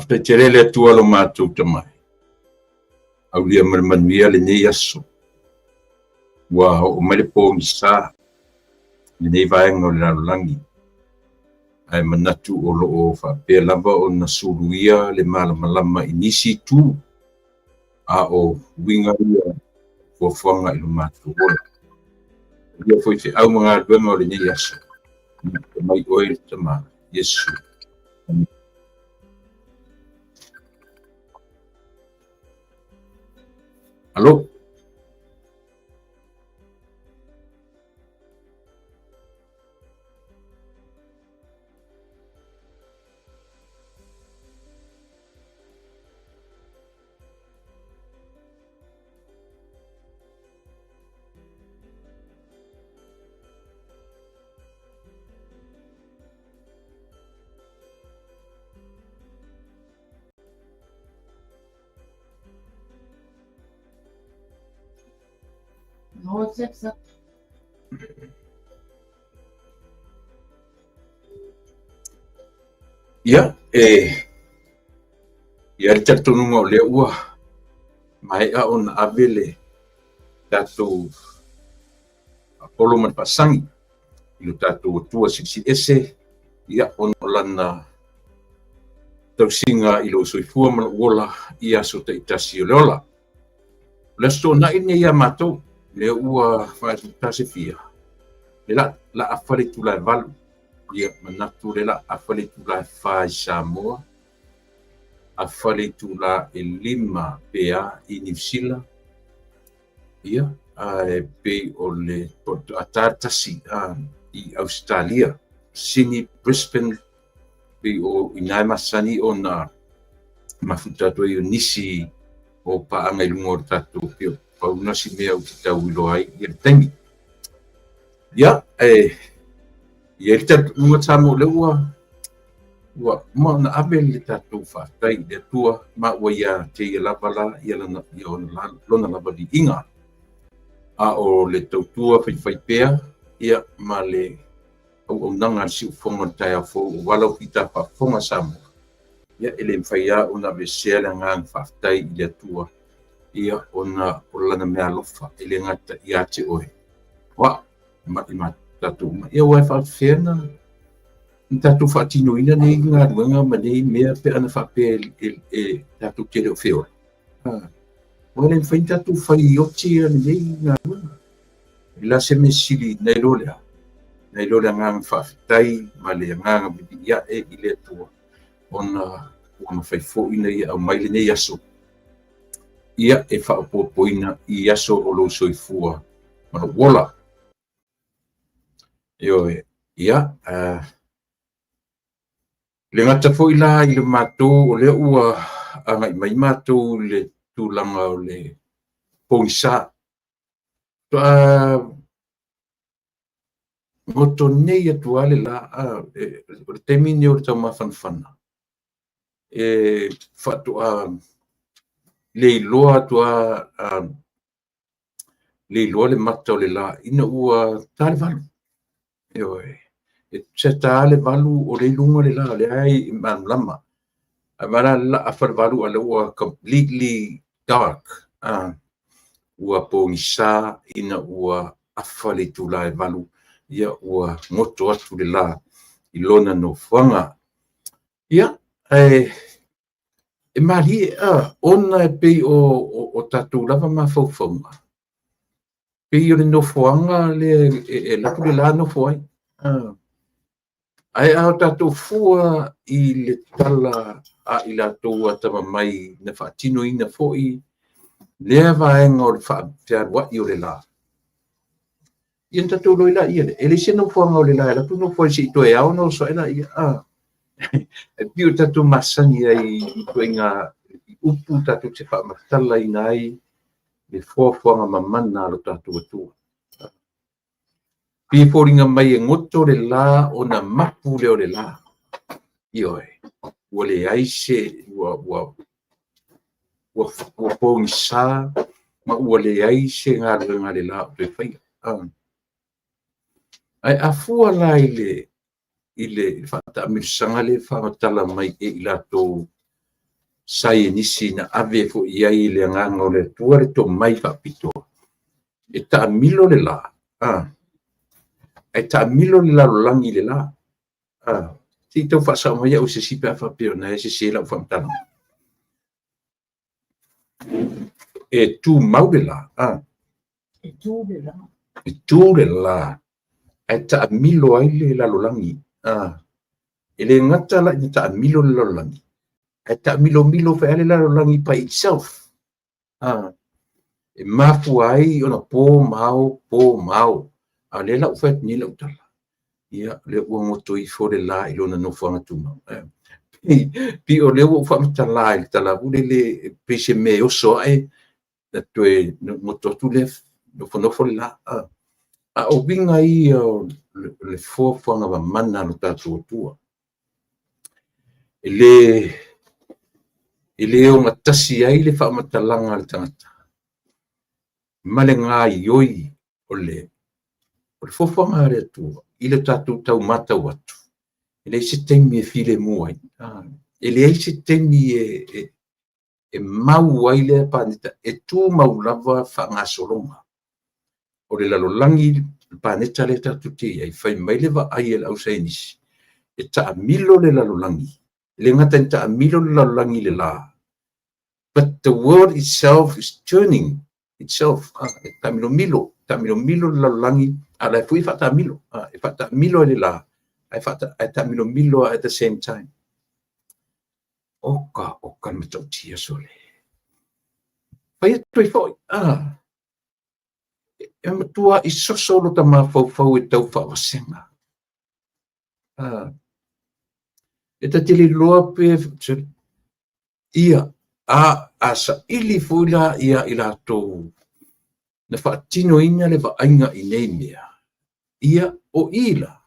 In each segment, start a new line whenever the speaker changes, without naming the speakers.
Faafetai tele le Atua lo matou Tamai. Aulia ma le manuia lenei aso. Ua oo mai le pogisa lenei vaega o le lalolagi. Ae manatu o lo o faapea lava ona suluia le malamalama i nisi itu, a o uiga ia o fuafuaga i lo matou ola. Ia foi feau ma galuega o lenei aso. Mai oe le Tama, Iesu. Alo. Ia, e i ai le talitonuga o lea ua maea ona ave le tatou faapolo ma le faasagi i lo tatou Atua Silisili Ese, ia, ona o lana tausiga i lou soifua ma lou ola i aso taitasi o le ola. O le Aso Toonai lenei ia matou, lea ua faasefia, le la, la afa le itula e 8, ia manatu le la afa le itula e 4 i Samoa, afa le itula e 5 pea i Niu Sila, ia, ae pei o le ata tasi i Ausetalia, Sydney, Brisbane, pei o ina e masani ona mafuta atu ai o nisi o paaga i luga o le tatou pei o pau lena si mea ou te tau iloa ai ia le taimi. Ia, e i ai le talitonuga Samoa o lea ua ua uma ona ave le tatou faafetai i le Atua ma ua ia te ia lava la ia lana ia ona lona lava viiga. A o le tautua faifaipea ia ma le auaunaga a le siufofoga o le taeao fou aua lau fita faafofoga Samoa. Ia e le mafai lava ona aveesea le agaga faafetai i le Atua ia ona o lana meaalofa e le gata ia te oe o au ma i tatou uma. Ia aua e faapefea na tatou faatinoina nei galuega ma nei mea pe ana faapea e tatou te le o feola. Ua le mafai ona tatou fai oti ia lenei galuega. E la se mea sili nai lo lea, nai lo le agaga faafetai ma le agaga vivii ae i le Atua ona ua mafai foi ona ia aumai lenei aso ia e faaopoopoina i aso o lou soifua ma lou ola. Ioe, ia, le gata foi la i le matou o lea ua agai mai matou i le tulaga o le pogisa. Faatoa goto nei atu lava le la, o le taimi lenei o le taumafanafana, e faatoa le iloa atu lava, le iloa le mata o le la ina ua ta le 8. Ioe, e tusa e ta le 8 o lea e i luga le la, o lea e malamalama. Ae vaai la le afa le 8 a o lea ua completely dark, ua pogisa ina ua afa le itula e 8, ia ua goto atu le la i lona nofoaga. Ia, ae e malie ona e pei o tatou lava mafaufauga, pei o le nofoaga lea e alu atu le la nofo ai. Ae a o tatou fua i le tala a i latou atamamai na faatinoina foi lea vaega o le fealuai o le la, ia na tatou iloa ai laia lea, e leai se nofoaga o le la e alu atu nofo ai se i toe ao ona oso ae laia. E pei o tatou masani ai i ituaiga upu tatou te faamatalaina ai le foafoaga mamana a lo tatou Atua. Pei e foliga mai e goto le la ona mapu lea o le la. Ioe, ua leai se, ua, ua, ua, ua pogisa ma ua leai se galuega a le la o toe faia. Ae a fua la i le faataamilosaga lea e faamatala mai e i latou saienisi na ave foi i ai le agaga o le Atua le tomai faapitoa e taamilo le la, ae taamilo le lalolagi i le la. Se i tau faasao mai au se isi pe a faapea o na e sese lau faamatalaga. E tumau le la,
E tu le la.
E tu le la, ae taamilo ai le lalolagi. E le gata la ina taamilo le lalolagi, ae taamilomilo foi le lalolagi by itself. E mafua ai ona po ma ao, po ma ao. A o lea la ua fai atu nei lau tala, ia, lea ua goto ifo le la i lona nofoaga tumau. Pei o lea ua ou faamatala i le tala foi lele, pei se mea e oso ae, na toe goto atu lea nofonofo le la. A o uiga ia o le fuafuaga mamana a lo tatou Atua. E le ogatasi ai le faamatalaga a le tagata ma le gaioi o le fuafuaga a le Atua i le tatou tau matau atu. E leai se taimi e filemu ai. E leai se taimi e mau ai lea paneta, e tumau lava faagasologa. O le lalolagi, le paneta lea tatou te i ai, fai mai le vaai a le ausaienisi, e taamilo le lalolagi. E le gata ina taamilo le lalolagi i le la, but the world itself is turning itself. E taamilomilo, taamilomilo le lalolagi, a o la e foi e faataamilo. E faataamilo ai le la, ae taamilomilo at the same time. Oka, oka le matautia sole. Fai atu ai foi, e matua i soso lo ta mafaufau e tau faavasega. E ta te le iloa pe ia a saili foi la ia i latou na faatinoina le vaaiga i nei mea, ia o i la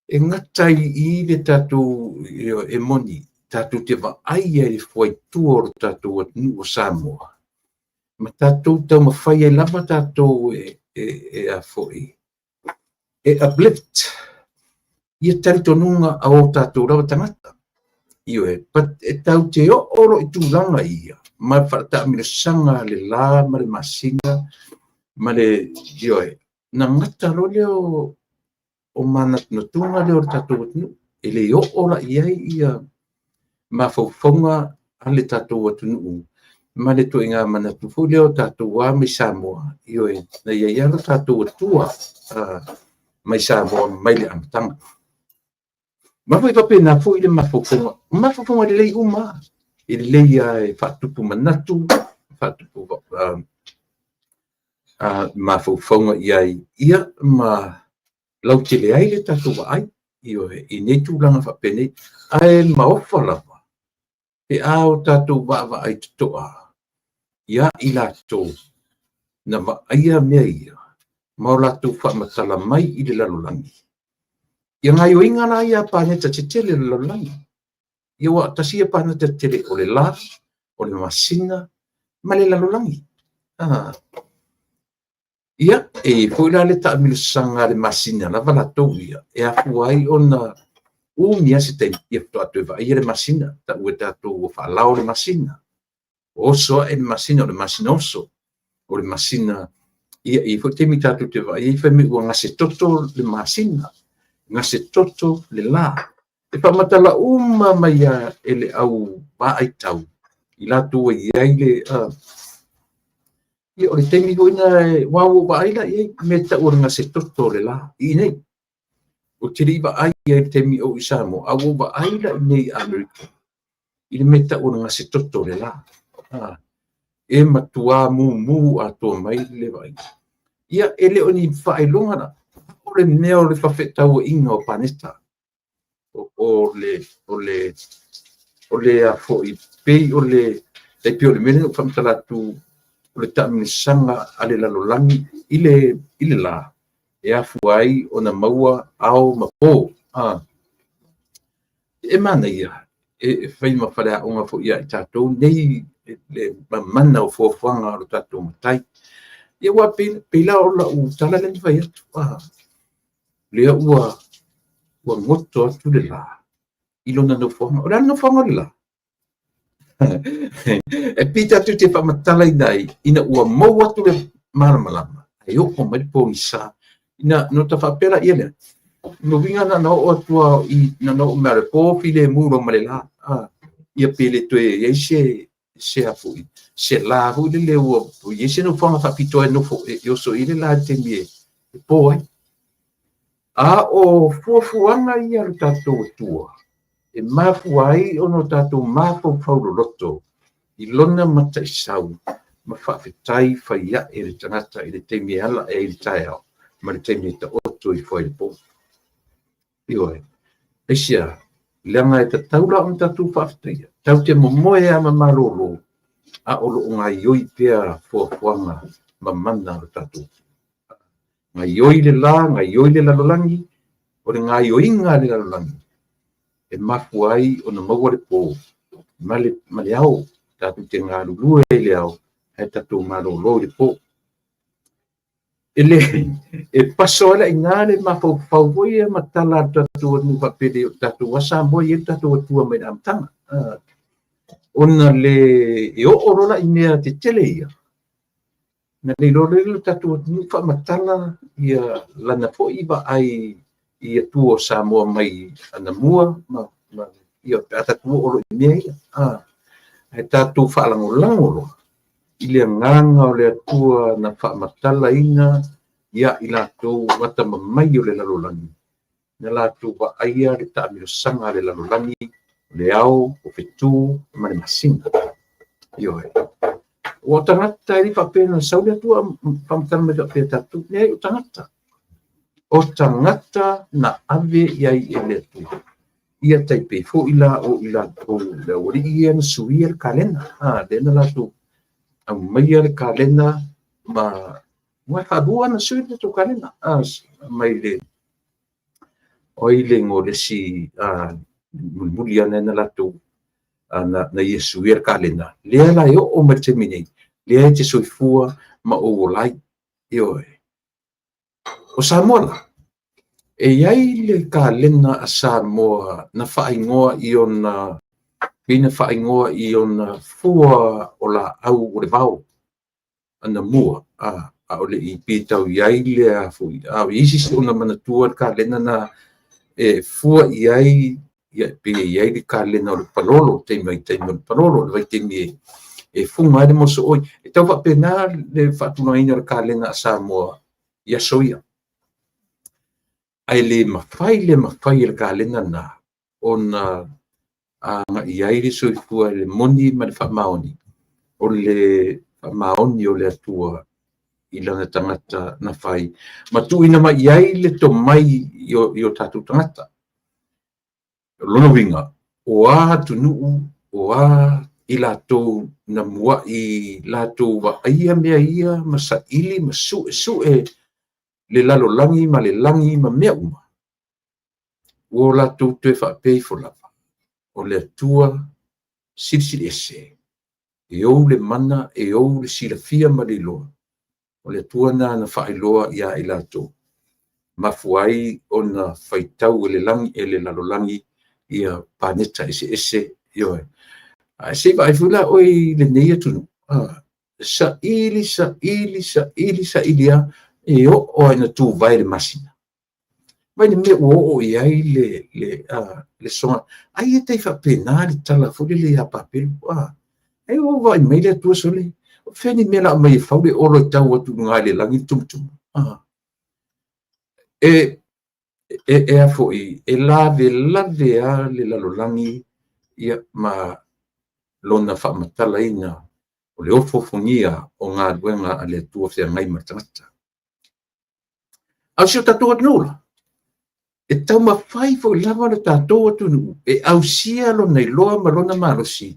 e gata ai i le tatou e moni tatou te vaai ai i le fuaitua o le tatou atunuu o Samoa, ma tatou taumafai ai lava tatou e a foi e uplift ia talitonuga a o tatou lava tagata. Ioe, but e tau te oo lo i tulaga ia ma faataamilosaga le la ma le masina ma le ioe, na gata loa lea o manatunatuga lea o le tatou atunuu. E le oo la i ai ia mafaufauga a le tatou atunuu ma le ituaiga manatu foi lea o tatou a mai Samoa. Ioe, na i ai lava lo tatou Atua mai Samoa mai le amataga. Ma foi faapena foi le mafaufauga, mafaufauga lelei uma, e lelei lava e faatupu manatu, faatupu mafaufauga i ai, ia ma lautele ai le tatou vaai, ioe, i nei tulaga faapenei. Ae maofa lava pe a o tatou vaavaai totoa ia i latou na vaaia mea ia ma o latou faamatala mai i le lalolagi. Ia gaioiga la ia paneta tetele o le lalolagi. Ia ua tasi ia paneta tetele o le la, o le masina ma le lalolagi. Ia, e foi la le taamilosaga a le masina lava latou ia, e afua ai ona umi lava se taimi, ia faatoa toe vaaia le masina, tau e tatou ua faalao le masina. Oso ae le masina, o le masina oso, o le masina, ia e foi taimi tatou te vaai ai, fai mai ua gasetoto le masina, gasetoto le la. E faamatala uma mai lava e le au vaai tau i latou e i ai le ia o le taimi foi na ua ou vaai la i ai mea tau o le gasetoto o le la i nei. Ou te le i vaai i ai i le taimi o i Samoa, a ua vaai la i nei i Amerika i le mea tau o le gasetoto o le la. E matua mumu atoa mai le vaaiga. Ia, e le o ni faailoga la, o le mea o le faafetauaiga o paneta. O le a foi, pei o le, tai pei o le mea lea na ou faamatala atu, o le taamilosaga a le lalolagi i le la, e afua ai ona maua ao ma po. E manaia, e fai ma faleaoga foi ia i tatou nei le mamana o fuafuaga o le tatou matai. Ia ua pei la o lau tala lea na fai atu. Lea ua goto atu le la i lona nofoaga. O le a le nofoaga o le la? E pei tatou te faamatalaina ai ina ua maua atu le malamalama e oo mai le pogisa. Ina no ta faapea laia lea, lona uiga na ona oo atu lava i na ona oo mai lava o le po filemu loa ma le la. Ia pe le toe i ai se se a foi se la foi lele ua i ai se nofoaga faapitoa e nofo e oso i ai le la i le taimi e po ai. A o fuafuaga ia a lo tatou Atua e mafua ai ona o tatou mafaufau loloto i lona mataisau ma faafetai fai ae le tagata i le taimi e ala ae ai i le taeao ma le taimi e taoto ifo ai i le po. Ioe. Aisea? Leaga e tatau la ona tatou faafetaia, tatou te momoe lava ma malolo, a o lo o gaoioi pea fuafuaga ma mana a lo tatou Atua. Gaoioi le la, gaoioi le lalolagi, o le gaoioiga a le lalolagi e mafua ai ona maua le po ma le, ma le ao, tatou te galulue ai i le ao ae tatou malolo i le po. E le, e paso ai la i ina le mafaufau foi ia ma tala a le tatou atunuu faapea o tatou lava Samoa e i ai le tatou Atua mai le amataga. Ona le e oo loa la i mea tetele ia, na le iloa loa lea e le tatou atunuu faamatala ia lana foi vaai i Atua o Samoa mai anamua ma, ma ia pe a tatou oo loa i mea ia. Ae tatou faalagolago loa i le agaga o le Atua na faamatalaina ia i latou atamamai o le lalolagi, na latou vaaia le taamilosaga a le lalolagi, o le ao, o fetu ma le masina. Ioe. Ua o tagata e le faapea na sau le Atua faamatala mai faapea tatou. Leai, o tagata. O tagata na ave i ai e le Atua. Ia tai pei foi la o i latou le aualii ia na suia le kalena. Lea na latou aumaia le kalena ma ua faalua ona sui le tatou kalena. Mai le o ai le igoa o le isi mulimuli ane na latou na ia suia le kalena. Lea la e oo mai le taimi nei, lea e te soifua ma ou ola ai. Ioe. O Samoa la, e i ai le kalena a Samoa na faaigoa i ona, pei na faaigoa i ona fua o laau o le vao. Anamua, a o le i pitau i ai le a foi, a o i ai se isi ona manatua le kalena na e fua i ai, ia pei e i ai le kalena o le palolo, taimi vaitaimi o le palolo, le vaitaimi e fuga ai le mosooi. E tau faapena le faatulagaina o le kalena a Samoa i aso ia. Ae le mafai, le mafai e le kalena na ona agai i ai le soifua i le moni ma le faamaoni, o le faamaoni o le Atua i lana tagata na fai ma tuuina mai i ai le tomai i o tatou tagata. O lona uiga, o a atunuu, o a i latou na muai latou vaaia mea ia ma saili ma suesue le lalolagi ma le lagi ma mea uma, ua latou toe faapea ifo lava, o le Atua Silisili Ese, e ou le mana, e ou le silafia ma le iloa, o le Atua lena na faailoa iā i latou, mafua ai ona faitau e le lagi, e le lalolagi ia paneta eseese, ioe. Ae se i vaai foi la oe i lenei atunuu, saili, saili, saili, saili lava, e oo lava ina tuvae le masina. Vaai le mea ua oo i ai le, le, le soga. Ai e tai faapena le tala foi lele ia Papelu. Ai ua vaai mai le Atua sole, o fea ni mea la aumai e fau le olo e tau atu i luga i le lagi le tumutumu. E, e, e a foi, e lavelave lava le lalolagi ia, ma lona faamatalaina o le ofoofogia o galuega a le Atua feagai ma le tagata. A o si o tatou atunuu la, e taumafai foi lava le tatou atunuu e ausia lona iloa ma lona malosi,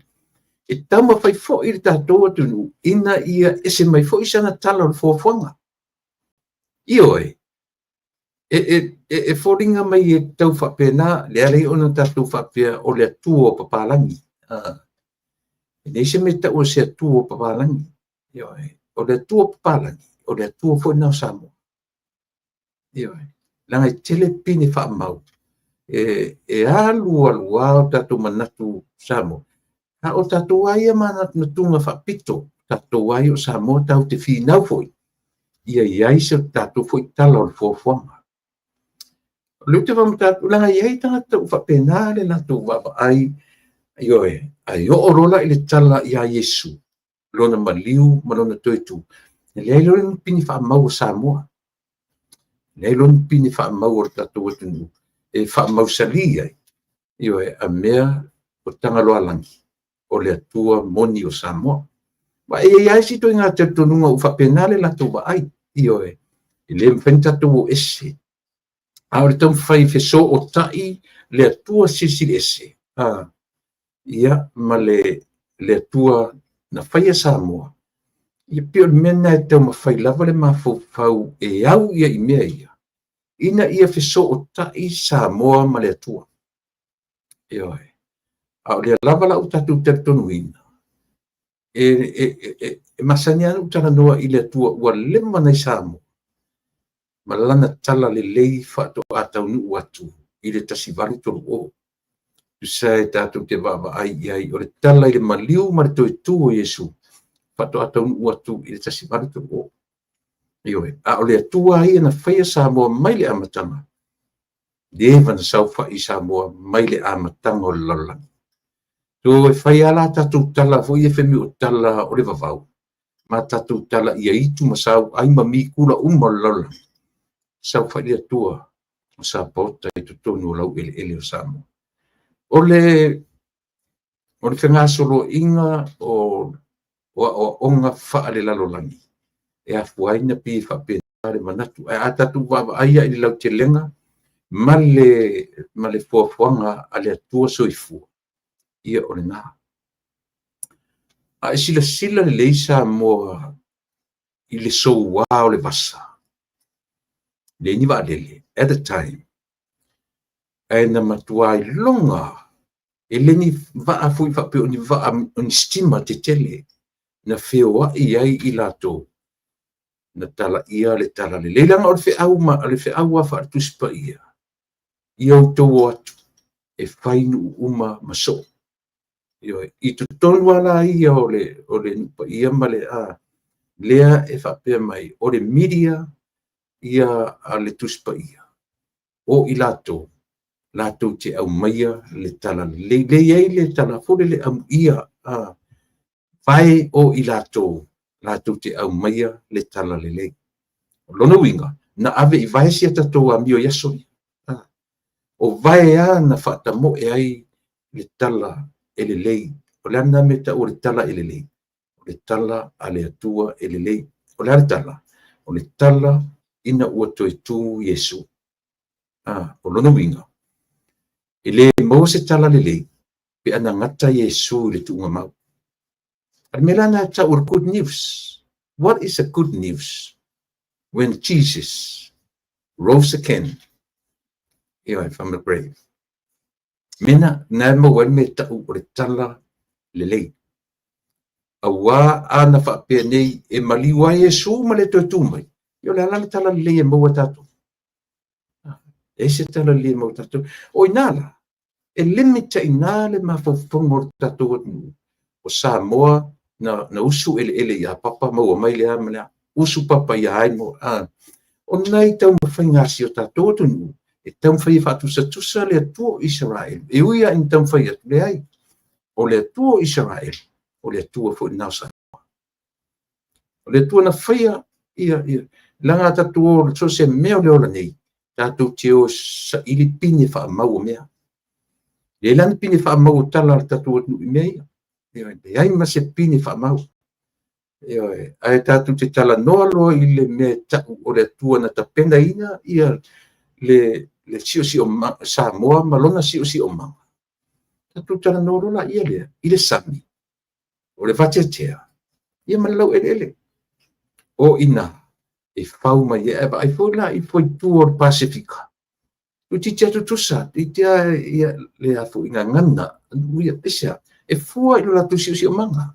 e taumafai foi le tatou atunuu ina ia ese mai foi sana tala o le fuafuaga. Ioe, e, e, e, e foliga mai e tau faapena, le ala ai ona tatou faapea o le Atua o papalagi. E leai se mea e tau o se Atua o papalagi. Ioe, o le Atua o papalagi, o le Atua foi lena o Samoa. Ioe, leaga e tele pine faamau e, e alu alu lava o tatou manatu Samoa. A o tatou lava ia manatunatuga faapito, tatou lava ia o Samoa tatou te finau foi, ia i ai se tatou foi tala o le fuafuaga. O lea ou te faamatala atu, leaga e i ai tagata ua faapena le latou vaavaai, ioe, ae oo loa la i le tala ia Iesu, lona maliu ma lona toe tu, e leai loa ni pine faamau a Samoa, leai loa ni pine faamau a le tatou atunuu e faamausali ai, ioe, a mea o Tagaloaalagi, o le Atua moni o Samoa. Ma e i ai isi ituaiga talitonuga ua faapena le latou vaai, ioe, e le mafai ona tatou o ese. A o le taumafai e fesootai le Atua Silisili Ese, a, ia, ma le, le Atua na faia Samoa, ia pei o le mea lena e taumafai lava le mafaufau e au ia i mea ia, ina ia fesootai Samoa ma le Atua. Ioe. A o lea lava la ua tatou talitonuina, e, e, e, e masani lava ona ou talanoa i le Atua ua leva ona i Samoa, ma lana tala lelei faatoa taunuu atu i le 1830. Tusa e tatou te vaavaai i ai, o le tala i le maliu ma le toe tu o Iesu, faatoa taunuu atu i le 1830. Ioe, a o le Atua ia na faia Samoa mai le amataga, leva na saofai i Samoa mai le amataga o le lalolagi. So e fai lava la tatou tala foi ia fai mai o tala o le vavau, ma tatou tala ia itu ma sau, ai ma mi kula uma o le lalolagi, saofai le Atua o sapaota i totonu o laueleele o Samoa. O le o le fegasoloaiga o aoaoga faalelalolagi e afua ai ona pei e faapena le manatu. Ae a tatou vaavaai i le lautelega ma le, ma le fuafuaga a le Atua soifua, ia o lena. A e silasila lelei Samoa i le soua o le vasa, leai ni vaalele at the time, ae na matua iloga e le ni vaa foi faapea o ni vaa o ni sitima tetele na feoai ai i latou na talaia le talalelei. Leaga o le feau ma le feau lava faale-Tusi Paia, ia outou o atu e fai nuu uma ma soo. Ioe, i totonu lava la ia o le, o le nuu paia ma le a, lea e faapea mai, o le media ia a le Tusi Paia, o i latou, latou te aumaia le talalelei. Lea e i ai le tala foi lele amuia, a, vae o i latou, latou te aumaia le talalelei. O lona uiga, na ave i vae si a tatou amio i aso ia. O vae lava na faatamoe ai le tala e lelei. O le a lena mea e tau o le tala e lelei? O le tala a le Atua e lelei. O le a le tala? O le tala ina ua toe tu Iesu. A, o lona uiga, e le maua se tala lelei pe ana gata Iesu i le tuuga mau. A le mea la lena e tau o le good news. What is a good news? When Jesus rose again, ioe, from the grave. Mena, na e maua ai le mea e tau o le tala lelei. Auā ana faapea nei e maliu ai Iesu ma le toe tu mai. Ia o le a la le tala lelei e maua e tatou? E se tala lelei e maua e tatou. O ina la, e limit ai ina le mafaufauga o le tatou atunuu. O Samoa na, na usu eleele ia Papa, maua mai le a ma le a. Usu Papa ia ai mo a. O nai taumafaiga a si o tatou atunuu e taumafai e faatusatusa le Atua o Isaraelu. E ui lava ina taumafai atu, leai. O le Atua o Isaraelu, o le Atua foi lena o Samoa. O le Atua na faia ia, ia, leaga a tatou o so o se mea o le ola nei, tatou te o saili pine faamau o mea. Leai la ni pine faamau o tala a le tatou atunuu i mea ia. Leai ma se pine faamau. Ioe, ae tatou te talanoa loa i le mea e tau o le Atua na tapenaina ia le, le siosiomaga, Samoa ma lona siosiomaga. Tatou talanoa loa laia lea i le sami, o le vateatea, ia ma le laueleele. O ina e fau mai ai, ae vaai foi la i foitu o le Pasefika, toeitiiti lava tutusa, toeitiiti lava ia le a foi gagana, ia, aisea? E fua i lo latou siosiomaga,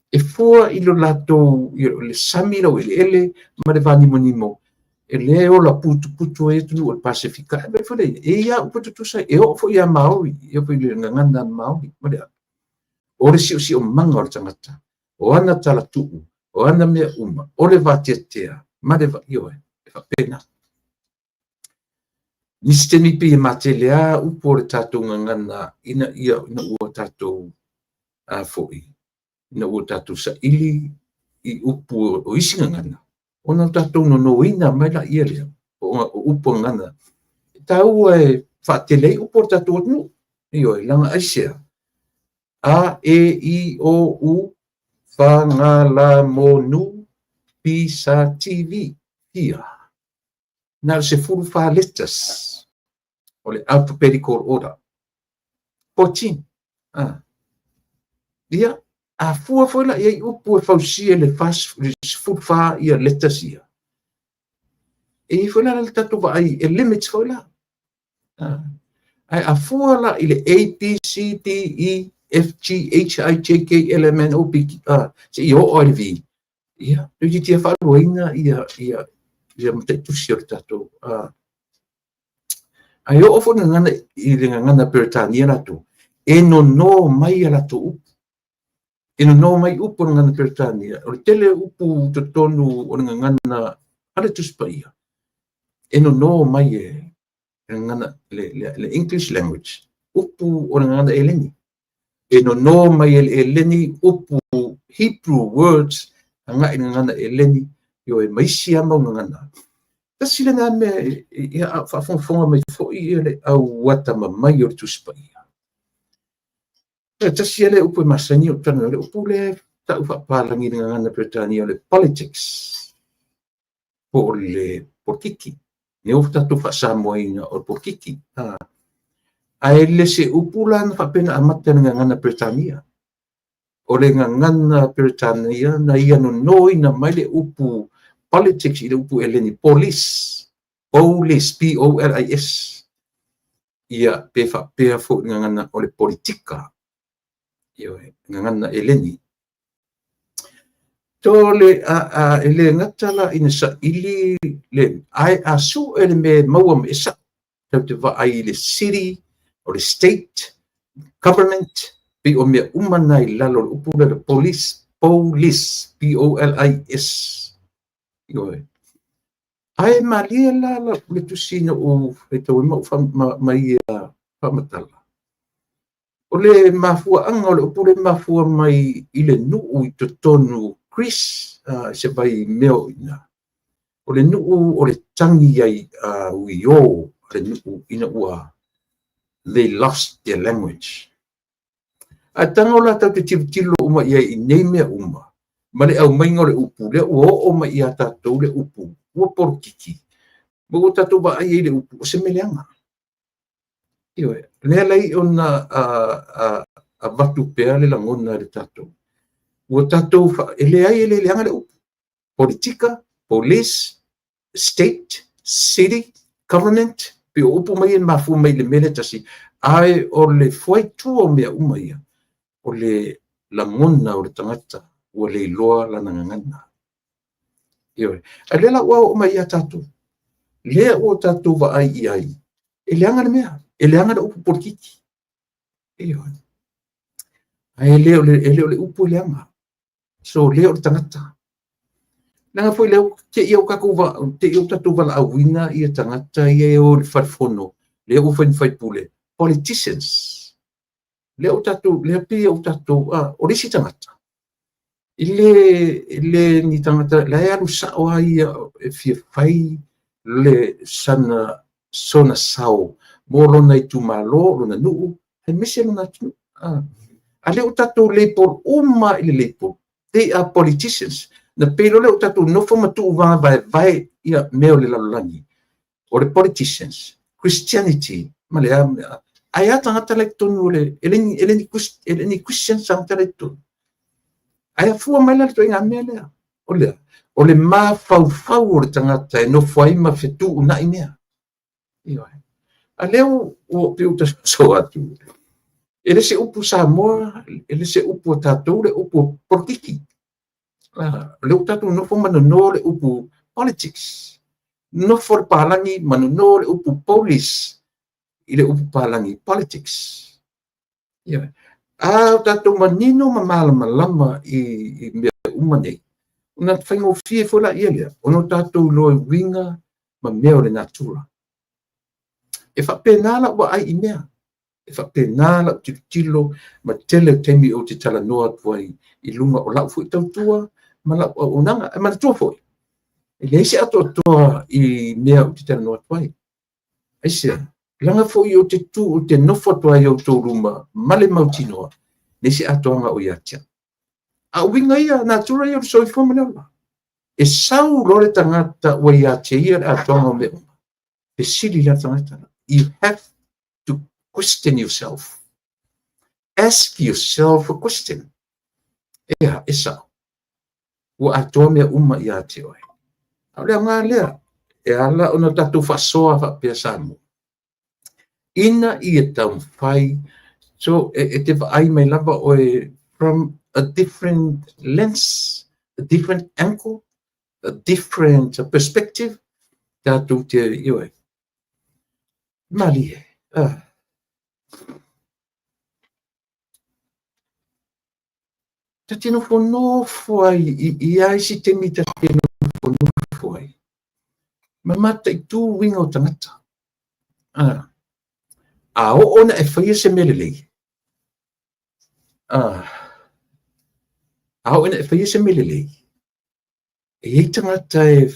e fua i lo latou, le sami laueleele ma le vanimonimo, e lea e ola putuputu ai atunuu o le Pasefika. Ae vaai foi lea, e i ai lava upu tutusa, e oo foi ia Māori, e oo foi i le gagana a Māori, ma le a. O le siosiomaga o le tagata, o ana talatuu, o ana mea uma, o le vateatea ma le ioe, e faapena. Nisi taimi pei e matele lava upu o le tatou gagana ina ia ina ua tatou a foi, ina ua tatou saili i upu o isi gagana, ona tatou nonoina mai laia lea o upu o gagana. E taua e faatele ai upu o le tatou atunuu. Ioe, leaga aisea? A, E, I, O, U, F, G, L, M, N, P, S, T, V. Fia. Na o le 14 letters o le alphabetical order. 14. Ah. Ia, a fua foi la i ai upu e fausia i le 14 ia letters ia. E i ai foi la le tatou vaai, e limit foi la. Ah. Ae a fua la i le A, B, C, D, E, F, G, H, I, J, K, L, M, N, O, P, Q, R, seia oo i le V, ia, toeitiiti lava faaluaina ia mataitusi o le tatou. Ae oo foi gagana i le gagana Peretania latou, e nono mai a latou upu. E nono mai upu o le gagana Peretania. O le tele o upu i totonu o le gagana a le Tusi Paia, e nono mai e le gagana, le English language, upu o le gagana Eleni. E nono mai e le Eleni upu Hebrew words agai i le gagana Eleni, ioe, ma isi lava mau gagana. Tasi lena mea, ia, a o faafogafoga mai foi ia le au atamamai o le Tusi Paia. E tasi lea upu e masani ona talanoa, le upu lea e tau faapapalagi i le gagana Peretania o le politics, po o le polokiki. Lea ua tatou faasamoaina o le polokiki. Ae le se upu la na faapea na amata i le gagana Peretania. O le gagana Peretania na ia nonoina mai le upu politics i le upu Eleni, polis, polis, P-O-L-I-S. Ia, pe faapea foi le gagana o le politika, ioe, gagana Eleni. To le, a, e le gata la ina saili le, ae a sue le mea e maua mai, e sao, tatou te vaai i le city, o le state, government, pei o mea uma na i lalo o le upu lea o le polis, polis, P-O-L-I-S. Ioe. Ae malie la le tusi na ou faitau ai ma ou ma ia faamatala. O le mafuaaga o le upu lea e mafua mai i le nuu i totonu Greece, se vai mea o i ina. O le nuu o le tagi ai uiō a le nuu ina ua they lost their language. Ae tago la tatou te tilotilo uma i ai i nei mea uma, ma le aumaiga o le upu, lea ua oo mai ia tatou le upu, ua polokiki, ma ua tatou vaai ai i le upu, o se mea leaga. Ioe, lea lai ona avatu pea le lagona i le tatou. Ua tatou, e leai e le leaga le upu. Politika, police, state, city, government, pei o upu uma ia e mafua mai i le mea lea e tasi, ae o le fuaitua o mea uma ia, o le lagona o le tagata ua le iloa lana gagana. Ioe. Ae lea la ua oo mai ia tatou, lea ua tatou vaai i ai, e leaga le mea, e leaga le upu polokiki. Ioe. Ae le o le upu e leaga. So lea o le tagata. Leaga foi lea te i o te i o tatou valaauina ia tagata ia e o i le fale fono, lea ua fai ma faipule, politicians. Lea ua tatou, lea pei ua tatou, o le isi tagata, e le ni tagata, la e alu sao lava ia e fia fai le sana, sona sao mo lona itumalo, lona nuu, aemaise lona atunuu. A lea ua tatou label uma i le label, they are politicians. Na pei loa lea ua tatou nofo ma tuuvaevaevae ia mea o le lalolagi, o le politicians, Christianity, ma le a, ae a tagata la i totonu o le, e le ni Christians tagata la i totonu. Ae a fua mai la le ituaiga mea lea, o lea, o le mafaufau o le tagata e nofo ai ma fetuunai mea. Ioe. A lea ua pei ua tasoso atu, e le se upu Samoa, e le se upu a tatou le upu polokiki. O lea ua tatou nofo ma nono le upu politics. Nofo le palagi ma nono le upu police i le upu palagi politics. Ioe. A o tatou manino ma malamalama i mea uma nei, ona faigofie foi laia lea ona o tatou iloa i uiga ma mea o le natura. E faapena lau vaai i mea, e faapena lau tilotilo ma tele o taimi ou te talanoa atu ai i luga o lau foi tautua ma lau auaunaga. Ae manatua foi, e leai se atoatoa i mea ou te talanoa atu ai. Aisea? Leaga foi ou te tu, ou te nofo atu ai i outou luma ma le mautinoa, leai se atoaga o ia te au. A o uiga ia, natura ia o le soifua ma le ola. E sau loa le tagata ua ia te ia le atoaga o mea uma, fesili la le tagata. You have to question yourself. Ask yourself a question. E a, e sao, ua atoa mea uma ia te oe? A o le aoga lea, e ala ona tatou faasoa faapea Samoa, ina ia taumafai, so e te vaai mai lava oe from a different lens, a different angle, a different perspective, tatou te, ioe, malie. Ta te nofonofo ai i a isi taimi ta te nofonofo ai, ma mataitu uiga o tagata. A oo ona e faia se mea lelei, a oo ina e faia se mea lelei, e i ai tagata e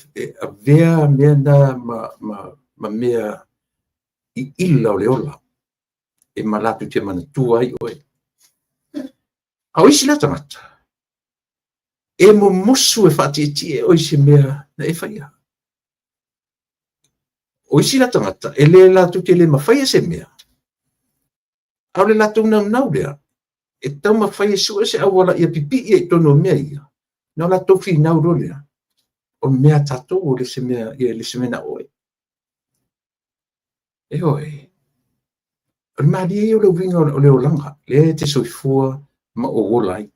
avea mea na ma mea i ila o le ola, e ma latou te manatua ai oe. A o isi la tagata, e mumusu e faatietie oe i se mea na e faia. O isi la tagata, e le latou te le mafaia se mea, a o le latou naunau lea, e taumafai e sue se auala ia pipii ai i totonu o mea ia, na o latou finau loa lea, o le mea a tatou, o le se mea, ia le se mea na oe. Ioe. O le malie ia o le uiga o le olaga, lea e te soifua ma ou ola ai.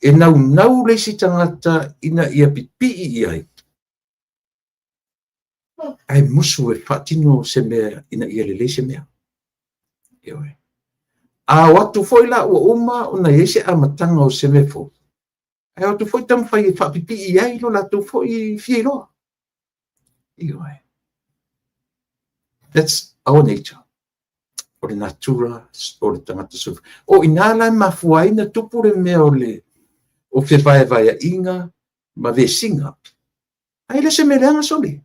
E naunau le isi tagata ina ia pipii i ai, ae musu e faatino se mea ina ia lelei se mea. Ioe. A o atu foi la ua uma ona i ai se amataga o se mea fou, ae o atu foi taumafai e faapipii i ai lo latou foi fia iloa. Ioe. That's our nature. O le natura o le tagata soifua. O ina la e mafua ai na tupu le mea o le o fevaevaeaiga ma vesiga. Ae le se mea leaga sole.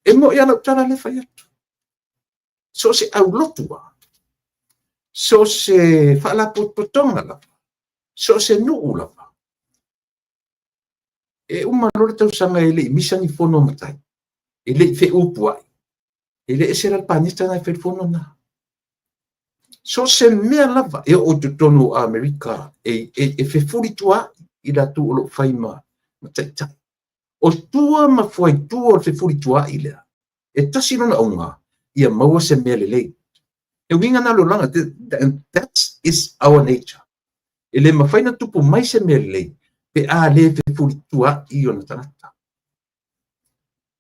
E mo'i a lau tala le fai atu. So o se aulotu lava, so o se faalapotopotoga lava, so o se nuu lava, e uma loa le tausaga e le i misa ni fono a matai, e le i feupuai, e le ese la le paneta na e fai le fono na. So o se mea lava e oo i totonu o Amerika e fefulituaai i latou o lo o fai ma taitai. O tua ma fuaitua o le fefulituaai lea, e tasi lona auga, ia maua se mea lelei. E uiga na o le olaga, that is our nature. E le mafai na tupu mai se mea lelei pe a le fefulituaai ona tagata.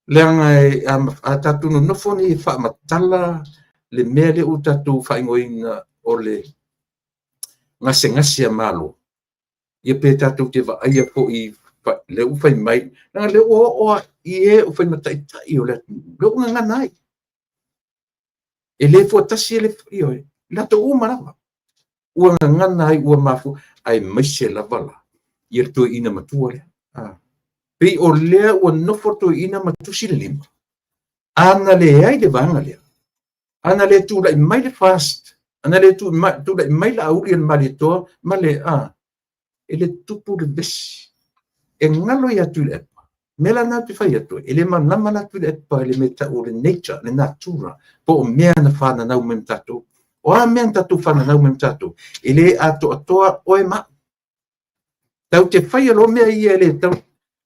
Leaga a tatou nonofo nei e faamatala le mea lea ua tatou faaigoaina o le gasegase a Malo, ia pe tatou te vaaia foi lea ua fai mai, leaga lea ua oo lava i e o fai ma taitai o le atunuu, lea ua gagana ai. E le fuatasi e le, ioe, latou uma lava. Ua gagana ai, ua mafua, aemaise lava la, ia le toeaina matua lea. Pei o lea ua nofo toeaina ma tusi le lima. A na leai le vaega lea, a na le tulai mai le FAST, a na le tulai mai Laauli o le Malietoa ma le, e le tupu le vesi. E galo ia Tuilaepa. Mea la na ou te fai atu ai, e le malamalama la Tuilaepa i le mea tau o le nature, le natura, po o mea na fananau mai ma tatou. O a mea na tatou fananau mai ma tatou, e le atoatoa oe ma au. Tatou te faia loa mea ia e le tau.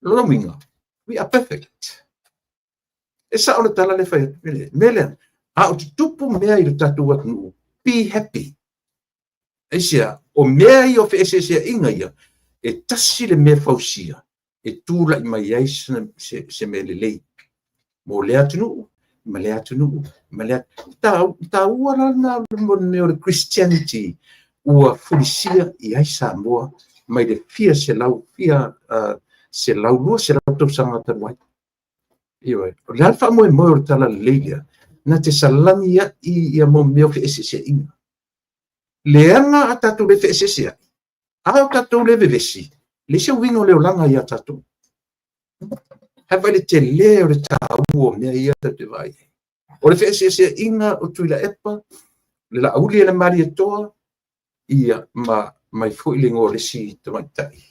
Lona uiga, we are perfect. E sao le tala le fai atu. Mea lea, a o tutupu mea i le tatou atunuu, be happy. Aisea, o mea ia o feeseeseaiga ia, e tasi le mea fausia e tulai mai ai se mea lelei mo lea atunuu, ma lea atunuu, ma lea atunuu. Taua la lena o le mea o le Christianity. ua fulisia i ai Samoa mai le fia selau, fia 100, 200 tausaga talu ai. Ioe. O le a le faamoemoe o le talalelei lea, na te salani ai ia mo mea o feeseeseaiga. Leaga a tatou le feeseeseai, a o tatou le vevesi, leai se uiga o le olaga ia tatou. Ae vaai le tele o le taua o mea ia tatou te vaai ai. O le feeseeseaiga o Tuilaepa, le Laauli e le Malietoa, ia ma mai foi le igoa o le isi tamaitai,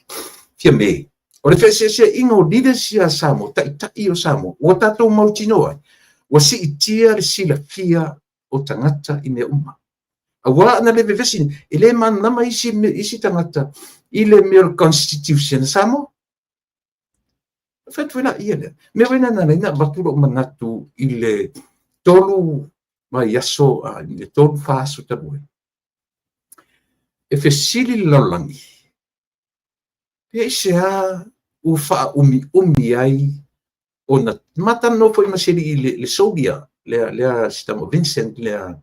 Fiame. O le feeseeseaiga o leaders ia a Samoa, taitai o Samoa, ua tatou mautinoa ai, ua siitia le silafia o tagata i mea uma. Aua ana le vevesi, e le malamalama isi tagata i le mea o le Constitution a Samoa. Fai atu foi la ia lea. Mea foi na ala ai ona avatu lou manatu i le 3 vaiaso, i le 3, 4 aso talu ai. E fesili le lalolagi, pe aisea ua faaumiumi ai ona matalanoa foi ma se alii le soldier, lea si tama Vincent lea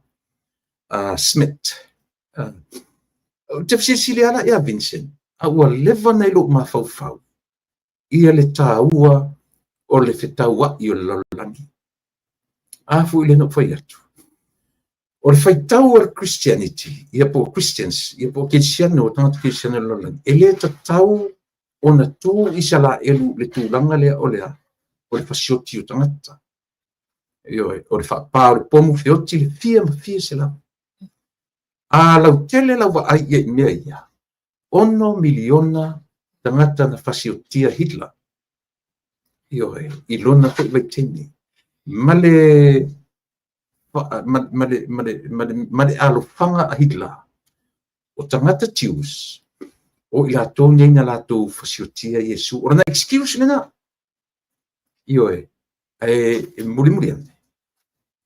Smith. Ou te fesilisili lava la ia Vincent, a ua leva ona i lou mafaufau ia le taua o le fetauai o le lalolagi. A foi lea na ou fai atu. O le faitau a le Christianity, ia po o Christians, ia po o Kerisiano, o tagata Kerisiano o le lalolagi, e le tatau ona tu Isaraelu i le tulaga lea o le a? O le fasioti o tagata. Ioe, o le faapa o le pomu feoti le fia ma fia selau. A lautele lau vaai i ai i mea ia, 6 miliona tagata na fasiotia Hitler. Ioe, i lona foi vaitaimi. Ma le alofaga a Hitler, o tagata Jews, o i latou nei na latou fasiotia Iesu. O lana excuse lena. Ioe, ae e mulimuli ane,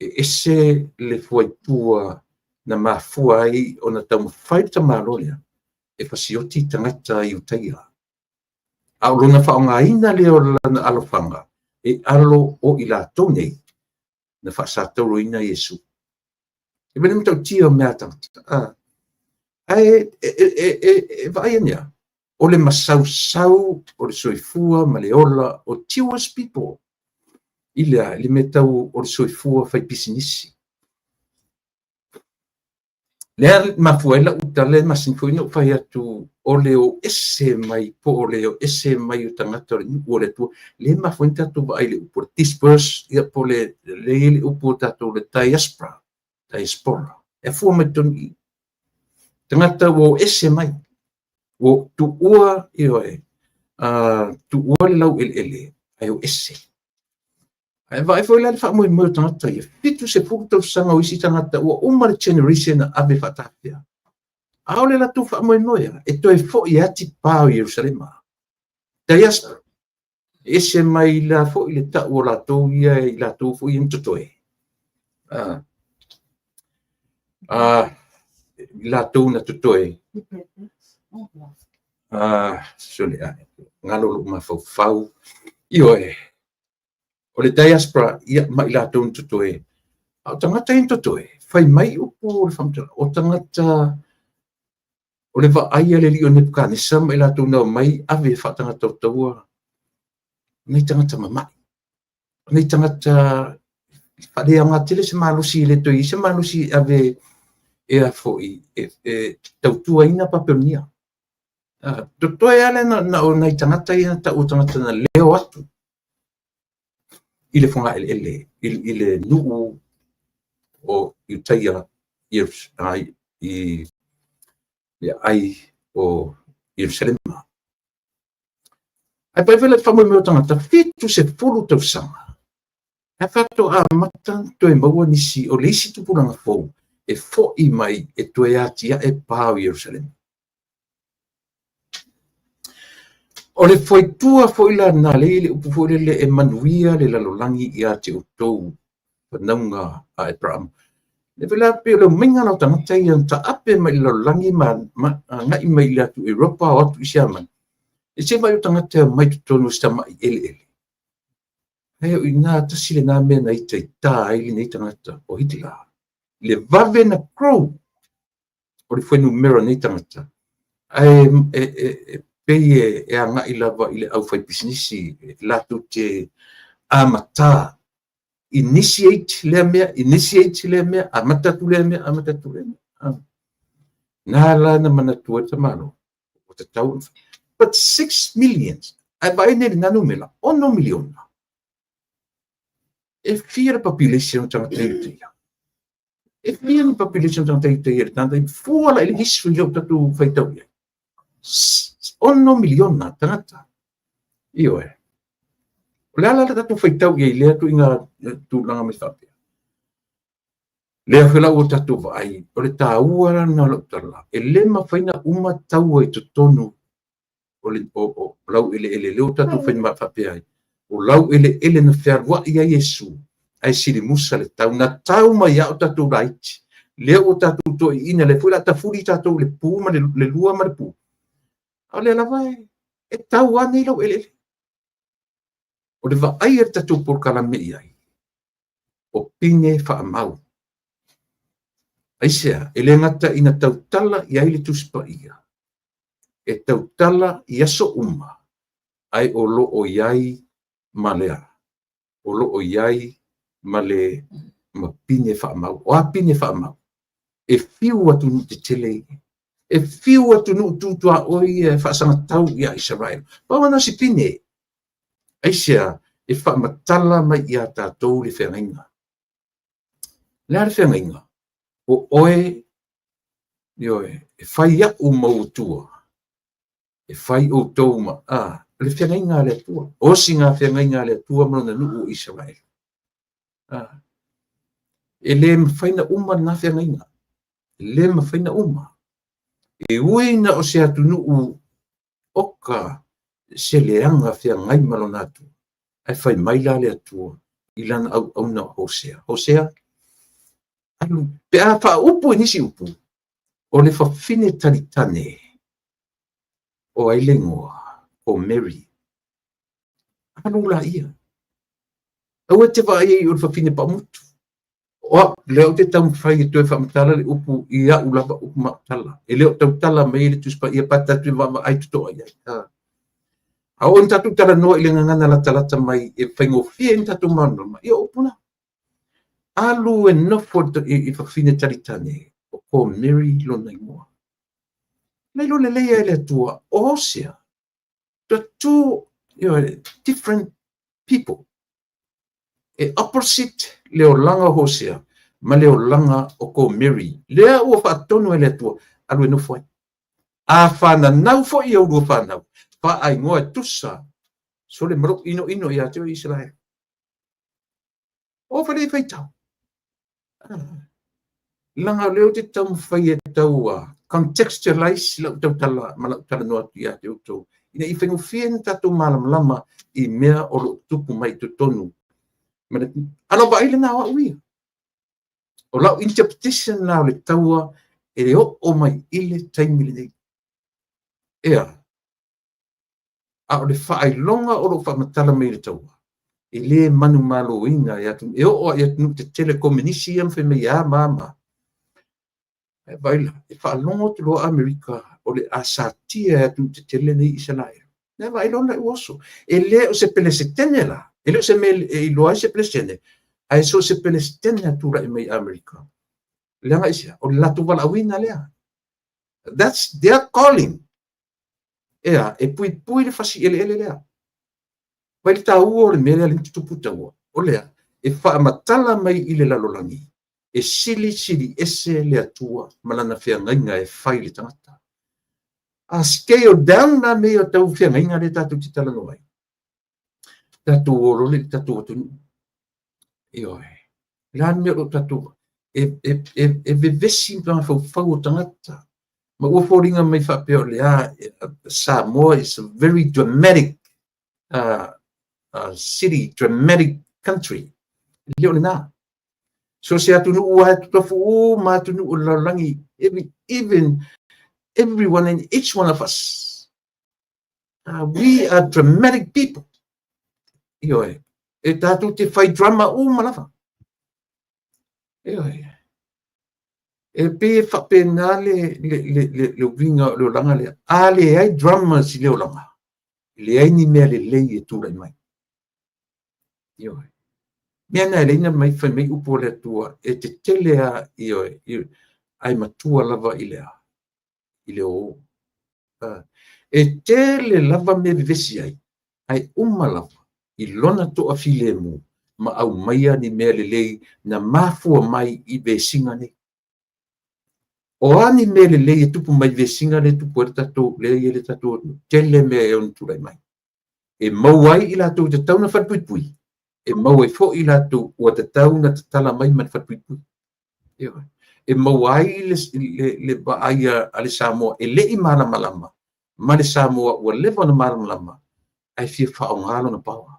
e ese le fuaitua na mafua ai ona taumafai le tamaloa lea e fasioti tagata Iutaia. A o lona faaaogaina lea o lana alofaga e alo o i latou nei na faasatauroina Iesu. E vaai le matautia o mea a tagata. Ae e vaai ane lava, o le masausau o le soifua ma le ola o Jewish people i le a, i le mea tau o le soifua faipisinisi. Lea e mafua ai lau tala e masani foi ona ou fai atu o le o ese mai po o le o ese mai o tagata o le nuu o le Atua. Lea e mafua ai ona tatou vaai i le upu o le disperse, ia po o le, lea e i ai le upu o tatou le diaspora, diaspora. E afua mai totonu i i. Tagata ua o ese mai, ua tuua, ioe, tuua le laueleele ae o ese. Ae vaai foi la i le faamoemoe o tagata ia, 70 tausaga o isi tagata ua uma le generation na ave faatafea. A o le latou faamoemoe e toe foi e atipa o Ierusalema. Diaspora, ese mai la foi le tau o latou ia i latou foi ia na totoe. I latou na totoe. Sorry, galo lou mafaufau. Ioe, o le diaspora, ia, ma i latou na totoe. A o tagata ia na totoe, fai mai upu o le faamatalaga, o tagata o le vaai a le alii o Nepukanesa ma i latou na omai ave faatagata o taua, nai tagata mama'i, nai tagata faaleaoga tele se malosi, e le toe i ai se malosi e ave e a foi, e tautuaina Papelonia. Totoe lava lea na o nai tagata ia na tau o tagata na leo atu i le fogaeleele, i le nuu o Iutaia, i le aai o Ierusalema. Ae vaai foi la i le faamoemoe o tagata, 70 tausaga, ae faatoa amata toe maua nisi o le isi tupulaga fou e foi mai e toe atiae pa o Ierusalema. O le fuaitua foi la lena, lea e i ai le upu foi lele e manuia le lalolagi ia te outou fanauga a Aperama. Lea foi la pei o le omaiga la o tagata ia na taape mai i le lalolagi ma agai mai i le atu Europa o atu i Siamani. E se vaai o tagata e omai i totonu o si tamai eleele. Ae o i ina tasi lena mea na itaita ai lenei tagata o Hitler. Le vave na grow. o le fuainumera o nei tagata, ae e pei e agai lava i le aufaipisinisi latou te amata, initiate lea mea, initiate lea mea, amata atu lea mea, amata atu lea mea. Na la na manatu ai le tamaloa, ua tatau ona. But 6 millions, ae vaai nei i lena numera, 6 miliona. E fia le population o tagata i uta? E fia le population o tagata i uta i le tagata? Fua la i le history lea ua tatou faitau i ai. 6 miliona tagata. Ioe. O le ala la tatou faitau i ai i lea ituaiga tulaga mai faapea. Lea foi la ua tatou vaai, o le taua lena o lau tala, e le mafai ona uma taua i totonu o le o laueleele lea ua tatou fai faapea ai. O laueleele na fealuai ai Iesu, ae silimusa le tau, na tau mai lava o tatou laiti. Lea ua tatou toeaiina, lea foi o le a tafuli tatou i le pu ma le lua ma le pu. A o lea lava e tau lava nei laueleele. O le vaai a le tatou polokalame i ai, o pine faamau. Aisea? E le gata ina tautala i ai le Tusi Paia, e tautala i aso uma, ae o lo o i ai ma lea, o lo o i ai ma le ma pine faamau. O a pine faamau? E fiu atunuu tetele ia, e fiu atunuu tu tuaoi ia e faasagatau ia Isaraelu. Pau lena o si pine. Aisea? E faamatala mai ia tatou le feagaiga. O le a le feagaiga? O oe, ioe, e fai au ma ou atua, e fai outou ma, a, le feagaiga a le Atua, osiga feagaiga a le Atua ma lona nuu o Isaraelu. A, e le mafai ona uma lena feagaiga, e le mafai ona uma. E ui na o se atunuu oka se leaga feagai ma lona Atua, ae fai mai la le Atua i lana auauna o Hosea. Hosea, alu, pe a faaupu i nisi upu, o le fafine talitane, o ai le igoa? O Mary. Alu laia. Aua e te vaai ai o le fafine pamutu. O au, lea ou te taumafai e toe faamatala le upu i au lava upu ma au tala. E le o tautala mai le Tusi Paia pa tatou vaavaai totoa i ai. A oo ina tatou talanoa i le gagana latalata mai e faigofie ai ona tatou malamalama, ia o upu na. Alu e nofo i fafine talitane, o ko Mary lona igoa. Na iloa lelei e le Atua, o Hosea, the two, different people. E opposite le olaga o Hosea ma le olaga o ko Mary. Lea ua faatonu e le Atua, alu e nofo ai. A fananau foi a ulua fanau, faaigoa e tusa, sole ma lou inoino ia te oe Isaraelu. O fale faitau. Leaga o lea ou te taumafai e tau contextualize lau tautala ma lau talanoa atu ia te outou, ina ia faigofie ona tatou malamalama i mea o lo o tupu mai i totonu. A lau vaai lena o au ia. O lau interpretation la o le taua e oo mai i le taimi lenei. Ea, a o le faailoga o lo o faamatala mai i le taua, e le manumaloina e atunuu, e oo lava i atunuu tetele komenisi ia ma fai mai e a ma a ma a. Ae vaai la, e faalogo atu loa Amerika o le a satia e atunuu tetele nei Isaraelu. Na vaai loa lea ua oso. E le o se pelesetene la, e le o se mea e iloa ai se pelesetene, ae so o se pelesetene a tulai mai i Amerika. Leaga aisea? O le latou valaauina lea. That's their calling. Ea, e puipui le fasi eleele lea. Vaai le taua o le mea lea lea na tutupu taua. O lea, e faamatala mai i le lalolagi, e silisili ese le Atua ma lana feagaiga e fai i le tagata. A scale down la mea ia o tau feagaiga lea tatou te talanoa ai, tatou o loa lea i le tatou atunuu. Ioe. O le a le mea o lo o tatou e vevesi mafaufau o tagata ma ua foliga mai faapea o le a Samoa is a very dramatic city, dramatic country. E le o lena. So se atunuu lava e totofu uma atunuu o le lalolagi, even everyone and each one of us, we are dramatic people. Ioe, e tatou te fai drama uma lava. Ioe. E pei e faapena le uiga o le olaga lea. A leai dramas i le olaga, e leai ni mea lelei e tulai mai. Ioe. Mea na e ala ai ona fai mai upu a le Atua, e tetele lava, ioe, ae matua lava i le a? I le ō. E tele lava mea e vevesi ai, ae uma lava i lona toafilemu ma aumaia ni mea lelei na mafua mai i vesiga nei. O a ni mea lelei e tupu mai i vesiga lea e tupu ai le tatou, lea e i ai le tatou atunuu, tele mea e ono tulai mai. E maua ai i latou e tatau ona falepuipui, e maua ai foi i latou ua tatau ona tatala mai ma le falepuipui. Ioe. E maua ai le vaai a le Samoa e le i malamalama ma le Samoa ua leva ona malamalama ae fia faaaoga lona power.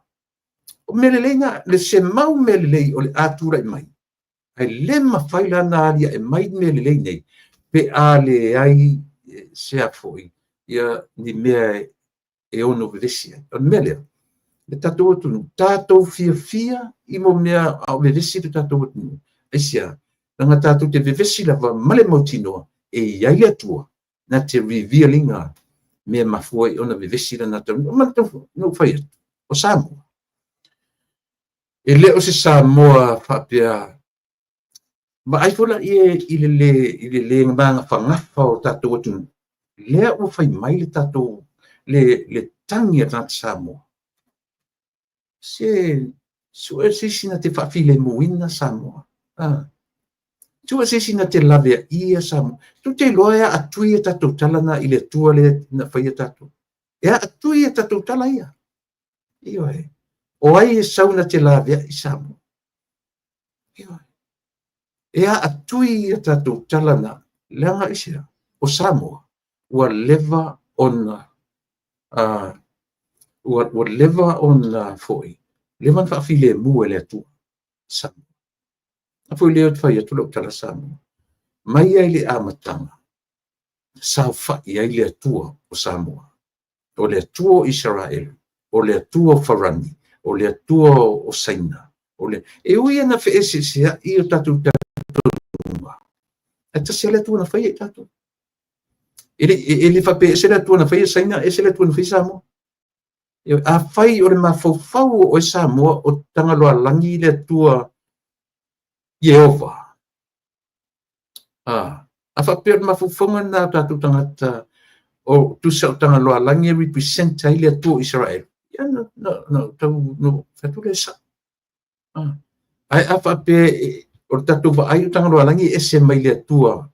O mea lelei na, le se mau mea lelei o le a tulai mai, ae le mafai la ona aliae mai mea lelei nei pe a leai se a foi ia ni mea e ono vevesi ai. O le mea lea, le tatou atunuu, tatou fiafia i mo mea a o vevesi le tatou atunuu. Aisea? Leaga tatou te vevesi lava ma le mautinoa e i ai le Atua na te reveal ina mea mafua ai ona vevesi lana taunuu. Ma na ou fai atu, o Samoa, e le o se Samoa faapea vaai foi laia i le le magafagafa o tatou atunuu, lea ua fai mai le tatou le tagi a tagata Samoa, se sue se isi na te faafilemuina Samoa. Sue se isi na te laveaia Samoa. Tou te iloa e aatui a tatou tala na i le Atua lea na faia tatou. E aatui a tatou tala ia. Ioe. O ai e sau na te laveai Samoa? Ioe. E aatui a tatou tala na, leaga aisea? O Samoa ua leva ona ua leva ona foi, leva ona faafilemu e le Atua Samoa. A foi lea ou te fai atu lau tala Samoa, mai lava i le amataga, saofai ai le Atua o Samoa, o le Atua o Isaraelu, o le Atua o Farani, o le Atua o Saina. O le... E ui ina feeseeseai o tatou talitonuga, ae tasi lava le Atua na faia i tatou. E le faapea e ese le Atua na faia Saina, ese le Atua na faia Samoa. Afai o le mafaufau o oe Samoa o Tagaloaalagi le Atua Ieova, a faapea o le mafaufauga lena o tatou tagata o tusa o Tagaloaalagi e represent ai le Atua o Isaraelu, ia na tau no fai atu lea e sao. Ae a faapea o le tatou vaai o Tagaloaalagi e ese mai le Atua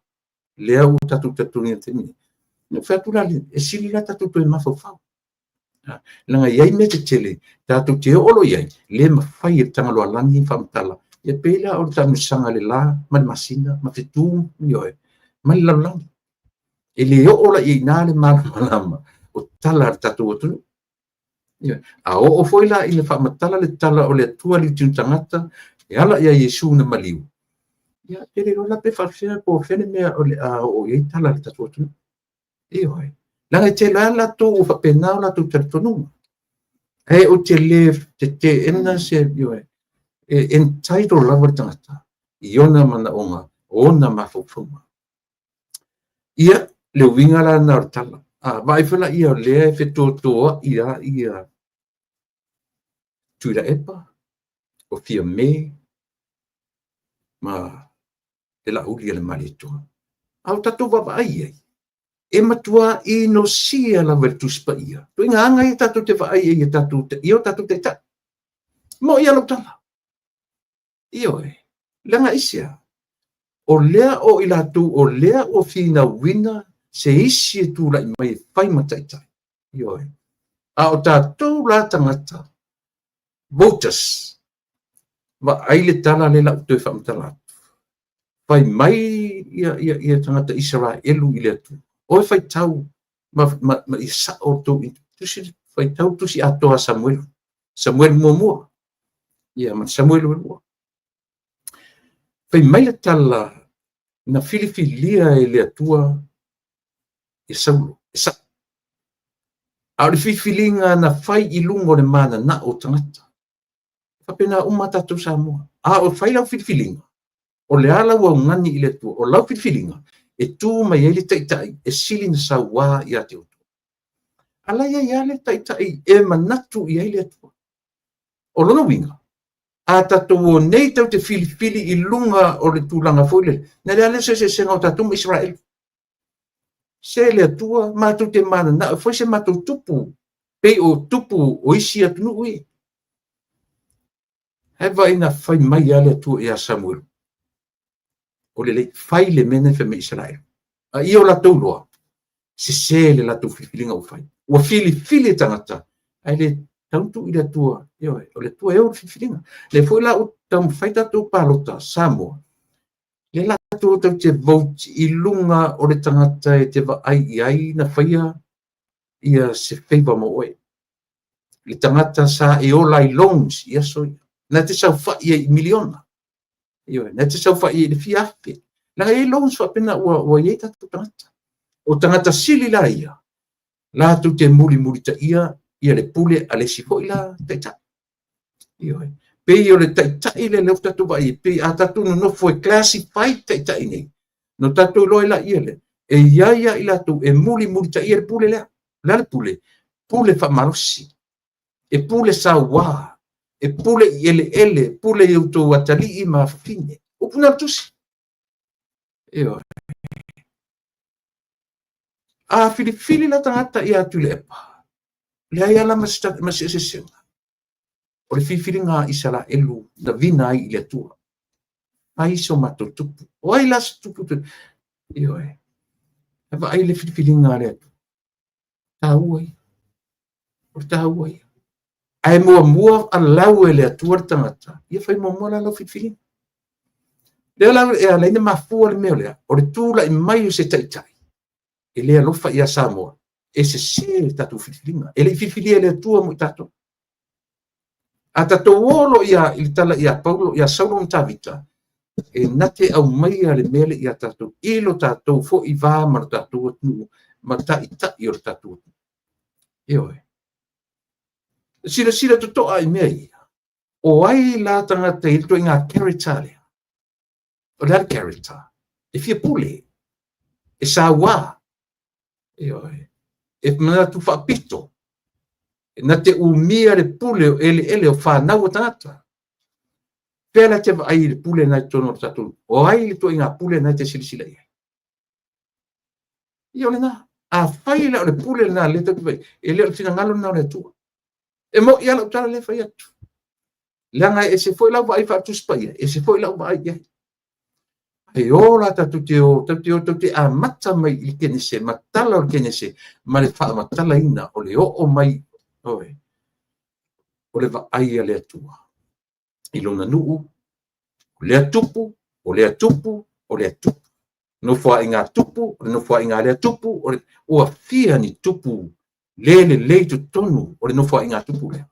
lea ua tatou talitonuina i le taimi nei, na fai atu la, e sili la tatou toe mafaufau. Leaga e i ai mea tetele tatou te oo loa i ai, le mafai e le Tagaloaalagi faamatala. Ia pei la o le taamilosaga i le la ma le masina ma fetu, ioe, ma le lalolagi. E le oo la i ai i ina le malamalama o tala a le tatou atunuu. Ioe. A oo foi la ina faamatala le tala o le Atua liutinu tagata e ala ia Iesu na maliu, ia pe le iloa la pe faafefea po o fea le mea o le a oo i ai tala a le tatou atunuu. Ioe. Leaga e tele lava latou ua faapena o latou talitonuga. Ae ou te le teteena se, ioe, e entitle lava le tagata i ona manaoga, o ona mafaufauga. Ia, le uiga la lena o le tala. A vaai foi laia o lea e fetotoai lava ia Tuilaepa, o Fiame ma le Laauli a le Malietoa. A o tatou vaavaai i ai, e matua inosia lava i le Tusi Paia. Ituaiga aga ia tatou te vaai ai i o tatou taitai. Mo'i lava lau tala. Ioe, leaga aisea? O lea o i latou o lea ua finauina se isi e tulai mai e fai ma taitai. Ioe. A o tatou la tagata, voters, vaai le tala lea la ou toe faamatala atu. Fai mai ia tagata Isaraelu i le Atua. O e faitau ma ia sao tou tusi, faitau tusi atoa a Samuelu. Samuelu muamua, ia ma Samuelu lua. Fai mai le tala na filifilia e le Atua ia Saulo, e sao. A o le filifiliga na fai i luga o le mananao o tagata. E faapena uma tatou Samoa. A o fai lau filifiliga, O le a lau augani i le Atua, o lau filifiliga e tu mai ai le taitai e sili ona sauā ia te outou. A la e i ai lava le taitai e manatu i ai le Atua. O lona uiga, a tatou o nei tatou te filifili i luga o le tulaga foi lele, na le ala se eseesega o tatou ma Isaraelu. Se le Atua matou te mananao e fai se matou tupu, pei o tupu o isi atunuu ia. Ae vaai na fai mai lava le Atua ia Samuelu, o lelei, fai le mea na fai mai Isaraelu. A ia o latou iloa, sese le latou filifiliga ua fai. Ua filifili e tagata, ae le tatau tuu i le Atua. Ioe, o le Atua e ou le filifiliga. Lea foi la ua taumafai tatou palota Samoa, lea la tatou te vote i luga o le tagata e te vaai i ai na faia ia se favor mo oe. Le tagata sa e ola ai loans i aso ia. Na te saofai ai i miliona. Ioe, na te saofai ai i le fia afe. Leaga e i ai loans faapena ua i ai tatou tagata. O tagata sili la ia, latou te mulimulitaia ia le pule a le isi foi la taitai. Ioe. Pei o le taitai lea lea ua tatou vaai ai, pei a tatou nonofo e classify taitai nei, na tatou iloa ai laia lea, e i ai lava i latou e mulimulitaia le pule lea. O le a le pule? Pule faamalosi, e pule sauā, e pule i eleele, e pule i outou atalii ma afafine. Upu na o le Tusi. Ioe. A filifili la tagata ia Tuilaepa, leai lava ma se eseesega. O le filifiliga a Isaraelu na vina ai i le Atua. Fai so matou tupu. O ai la se tupu? Ioe. E vaai le filifiliga a le Atua. Taua ia. O le taua ia. Ae muamua alau e le Atua le tagata, ia fai muamua la lau filifiliga. Lea la e ala ai ona mafua le mea lea, o le tulai mai o se taitai, e le alofa ia Samoa, e sese le tatou filifiliga. E le i filifilia e le Atua mo i tatou. A tatou o loa ia i le tala ia Paulo, ia Saulo ma Tavita, e na te aumaia le mea lea ia tatou i lo tatou foi va ma lo tatou atunuu ma taitai o le tatou atunuu. Ioe. Silasila totoa i mea ia. O ai la tagata i le ituaiga character lea? O le a le character? E fia pule, e sauā, ioe, e manatu faapito, na te umia le pule o eleele o fanau a tagata. Fea la te vaai i le pule na i totonu o le tatou, o ai le ituaiga pule na e te silasila i ai? Ia o lena. Afai la o le pule lena lea tatou te vaai, e le o le finagalo lena o le Atua. E moni lava lau tala lea e fai atu. Leaga e ese foi lau vaai faale-Tusi Paia, ese foi lau vaai i ai. E o la tatou te o, tatou te o, tatou te amata mai i le Kenese, matala o le Kenese, ma le faamatalaina o le oo mai, oi, o le vaai a le Atua i lona nuu, o lea tupu, o lea tupu, o lea tupu. Nofoaiga tupu, o le nofoaiga a lea tupu, o le, ua fia ni tupu le lelei i totonu o le nofoaiga tupu lea.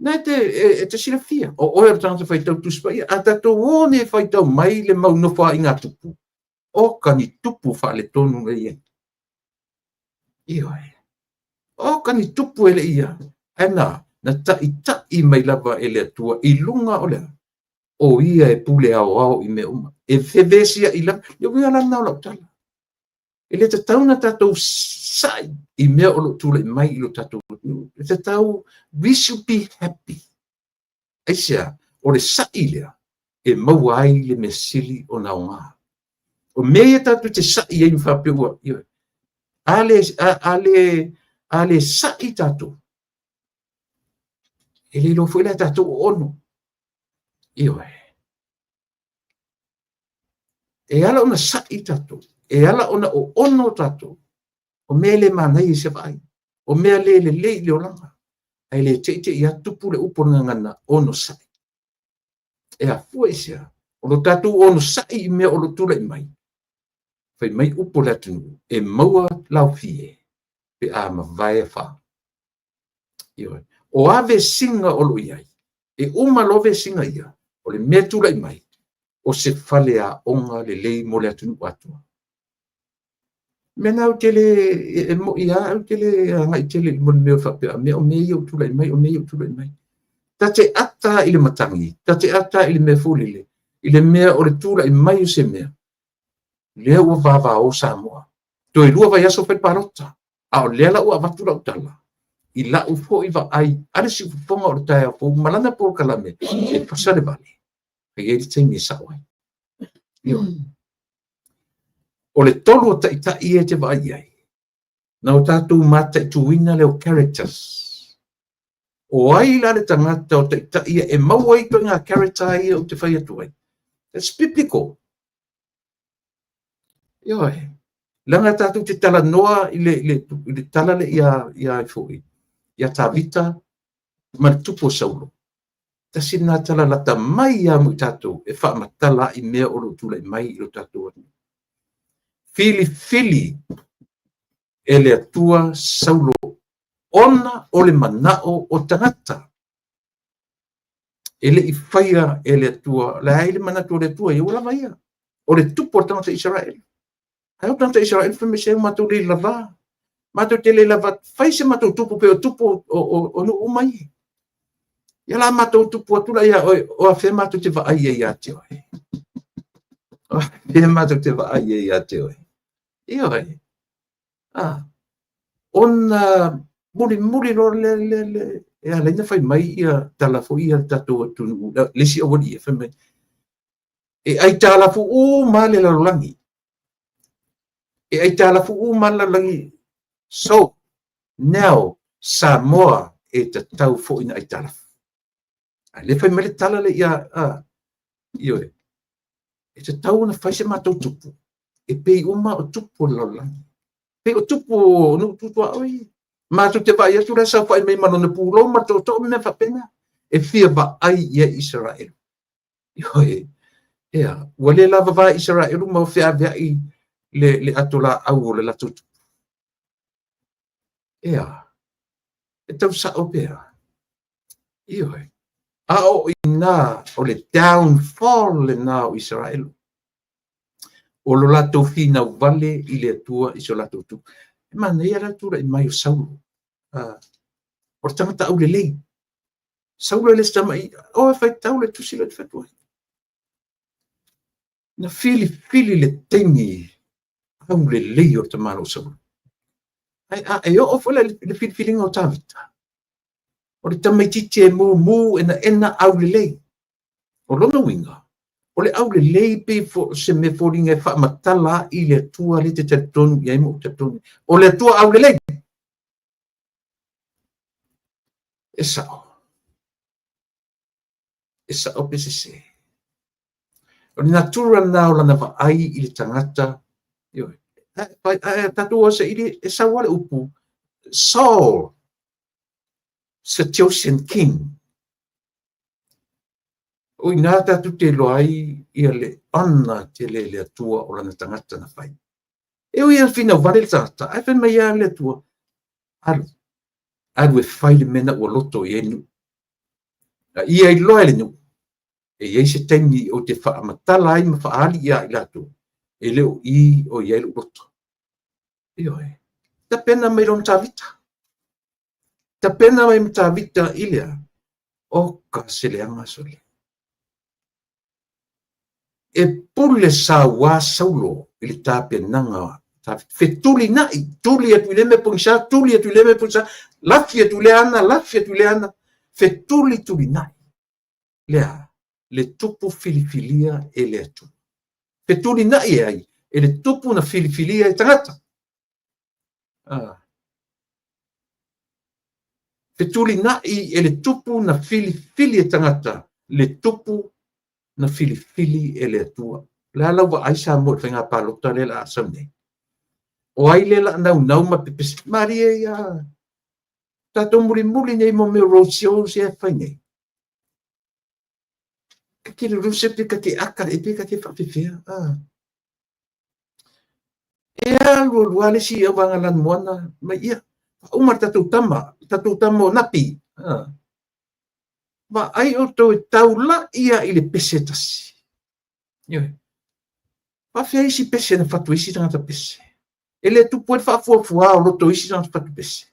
Na e te, e, e te silafia, o oe o le tagata faitau Tusi Paia, a tatou o nei e faitau mai le mau nofoaiga tupu, oka ni tupu faaletonu e i ai. Ioe. Oka ni tupu e le ia. Ae na, na taʻitaʻi mai lava e le Atua i luga o le a? O ia e pule aoao i mea uma. E fevesiaʻi lava. Le uiga la lena o lau tala. E le tatau ona tatou sa'i i mea o lo o tulai mai i lo tatou atunuu. E tatau, we should be happy. Aisea? O le sa'i lea e maua ai le mea sili ona aoga. O mea ia tatou te sa'i ai ma faapea ua, ioe, a le, a, a le, a le sa'i tatou, e le iloa foi la e tatou o ono. Ioe. E ala ona sa'i tatou, e ala ona oono tatou, o mea e le manaia i se vaai, o mea le lelei i le olaga, ae le teitei lava tupu le upu o le gagana onosai. E afua i se a? O lo tatou onosai i mea o lo o tulai mai, fai mai upu o le atunuu, e maua laofie pe a mavae afa. Ioe. O a vesiga o lo o i ai, e uma loa vesiga ia, o le mea e tulai mai, o se faleaoga lelei mo le atunuu atoa. Mea na ou te le, e moni lava ou te le agai tele i le mea faapea, mea o mea ia ua tulai mai, o mea ia ua tulai mai. Ta te ata i le matagi, ta te ata i le mea foi lele, I le mea o le tulai mai o se mea, lea ua vavao Samoa. Toe 2 vaiaso fai le palota, a o lea la ua avatu lau tala, i lau foi vaai a le siufofoga o le taeao fou ma lana polokalame e fasa le vale, e i ai le taimi e sao ai. O le 3 o taitai ia e te vaai i ai, na o tatou mataituina lea o characters. O ai la le tagata o taitai ia e maua ai ituaiga character ia ou te fai atu ai? That's biblical. Ioe. Leaga tatou te talanoa i le tala le ia foi, ia Tavita ma le tupu o Saulo. Tasi lena tala lata mai ia mo i tatou e faamatala i mea o lo o tulai mai i lo tatou atunuu. Filifili e le Atua Saulo ona o le manao o tagata. E le i faia e le Atua, le ai le manatu o le Atua, ia ua lava ia. O le tupu o le tagata Israel. Ai o tagata Israel fai mai se matou le lava. Matou te le lava, fai se matou tupu pe o tupu o nuu uma ia. Ia la matou tupu atu la ia oe, o afea matou te vaai ai ia te oe. O afea matou te vaai ai ia te oe. Ia oe. Ah, ona muli muli loa le le le e ala ai ona fai mai ia tala foi ia le tatou atunuu, le isi aualii e fai mai, e aitalafu uma le lalolagi. E aitalafu uma le lalolagi. So, now, Samoa e tatau foi na aitalafu. A le fai mai le tala le ia, ioe, e tatau ona fai se matou tupu, e pei uma o tupu o le lalolagi. Pei o tupu o nuu tutuaoi. Matou te vaai atu la saofai mai ma lona pulou ma tootoo ma mea faapena. E fia vaai ia Israel. Ioe, ea, ua le lava va Israel ma o feaveai le ato laau o le latou tupu. Ea, e tau sao pea. Ioe, a o ina o le downfall lena o Israel. O lo latou finau vale i le Atua i so latou tupu. E manaia la tulai mai o Saulo. O le tagata aulelei. Saulo e le se tamai, o e faitau le tusi le te whatua. Na filifili le taimi aulelei o le tamalo o Saulo. Ai a e oo foi le filifiliga o Tavita. O le tamaitiiti e mumu e na ena aulelei. O lona uiga, o le aulelei pe se mea foliga e faamatala i le Atua le te talitonu i ai ma ou talitonu. O le Atua aulelei. E sao. E sao pe sese. O le natura lena o lana vaai i le tagata. Ioe. A tatou o saili e sau lava le upu Saul, Seleucian King. O ina tatou te iloa ai ia le ana tele le Atua o lana tagata na fai. E ui ia finau vale le tagata, ae fai mai ia le Atua, alu, alu e fai le mea na ua loto i ai nuu. A ia iloa e le nuu, e i ai se taimi o te faamatala ai ma faaali ia i latou, e le o i o i ai lou loto. Ioe, tapena mai lona Tavita. Tapena mai ma Tavita i lea, o ka seleaga sole. E pule sauā Saulo i le tapenaga Tavita. Fetuli nai, tuli atu i le mea pogisa, tuli atu i le mea pogisa, lafi atu i le ana, lafi atu i le ana, fetuli tuli nai. Lea, le tupu filifilia e le Atua. Fetuli nai e ai, e le tupu na filifilia e tagata. Fetuli nai e le tupu na filifili e tagata, le tupu na filifili e le Atua. Le a lau vaai Samoa i le faiga palota lea la a sau nei. O ai lea la naunau ma pepesi malie ia tatou mulimuli nei mo mea road shows ia e fai nei. Ka te ruruse pe ka te aka e pe ka te whaafefea. E alu alu a le si au vanga lan moana mai ia. Uma tatou tama o Napi. Ma ai o tau e taulai ia i le pese tasi. Ioe. Faafea isi pese na fatu isi tagata pese. E le tupu ai le faafuafua o loto isi tagata fatu pese.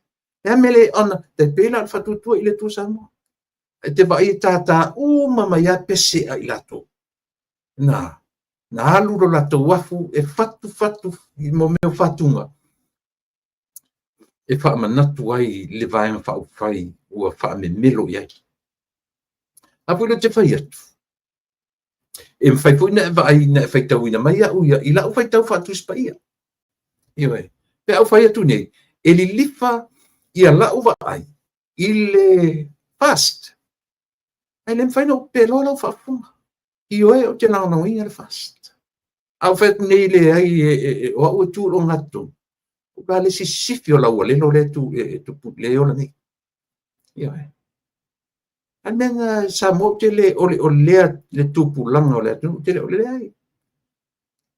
E a mele ona, te pēlā le fatuatua i le Atua Samoa. E te vaai e tātā uma mai a pese a i latou. Na, na alu lo latou afu e fatufatu i mea o fatuga e faamanatu ai le Vaega Faaupufai ua faamemelo i ai. A foi lea ou te fai atu, e mafai foi ona e vaai na e faitauina mai au ia i lau faitau faa-Tusi Paia. Ioe. Pe a ou fai atu nei, e lilifa ia lau vaai i le past. Ae le mafai ona ou peloa lau faafofoga. Ioe, ou te lagolagoina le FAST. A ou fai atu nei, leai, o au e tu i le ogatotonu, o le a le sisifi o laualelo lea e tupu, lea e ola nei. Ioe. A le mea na Samoa ou te le oleolea le tupulaga o le atunuu, ou te le oleolea ai.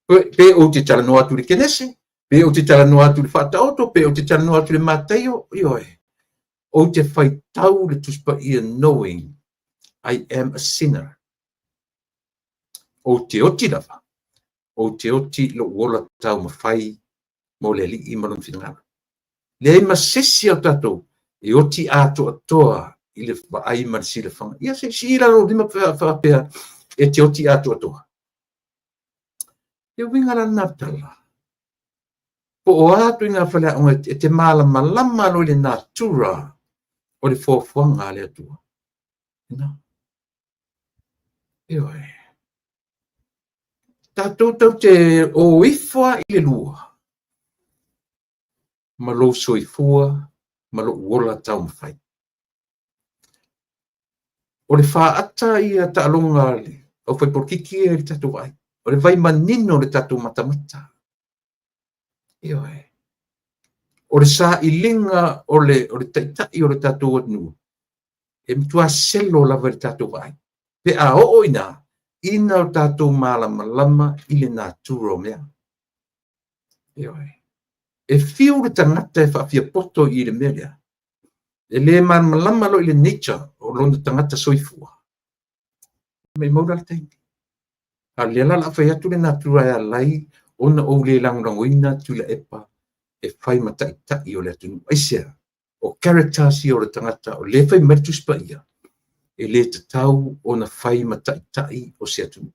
Pe ou te talanoa atu i le Kenese, pe ou te talanoa atu i le Faataoto, pe ou te talanoa atu i le Mataio, ioe. Ou te faitau le Tusi Paia knowing I am a sinner. Ou te oti lava, ou te oti i lou ola taumafai mo le Alii ma lona finagalo. Leai ma se isi o tatou e oti atoatoa i le vaai ma le silafaga. Ia se i sii la lou lima faapea e te oti atoatoa. Le uiga la lena tala. Po o a ituaiga faleaoga e te malamalama loa i le natura o le foafoaga a le Atua. Na. Ioe. Tatou tau te o ifo lava i le lua ma lou soifua ma lou ola taumafai. O le faata ia taaloga a le aufai-polokiki ia i le tatou vaai. O le vai manino o le tatou matamata. Ioe. O le sailiga o le taitai o le tatou atunuu, e matua selo lava i le tatou vaai. Pe a oo i ina, ina o tatou malamalama i le natura o mea. Ioe. E fiu le tagata e faafiapoto i le mea lea, e le malamalama loa i le nature o lona tagata soifua. Maimau la le taimi. A o lea la o le a fai atu le natura e ala ai ona ou le lagolagoina Tuilaepa e fai ma taitai o le atunuu. Aisea? O characters ia o le tagata o lea e fai mai le Tusi Paia, e le tatau ona fai ma taitai o se atunuu.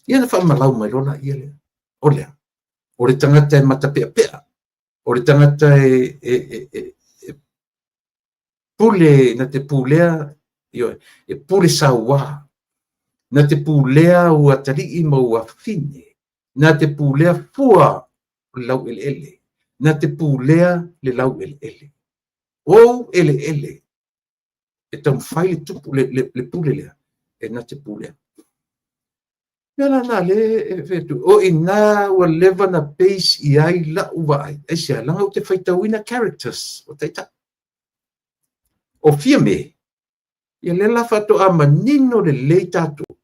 Ia ona faamalau mai loa laia lea. O lea, o le tagata e matapeapea, o le tagata e pule, na te pulea, ioe, e pule sauā, na te pulea ou atalii ma ou afafine, na te pulea fua o le laueleele, na te pulea le laueleele. Ou eleele, e taumafai le tupu, le pule lea, e na te pulea. Mea la na le e fai atu, o i ina ua leva na base i ai lau vaai. Aisea, leaga ou te faitauina characters o taitai. O Fiame, ia lea la faatoa manino lelei tatou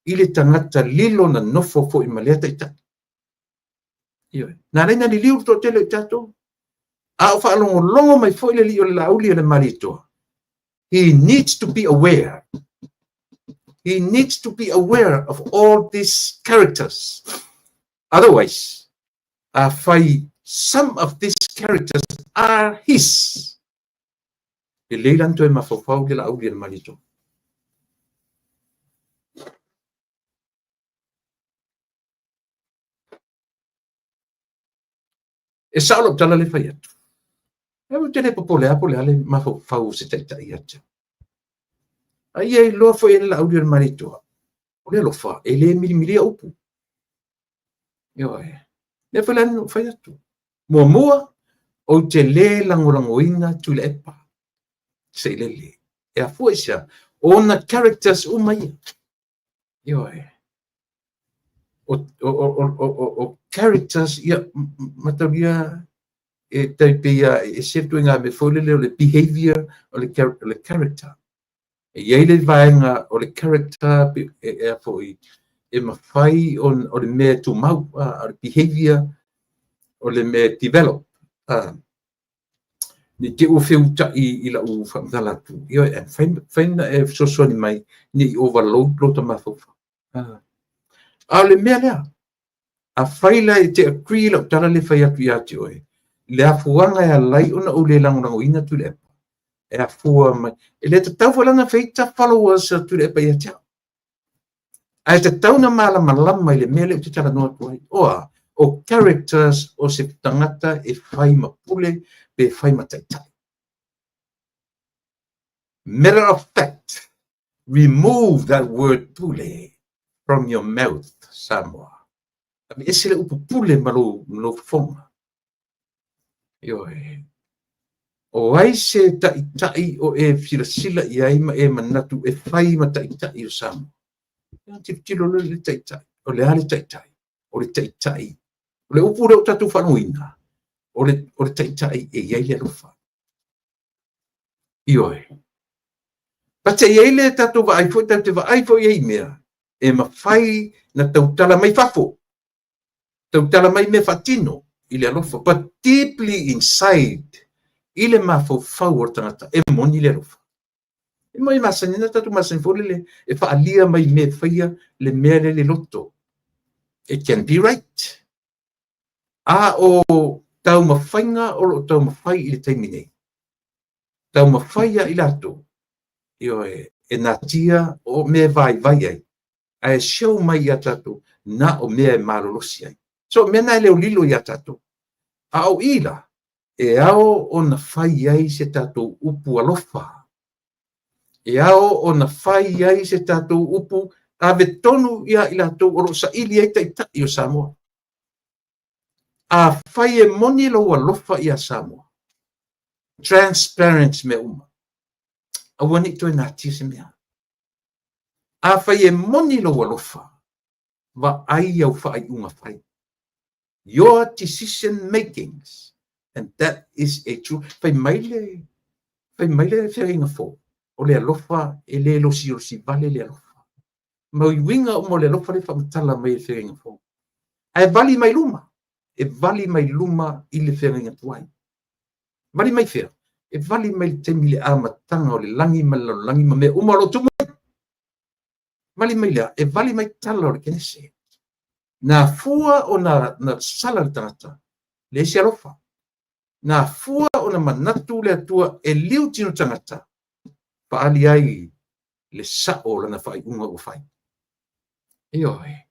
i le tagata lilo na nofo foi ma lea taitai. Ioe. Na ala ai na liliu le toatele o tatou. A o faalogologo mai foi le alii o le Laauli o le Malietoa, he needs to be aware. He needs to be aware of all these characters. Otherwise, afai some of these characters are his, lelei la na toe mafaufau le Laauli o le Malietoa. E sao lau tala lea e fai atu. E ou te le popole lava po o le a le mafaufau o se taitai ia te au. A ia iloa foi e le Laauli o le Malietoa, o le alofa e le milimilia upu. Ioe. Lea foi la na ou fai atu. Muamua, ou te le lagolagoina Tuilaepa Sailele. E afua i se a? O ona characters uma ia. Ioe. O characters ia, mataulia e tai pei a e ese le ituaiga mea foi lele o le behavior o le character. E i ai le vaega o le character e a foi e mafai ona o le mea e tumau, o le behavior o le mea e develop. Ne i te i ua feuta'i i lau faamatala atu, ioe, ae mafai ona e fesoasoani mai ne i overload lota mafaufau. A o le mea lea, afai la e te agree i lau tala lea e fai atu ia te oe, le afuaga e ala ai ona ou le lagolagoina Tuilaepa, e afua mai, e le tatau foi la ona feita followers a Tuilaepa ia te au. Ae tatau ona malamalama i le mea lea ou te talanoa atu ai. O a? O characters o se tagata e fai ma pule pe fai ma taitai. Matter of fact, remove that word pule from your mouth, Samoa. Aveese le upu pule ma lou fofoga. Ioe. O ai se taitai o e silasila i ai ma e manatu e fai ma taitai o Samoa? Ia tilotilo loa i le taitai. O le a le taitai? O le taitai. O le upu lea ua tatou faalogoina, o le taitai e i ai le alofa. Ioe. But e i ai le tatou vaai foi, tatou te vaai foi i ai i mea, e mafai na tautala mai fafo, tautala mai mea faatino i le alofa, but deeply inside, i le mafaufau o le tagata, e moni le alofa. E mai masani, na tatou masani foi lele, e faaalia mai mea e faia le mea lea le loto. It can be right. A o taumafaiga o lo o taumafai i le taimi nei, taumafai ia i latou, ioe, e natia o mea e vaivai ai, ae show mai ia tatou na o mea e malolosi ai. So, mea na e leolilo ia tatou. A o i la, e ao ona fai ai se tatou upu alofa. E ao ona fai ai se tatou upu ave tonu ia i latou o lo o saili ai taitai o Samoa. A fai e moni lou alofa ia Samoa, transparent mea uma. Aua ne i toe natia se mea. A fai e moni lou alofa, vaai au faaiuga fai. Your decision makings. And that is a true. Fai mai le feagaiga fou. O le alofa e le losilosi vale le alofa. Ma uiga uma o le alofa le faamatala mai le feagaiga fou. Ae vali mai luma. E vali mai luma i le feagaiga tuai. Vali mai fea? E vali mai le taimi le amataga o le lagi ma le lalolagi ma mea uma o lo o tumu mai. Vali mai lea, e vali mai tala o le Kenese. Na fua o na sala le tagata, le isi alofa. Na fua o na manatu le Atua e liu tino tagata, faali ai le sao o lana faaiuga ua fai. Ioe,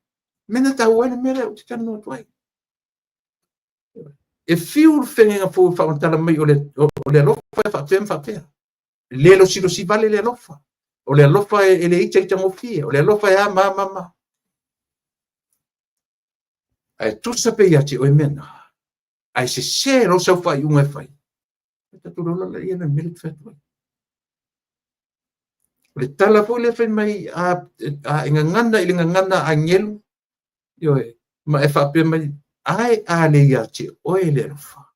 mea na taua ai le mea lea ou te talanoa atu ai. E fiu le feagaiga fou e faamatala mai o le alofa e faapea ma faapea. Le losilosi vale le alofa. O le alofa e le itaitagofie. O le alofa e a ma ma ma. Ae tusa pe ia te oe mea na. Ae sese lou sau faaiuga e fai. E tatou lola la ia na mea le te fai atu ai. O le tala foi lea fai mai a e gagana i le gagana agelu, ioe, ma e faapea mai, ai a le ia te oe le alofa.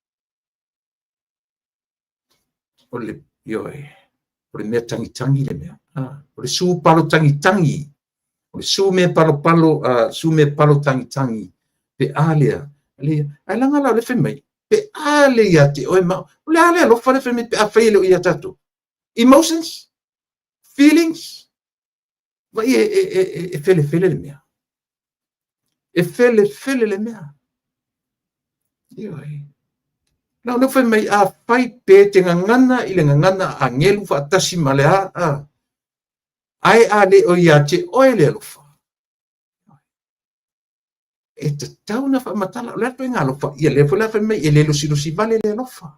O le, ioe, o le mea tangitangi le mea. O le su palo tangitangi. O le su mea palopalo, su mea palo tangitangi. Pe a lea, ai langa la o le fai mai, pe a le ia te oe ma, o le a le alofa le fai mai, pe a fai le o ia tatou. Emotions, feelings, vai e fele fele le mea. E fele fele le mea. Ioe. Na o fai mai a fai pe te gagana i le gagana agelu faatasi ma le a. Ai a le o ia te oe le alofa. E tatau na faamatala, o le atu e ngā alofa, ia le foi la fai mai, e le losilosi vale le alofa.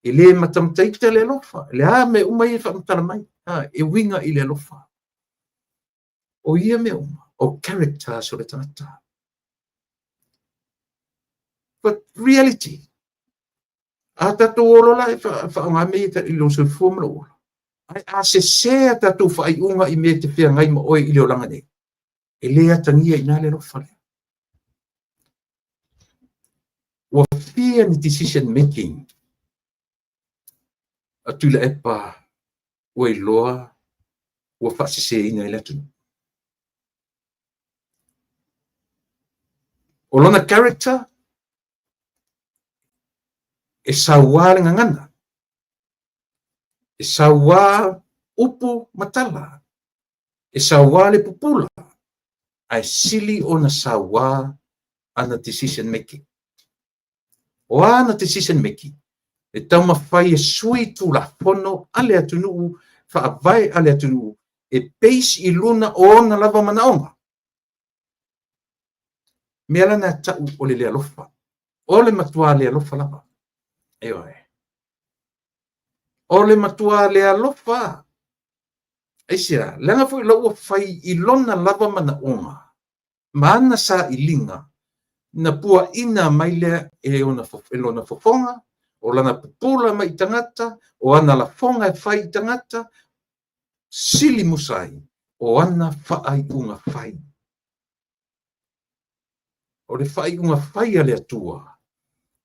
E le matamataita le alofa. Le a me uma ia faamatala mai. E uiga i le alofa. O ia mea uma, o characters o le tagata. But reality, a tatou olola e whaonga me i lo soifua ma lo ola. Ai a sese a tatou faaiuga i mea te feagai ma oe i le olaga nei. E le atagia i nā le alofa lea. Ua fia ni decision making a Tuilaepa ua iloa ua faaseseina i le atunuu. O lona character e sauā le gagana, e sauā upu ma tala, e sauā le pupula, ae sili ona sauā ana decision making. O ana decision making, e taumafai e sui tulafono a le atunuu, faavae a le atunuu, e base i luna o ona lava manaoga. Mea la na ta'u o le le alofa. O le matua le alofa lava. Ioe. O le matua le alofa. Aisea, leaga foi la ua fai i lona lava manaoga ma ana sailiga, na puaina mai lea e lona fofoga, o lana pupula mai i tagata, o ana lafoga e fai i tagata, sili musa ai, o ana faaiuga fai. O le faaiuga fai a le Atua,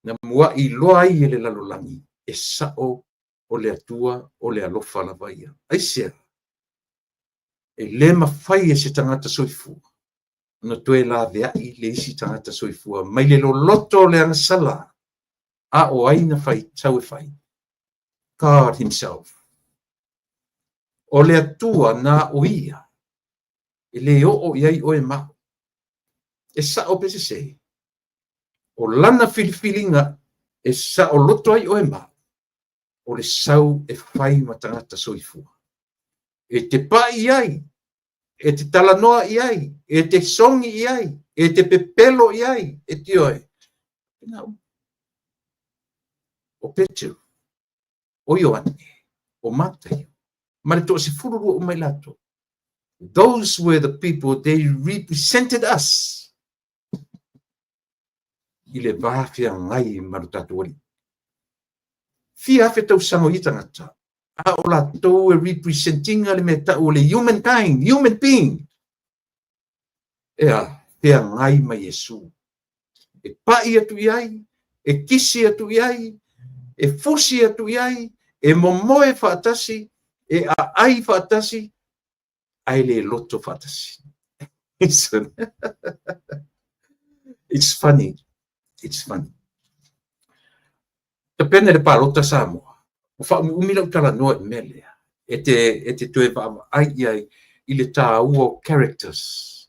na muai iloa ai e le lalolagi, e sao o le Atua o le alofa lava ia. Aisea? E le mafai e se tagata soifua ona toe laveai le isi tagata soifua mai le loloto o le agasala. A o ai na faitau e fai? God himself. O le Atua na o ia, e le oo i ai oe ma au. E sao pe sese? O lana filifiliga e saoloto ai oe ma au, o le sau e fai ma tagata soifua. E te pai i ai, e te talanoa i ai, e te sogi i ai, e te pepelo i ai, e te oe. O Peteru, o Ioane, o Mataio, ma le 12 uma i latou. Those were the people, they represented us i le va feagai ma lo tatou Alii. Fia afe tausaga o ia tagata, a o latou e representinga le mea ta'u o le humankind, human being. Ea, feagai ma Iesu. E pa'i atu i ai, e kisi atu i ai, e fusi atu i ai, e momoe faatasi, e aai faatasi, ae le loto faatasi. It's funny. It's funny. Tapena le palota Samoa. Ua faaumiumi lau talanoa i mea lea. E te toe vaavaai i ai i le tāua o characters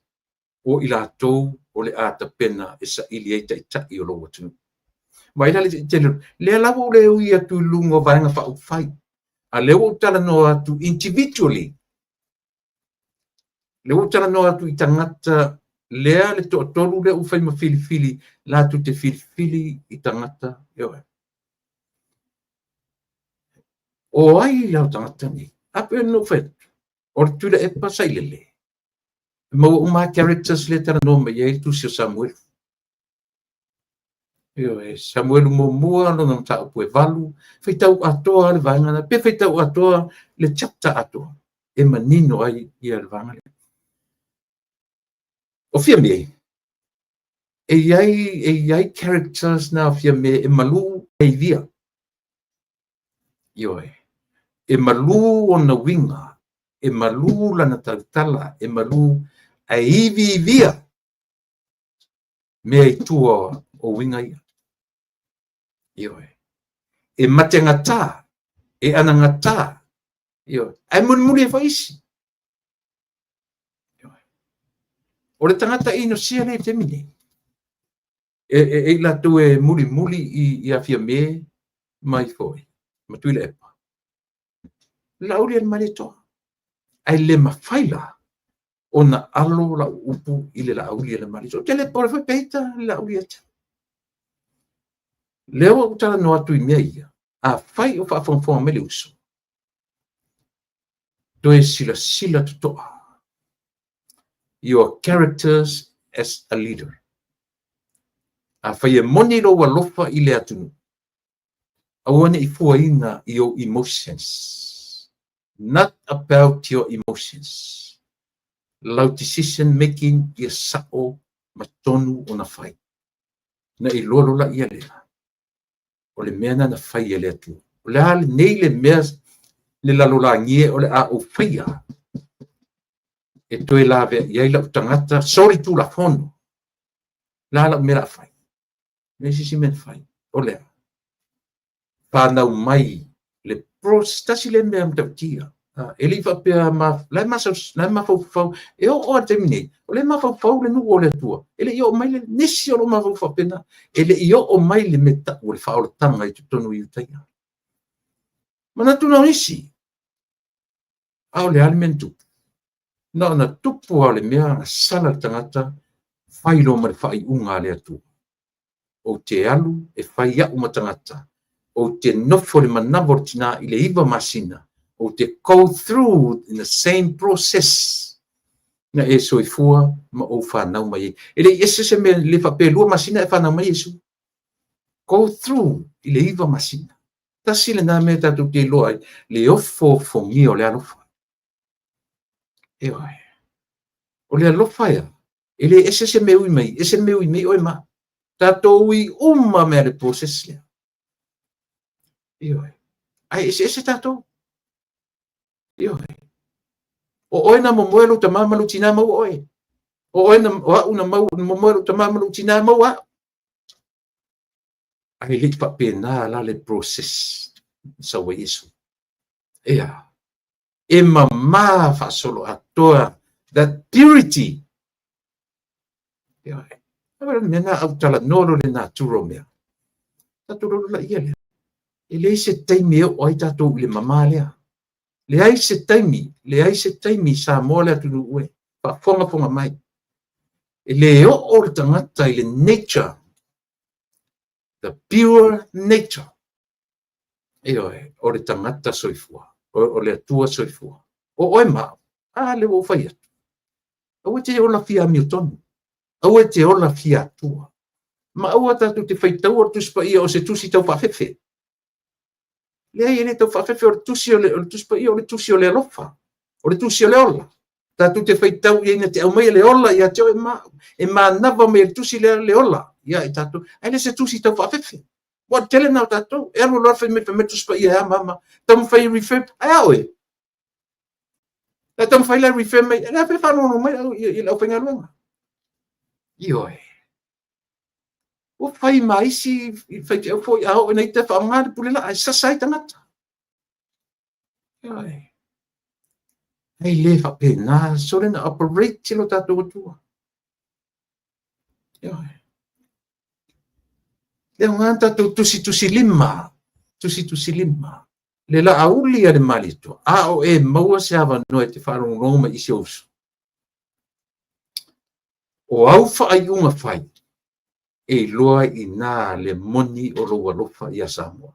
o i latou o le a tapena e saili ai taitai o lou atunuu. Mai la le tele, lea lava ua le ui atu i luga o vaega faaupufai. A lea ua ou talanoa atu individually. Lea ua ou talanoa atu i tagata lea le toatolu lea ua fai ma filifili, latou te filifili i tagata, ioe. O ai la o tagata nei? A pe na ou fai atu, o le Tuilaepa Sailele. E maua uma characters le talanoa mai ai le tusi o Samuelu. Ioe, Samuelu muamua, lona mataupu e 8, faitau atoa le vaega na, pe faitau atoa le chapter atoa, e manino ai ia le vaega lea. O Fiame, e i ai characters na o Fiame e malu e ivia. Ioe, e malu ona uiga, e malu lana tautala, e malu ae ivi ivia mea i tua o uiga ia. Ioe. E mategata, e anagata, ioe, ae mulimuli e fai isi. Ioe. O le tagata inosia le i taimi nei. E i latou e mulimuli i a Fiame mai foi, ma Tuilaepa. Laauli Malietoa. Ae le mafai la ona alo lau upu i le Laauli a le Malietoa. Ou te le pole foi peita le Laauli ia te. Lea ua ou talanoa atu i mea ia, a fai o faafogafoga mai le uso, toe silasila totoa. Your characters as a leader. A fai e moni lou alofa i le atunuu, aua ne i fuaina i ou emotions. Not about your emotions. Lau decision making ia sao ma tonu ona fai. Na iloa lola ia lea. O le mea na fai e le Atua. O le a nei le mea le lalolagie o le a ou faia e toe lavea i ai lau tagata soli tulafono. La lau mea la fai. Le sisi mea fai. O lea. Whanau mai le tasi le mea matautia. E le i faapea ma, la e mafaufau, e oo a le taimi nei, o le mafaufau le nuu o le Atua. E le i oo mai le nisi o lo mafaufau faapena. E le i oo mai le mea ta'u o le faaolataga i totonu i Iutaia. Manatu na o nisi. A o le a le mea na tupu? Na ona tupu lava o le mea na sala le tagata. Fai loa ma le faaiuga a le Atua. Ou te alu e fai a'u ma tagata, ou te nofo i le manava o le tina i le 9 masina, ou te go through in the same process na e soifua ma ou fanau mai ai. E le i ese se mea, le faapea 2 masina e fanau mai Iesu. Go through i le 9 masina. Tasi lena mea tatou te iloa ai, le ofoofogia o le alofa. Ioe. O le alofa ea, e le ese se mea ui mai, ese le mea ui mai oe ma au. Tatou ui uma mea le process lea. Ioe. Ae eseese tatou. Ioe. O oe na momoe lou tama ma lou tina maua oe. O oe na, o au na mau, momoe lou tama ma lou tina maua au. Ae le i faapena la le process sau ai Iesu. Ea, e mama faasoloatoa that purity. Ioe. Aua le mea na au talanoa lo le natura o mea. Tatou lolo la ia lea. E leai se taimi e oo ai tatou i le mama lea. Leai se taimi, leai se taimi Samoa le atunuu e faafogafoga mai. E le oo le tagata i le nature, the pure nature. Ioe, o le tagata soifua, o le Atua soifua. O oe ma au, a le ua ou fai atu. Aua e te ola fia amiotonu. Aua e te ola fia Atua. Ma aua tatou te faitaua le Tusi Paia o se tusi tau faafefe. Leai, e le tau faafefe, o le tusi o le, o le Tusi Paia, o le tusi o le alofa, o le tusi o le ola. Tatou te faitau i ai na te aumaia le ola ia te oe ma au. E manava mai e le tusi lea le ola ia i tatou. Ae le se tusi tau faafefe. Ua tele na o tatou. E alu alu fai mai, fai mai Tusi Paia e a mama. Taumafai e refer. Ae a oe? E taumafai la e refer mai. E le a fe faalogologo mai au i le aufaigaluega. Ioe. Ua fai ma isi faifeau foi a oo ina ita e faaaoga le pule laa e sasa ai tagata. Ioe. Ei le faapena, sole na operate lo tatou Atua. Ioe. Le aoga tatou tusitusi lima, tusitusi lima. Le laauli a le Malietoa, a o e maua se avanoa e te faalogologo mai i si ou uso. O au faaiuga fai, e iloa i ina le moni o lou alofa ia Samoa.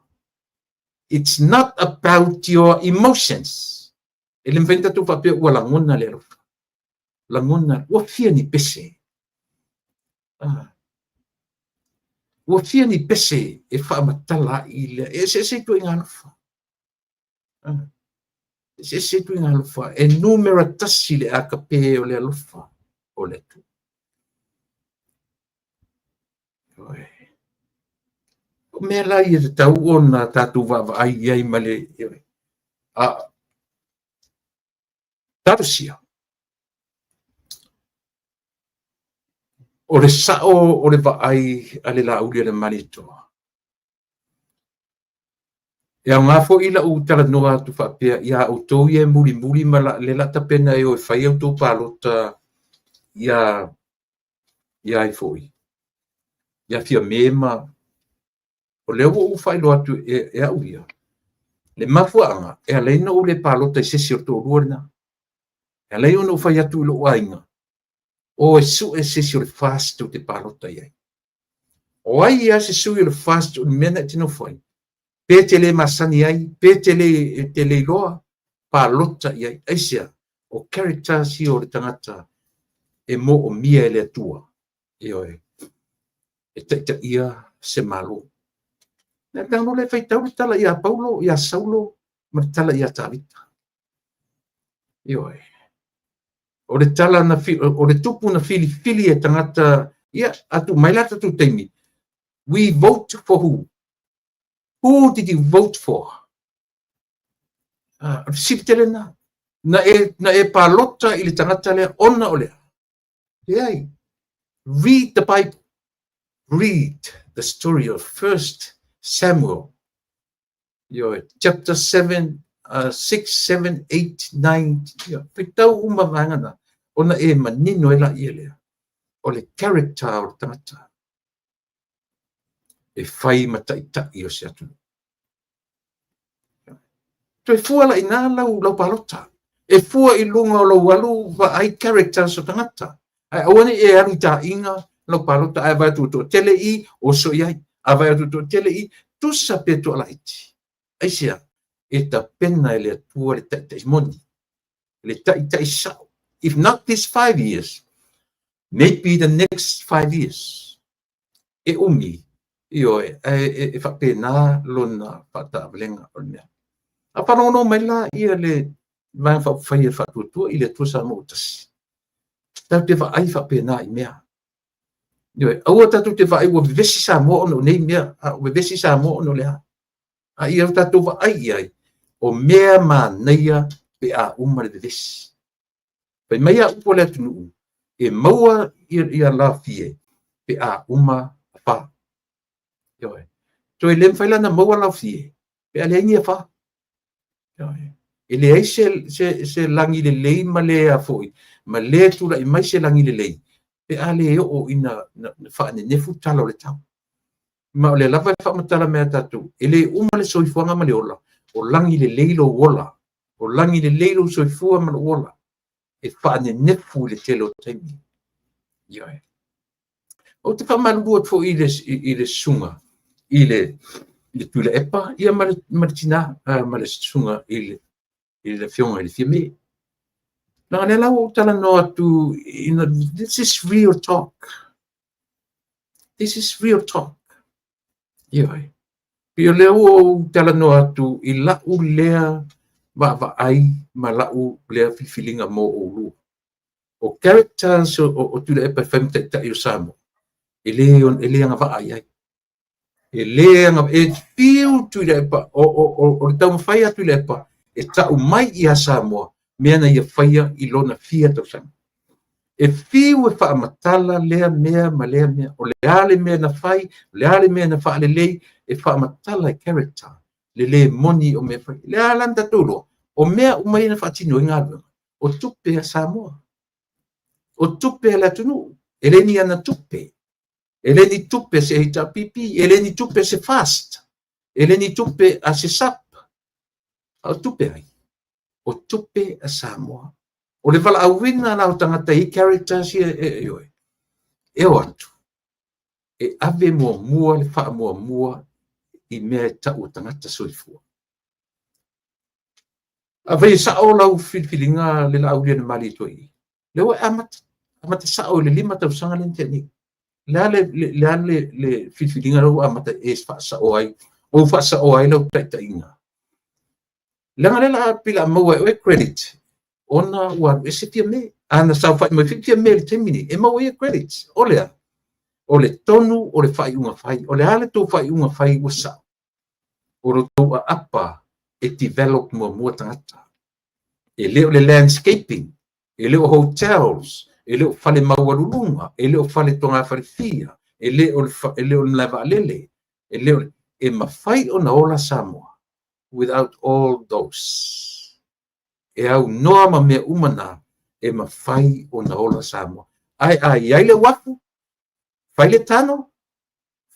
It's not about your emotions. E le mafai ona tatou faapea ua lagona le alofa. Lagona, ua fia ni pese. Ah. Ua fia ni pese e faamatala ai i le... E eseese ituaiga alofa. Ah. Eseese ituaiga alofa. E numera tasi le agape o le alofa o le Atua. Ioe. O mea la ia tatau ona tatou vaavaai i ai ma le... Ioe. A, talosia. O le sao o le vaai a le Laauli a le Malietoa. E aoga foi lau talanoa atu faapea iā outou ia e mulimuli ma la, le la tapena e o e fai a outou palota iā, iā ai foi, iā Fiame ma, o lea ua ou faailoa atu e, e au ia, le mafuaaga e ala ai ona ou le palota i se isi o le toalua lena. E ala ai ona ou fai atu i lou aiga, o e sue se isi o le FAST ou te palota i ai. O ai lava se sui o le FAST o le mea na e te nofo ai, pe te le masani ai, pe te le, te le iloa, palota i ai. Aisea? O characters ia o le tagata e moomia e le Atua. Ioe. E taitaia se Malo. Na tago le faitau le tala ia Paulo, ia Saulo, ma le tala ia Tavita. Ioe. O le tala na, o le tupu na filifili e tagata, ia, atu mai la tatou taimi. We vote for who? Who did you vote for? Ah, o le fesili tele lena. Na e, na e palota i le tagata lea ona o le a? Leai. Read the Bible. Read the story of First Samuel. Ioe, chapter 7, 6, 7, 8, 9, ia, faitau uma vaega na, ona e manino ai laia lea, o le character o le tagata e fai ma taitai o se atunuu. Toe fua la ina lau, lau palota. E fua i luga o lou alu vaai characters o tagata. Ae aua ne i e alu i taaiga lau palota, ae vaai atu ua toatele i, oso i ai. A vaai atu ua toatele i, tusa pe toalaiti. Aisea? E tapena e le Atua le taitai moni, le taitai sao. If not this 5 years, maybe the next 5 years. E umi, ioe, ae e faapena lona faataavalega o le mea. A faalogologo mai la ia le Vaega Faaupufai a le Faatuatua i le Atua Samoa ua Tasi, tatou te vaai faapena i mea. Ioe, aua tatou te vaai ua vevesi Samoa ona o nei mea, a ua vevesi Samoa ona o le a. A ia tatou vaai i ai, o mea manaia pe a uma le vevesi. Fai mai a upu a le atunuu, e maua ia laofie pe a uma afa. Ioe. Toe le mafai la ona maua laofie pe a leai ni afa. Ioe. E leai se lagi lelei ma le afoi, ma le tulai mai se lagi lelei pe a le oo ina faanenefu tala o le tau. Ma o lea lava e faamatala mai a tatou, e le uma le soifuaga ma le ola, o lagi lelei lou ola, o lagi lelei lou soifua ma lou ola, e faanenefu i le tele o taimi. Ioe. Ou te faamalulu atu foi i le susuga i le Tuilaepa ia ma le tina ma le susuga i le Afioga i le Fiame. Leaga lea la ua ou talanoa atu, this is real talk. This is real talk. Ioe. Pei o lea ua ou talanoa atu i lau lea vaavaai ma lau lea filifiliga mo oulua. O characters o Tuilaepa e fai ma taitai o Samoa, e le agavaa i ai. E le agavaa, e fiu Tuilaepa, o le taumafai a Tuilaepa e tau mai ia Samoa mea na ia faia i lona fia tausaga. E fiu e faamatala lea mea ma lea mea. O le a le mea na fai, o le a le mea na faalelei, e faamatala i character, le le moni o mea fai. Le a la na tatou iloa, o mea uma ia na faatino ai galuega, o tupe a Samoa. O tupe a le atunuu, e le ni ana tupe. E le ni tupe se HRPP, e le ni tupe se FAST, e le ni tupe a se SAP. A o tupe ai? O tupe a Samoa. O le valaauina la o tagata i characters ia e, e, e o atu, e ave muamua le faamuamua i mea e tau o tagata soifua. Afai e sao lau filifiliga le Laaulialemalietoa i, lea ua e amata, amata sao i le 5 tausaga lea na tea nei. Le a le filifiliga lea ua amata e faasao ai, ou faasao ai lau taitaiga? Leaga lea la pei la maua e oe credit, ona ua alu ese Fiame. A na saofai mai foi Fiame i le taimi nei, e maua ia credit. O lea, o le tonu o le faaiuga fai. O le a le tou faaiuga fai ua sao? O lo tou aapa e develop muamua tagata. E le o le landscaping, e le o hotels, e le o fale maualuluga, e le o fale togafalefia, e le o le malae vaalele, e le o le, e mafai ona ola Samoa without all those. E aunoa ma mea uma na, e mafai ona ola Samoa. Ae a i ai le uafu, fai le tano,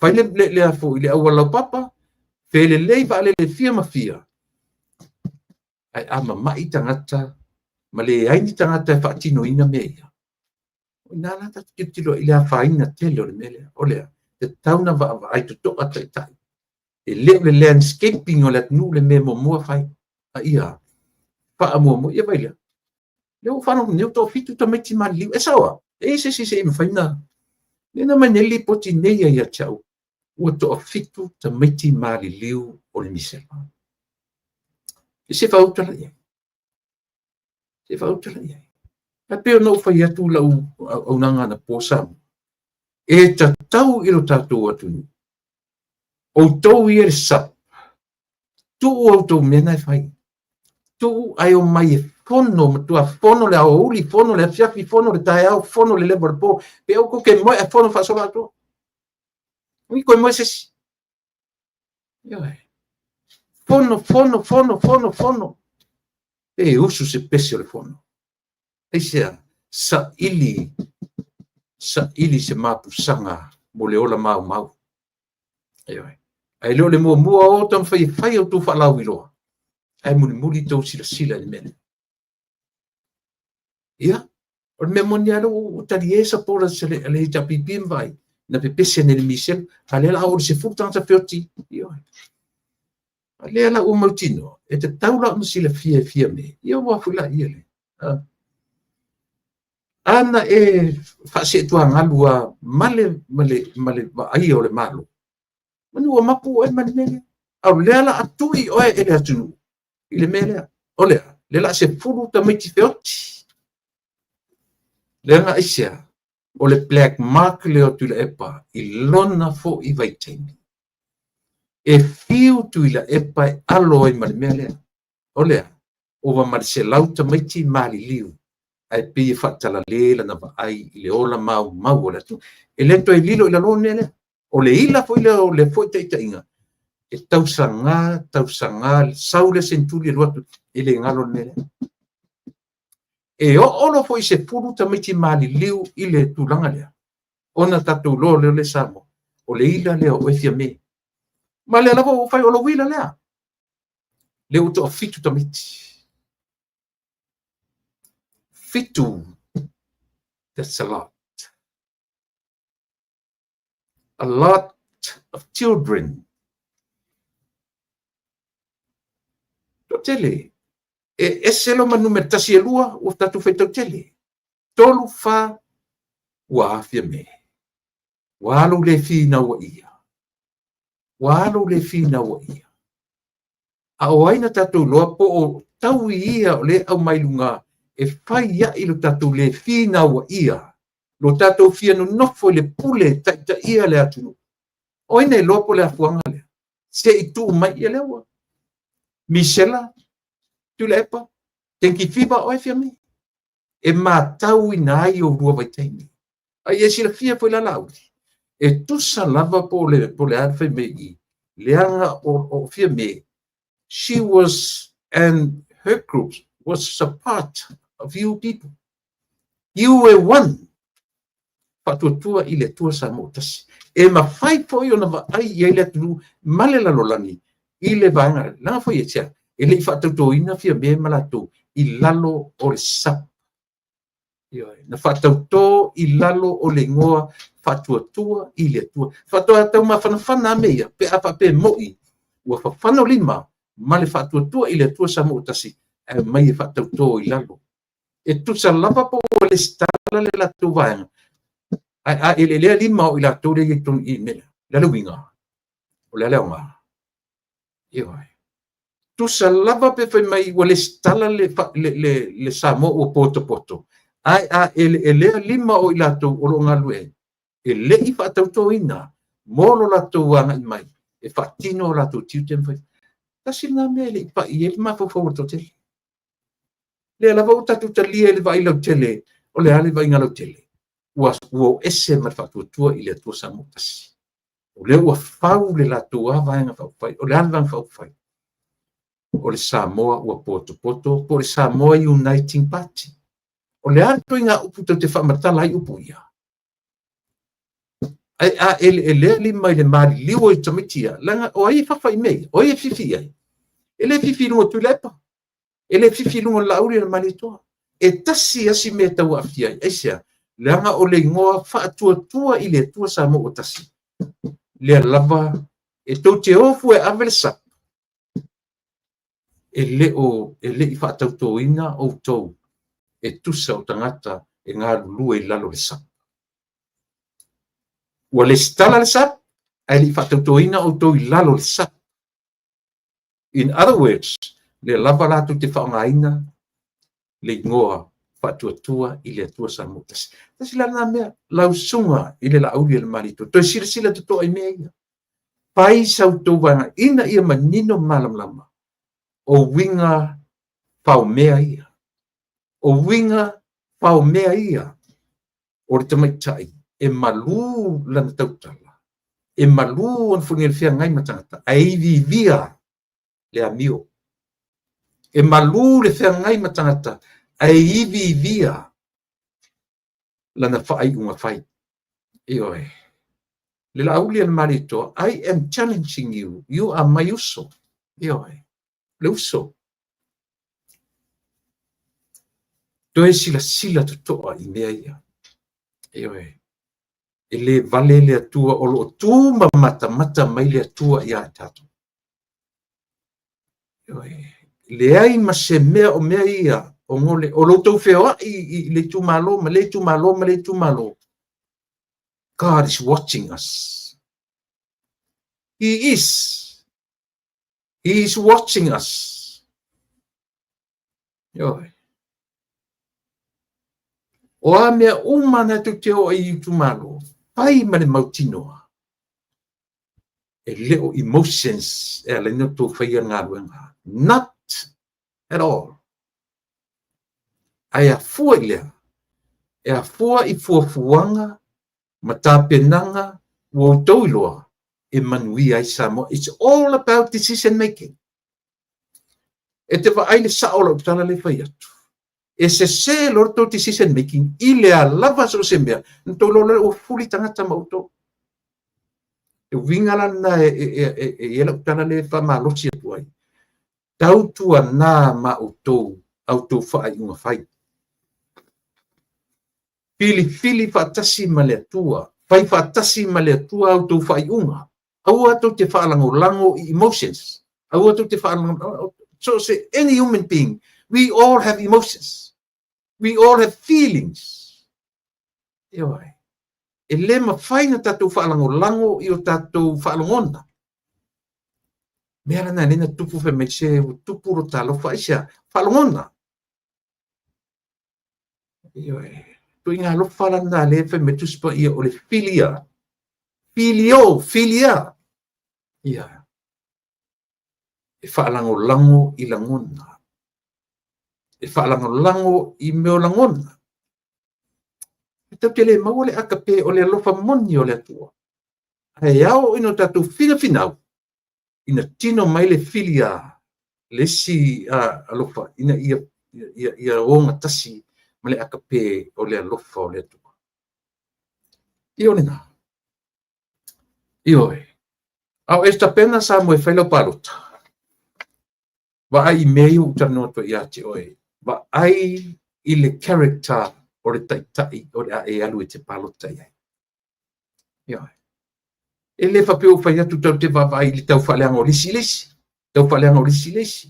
fai le afu i le auala laupapa, felelei vaalele fia ma fia, ae a mamai tagata ma leai ni tagata e faatinoina mea ia. O ina la tatou tilotilo i le afaina tele o le mea lea. O lea, tatau na vaavaai totoa taitai. E le o le landscaping o le atunuu le mea muamua fai. A ia, faamuamua, ia vai lea. Lea ua faalogo nei ua toafitu tamaiti maliliu. E sao a? E i se isi se i mafai na. Lea na mai nei lipoti nei ia te au. Ua toafitu tamaiti maliliu o le misela. E se faautala i ai. Se faautala i ai. Ae pei ona ou fai atu lau auaunaga anapo Samoa, e tatau i lo tatou atunuu, outou ia le SAP, tuu outou mea na e fai. Tuu ae o mai e fono, matua fono le aoauli, fono le afiafi, fono le taeao, fono le leva o le po. Pe au kou ke moe ae fono faasolo atoa. Ni koe moe se isi. Ioe. Fono, fono, fono, fono, fono. Pe usu se pese o le fono. Aisea, saili, saili se mapusaga mo le ola maumau. Ioe. Ae le o le muamua o taumafai e fai outou faalauiloa, ae mulimuli tou silasila i le mea lea. Ia, O le mea moni lava lea ua talie supporters a le HRPP ma vaai, na pepese nei i le misela, a o lea o le a oo i le 10 tagata feoti. Ioe. A lea la ua mautinoa, e tatau la ona silafia e Fiame, ia ua foi laia le. Ana e faaseetuagalu lava ma le, ma le, ma le vaaia o le Malo, manu ua mapu oe ma le mea lea. A o lea la a tui oe e le atunuu i le mea lea. O lea, lea la a 10 tamaiti feoti. Leaga aisea? O le black mark lea o Tuilaepa i lona foi vaitaimi. E fiu Tuilaepa e alo ai ma le mea lea. O lea, ova ma le 100 tamaiti maliliu, ae pei e faatalale lana vaai i le ola maumau o le atunuu. E le toe lilo i lalo le mea lea. O le ila foi lea o le foi taitaiga, e tausaga, tausaga, sau le seneturi e alu atu, e le galo le mea lea. E oo loa foi i 10 tamaiti maliliu i le tulaga lea, ona tatou iloa lea o le Samoa, o le ila lea o oe Fiame. Ma lea lava ua fai o lou ila lea. Lea ua toafitu tamaiti. Fitu. That's a lot. A lot of children. Toatele. E ese lo ma numera tasi e lua, ua tatou faitau tele. Tolu, fa, ua afia me. Ua lou le finau ia. Ua lou le finau ia. A o ai na tatou iloa po o taui ia o lea e aumai luga e fai ai lo tatou le finau ia, lo tatou fia nonofo i le pule e taitaia le atunuu. O ai na iloa po o le afuaga lea? Se i tuu mai ia lea ua. Misela, Tuilaepa, dengue fever oe Fiame. E matauina ai oulua vaitaimi. A ia silafia foi la Laauli, e tusa lava po o le a le fai mai i, leaga o Fiame, she was, and her group was a part of you people. You were one. Faatuatua i le Atua Samoa tasi. E mafai foi ona vaai i ai le atunuu ma le lalolagi i le vaega. Leaga foi e tia, e le i faatautoina Fiame ma latou i lalo o le SUP. Na faatauto i lalo o le igoa Faatuatua i le Atua. Faatoa taumafanafana a mea ia, pe a faapea moi, ua fafano lima ma le Faatuatua i le Atua Samoa tasi, ae aumai e faatauto i lalo. E tusa lava po ua lesitala le latou vaega, ae a eleelea lima o i latou lea i totonu i mea lea. O le a le uiga? O le a le aoga? Ioe. Tusa lava pe fai mai ua lesitala le Samoa ua potopoto, ae a eleelea lima o i latou o lo o galulue ai, e le i faatautoina mo lo latou agai mai e faatino o latou tiute ma faiva. Tasi lena mea e le i pai i ai le mafaufau o le toatele. Lea lava ua tatou talia i le vaai lautele, o le a le vaaiga lautele? Ua o ese ma le faatuatua i le Atua Samoa tasi. O lea ua fau le latou a vaega faaupufai. O le a le vaega faaupufai? O le Samoa ua potopoto, po o le Samoa Uniting Party. O le a le ituaiga upu tou te faamatala ai upu ia? Ae a eleelea lima i le maliliu o tamaiti ia, leaga o ai e fafa i mea ia? O ai e fifi i ai? E le fifi i luga o Tuilaepa. E le fifi i luga o le Laauli o le Malietoa. E tasi lava si mea e tau aafia ai. Aisea? Leaga o le igoa Faatuatua i le Atua Samoa ua tasi. Lea lava e tou te o fua e ave le SUP, e le i faatautoina outou e tusa o tagata e galulue i lalo o le SUP. Ua lesitala le SUP, ae le i faatautoina outou i lalo o le SUP. In other words, lea lava latou te faaaogaina le igoa Faatuatua i le Atua Samoa tasi. Tasi la lena mea, lausuga i le Laauli a le Malietoa. Toe silasila totoa i mea ia. Fai sa outou vaega ina ia manino ma malamalama o uiga faomea ia. O uiga faomea ia o le tamaitai e malu lana tautala, e malu ona foliga i le feagai ma tagata, ae iviivia le amio. E malu le feagai ma tagata, ae iviivia lana faaiuga fai. Ioe. Le Laauli a le Malietoa, I am challenging you. You are my uso. Ioe. Le uso. Toe silasila totoa i mea ia. Ioe. E le vale le Atua o lo o tu ma matamata mai le Atua ia i tatou. Ioe. Leai ma se mea o mea ia o ngole, o lo outou feoai i le itumalo ma le itumalo ma le itumalo. God is watching us. He is. He is watching us. Ioe. O a mea uma na tou te o ai i itumalo, fai ma le mautinoa, e le o emotions e ala ai ona outou faia le galuega. Not at all. Ae afua i lea, e afua i fuafuaga ma tapenaga ua outou iloa e manuia ai Samoa. It's all about decision making. E te vaai le sao o lau tala lea e fai atu. E sese loa le tou decision making i le a lava so o se mea, na tou iloa loa ua fuli tagata ma outou. Le uiga la lena e i ai lau tala lea e faamalosi atu ai, tautuana ma outou a outou faaiuga fai. Filifili faatasi ma le Atua, fai faatasi ma le Atua a outou faaiuga. Aua tou te faalagolago i emotions. Aua tou te faalagolago. So se any human being, we all have emotions. We all have feelings. Ioe. E le mafai na tatou faalagolago i o tatou faalogona. Mea lana e le na tupu fai mai se ua tupu lo talofa aisea. Faalogona. Ioe. Tuiga alofa lana lea fai mai Tusi Paia o le filia. Filio, filia. Ia. E faalagolago i lagona. E faalagolago i mea o lagona. E tatou te le maua le agape o le alofa moni o le Atua. Ae ao ina o tatou finafinau, ina tino mai le filia, le isi alofa, ina ia, ia, ia ogatasi ma le agape o le alofa o le Atua. Ia o lena. Ioe. A o e tapena Samoa e fai lau palota. Vaai i mea ia ua ou talanoa atu ai ia te oe. Vaai i le character o le taitai o le a e alu e te palota i ai. Ioe. E le faapea ua fai atu tatou te vaavaai i le tau faaleaga o le isi i le isi. Tau faaleaga o le isi i le isi.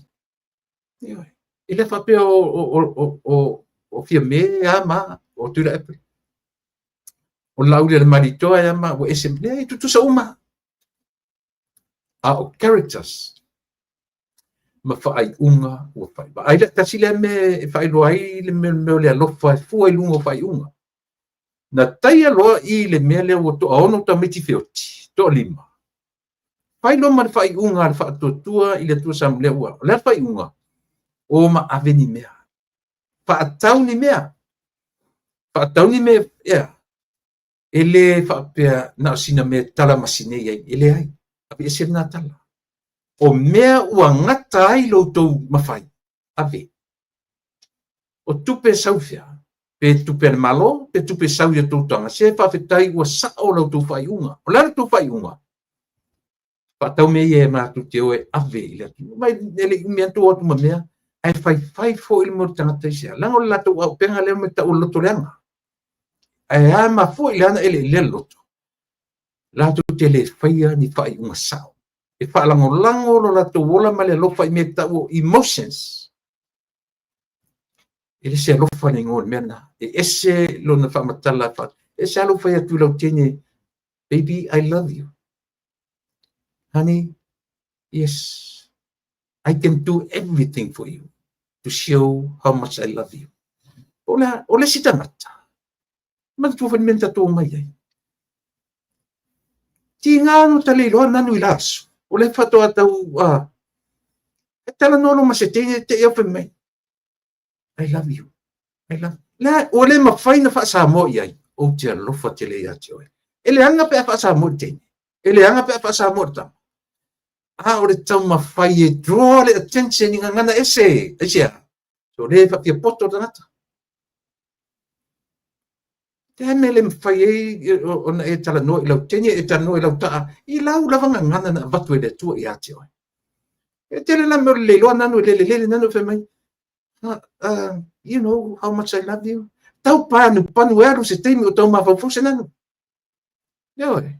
Ioe. E le faapea o Fiame e a ma, o Tuilaepa. O Laaulialemalietoa e a ma, ua ese. Leai, e tutusa uma. A o characters ma faaiuga ua fai. Vaai le tasi lea mea e faailoa ai le mea o le alofa e fua i luga o faaiuga. Na taia loa i le mea lea ua toaono tamaiti feoti, toalima. Fai loa ma le faaiuga a le faatuatua i le Atua Samoa ua. O le a le faaiuga? O ma ave ni mea. Faatau ni mea. Faatau ni mea. Yeah. E le faapea na o sina mea e talamasine i ai. E leai. Aveese lena tala. O mea ua gata ai lo outou mafai, ave. O tupe e sau fea? Pe tupe a le Malo, pe tupe e sau i a outou taga, se faafetai ua sao la outou faaiuga. O le a la outou faaiuga? Faatau mea ia e matou te o e ave i le atunuu. Mai e le i umi atu o atu ma mea, ae faifai foi le mea o le tagata i sea. Leaga o le latou auupega lea ma tau o le loto leaga. Ae a mafua i le ana eleelea le loto, latou te le faia ni faaiuga sao. E faalagolago lo latou ola ma le alofa i mea e tau o emotions. E le se alofa le igoa o le mea lena. E ese lona faamatala, e ese lava lou fai atu i lau teine, baby, I love you. Honey, yes, I can do everything for you to show how much I love you. O le, o le isi tagata, manatua foi le mea na tatou omai ai. Tiga no ta le iloa nanu i la aso. O le faatoa tau, e talanoa loa ma se teine te i au fai mai, I love you. I love you. Le, ua le mafai na faa-Samoa i ai, ou te alofa tele ia te oe. E leaga pe a faa-Samoa i le teine. E leaga pe a faa-Samoa i le tama. A o le taumafai e draw le attention i gagana ese. Aisea? So le faapea poto le tagata. Te a mea le mafai ai ona e talanoa i lau teine, e talanoa i lau taa, i lau lava gagana na avatu e le Atua ia te oe. E tele la mea o le leiloa nanu e lele lele nanu e fai mai. You know how much I love you. Tau panu panu e alu se taimi o tau mafaufau se nanu. Ioe.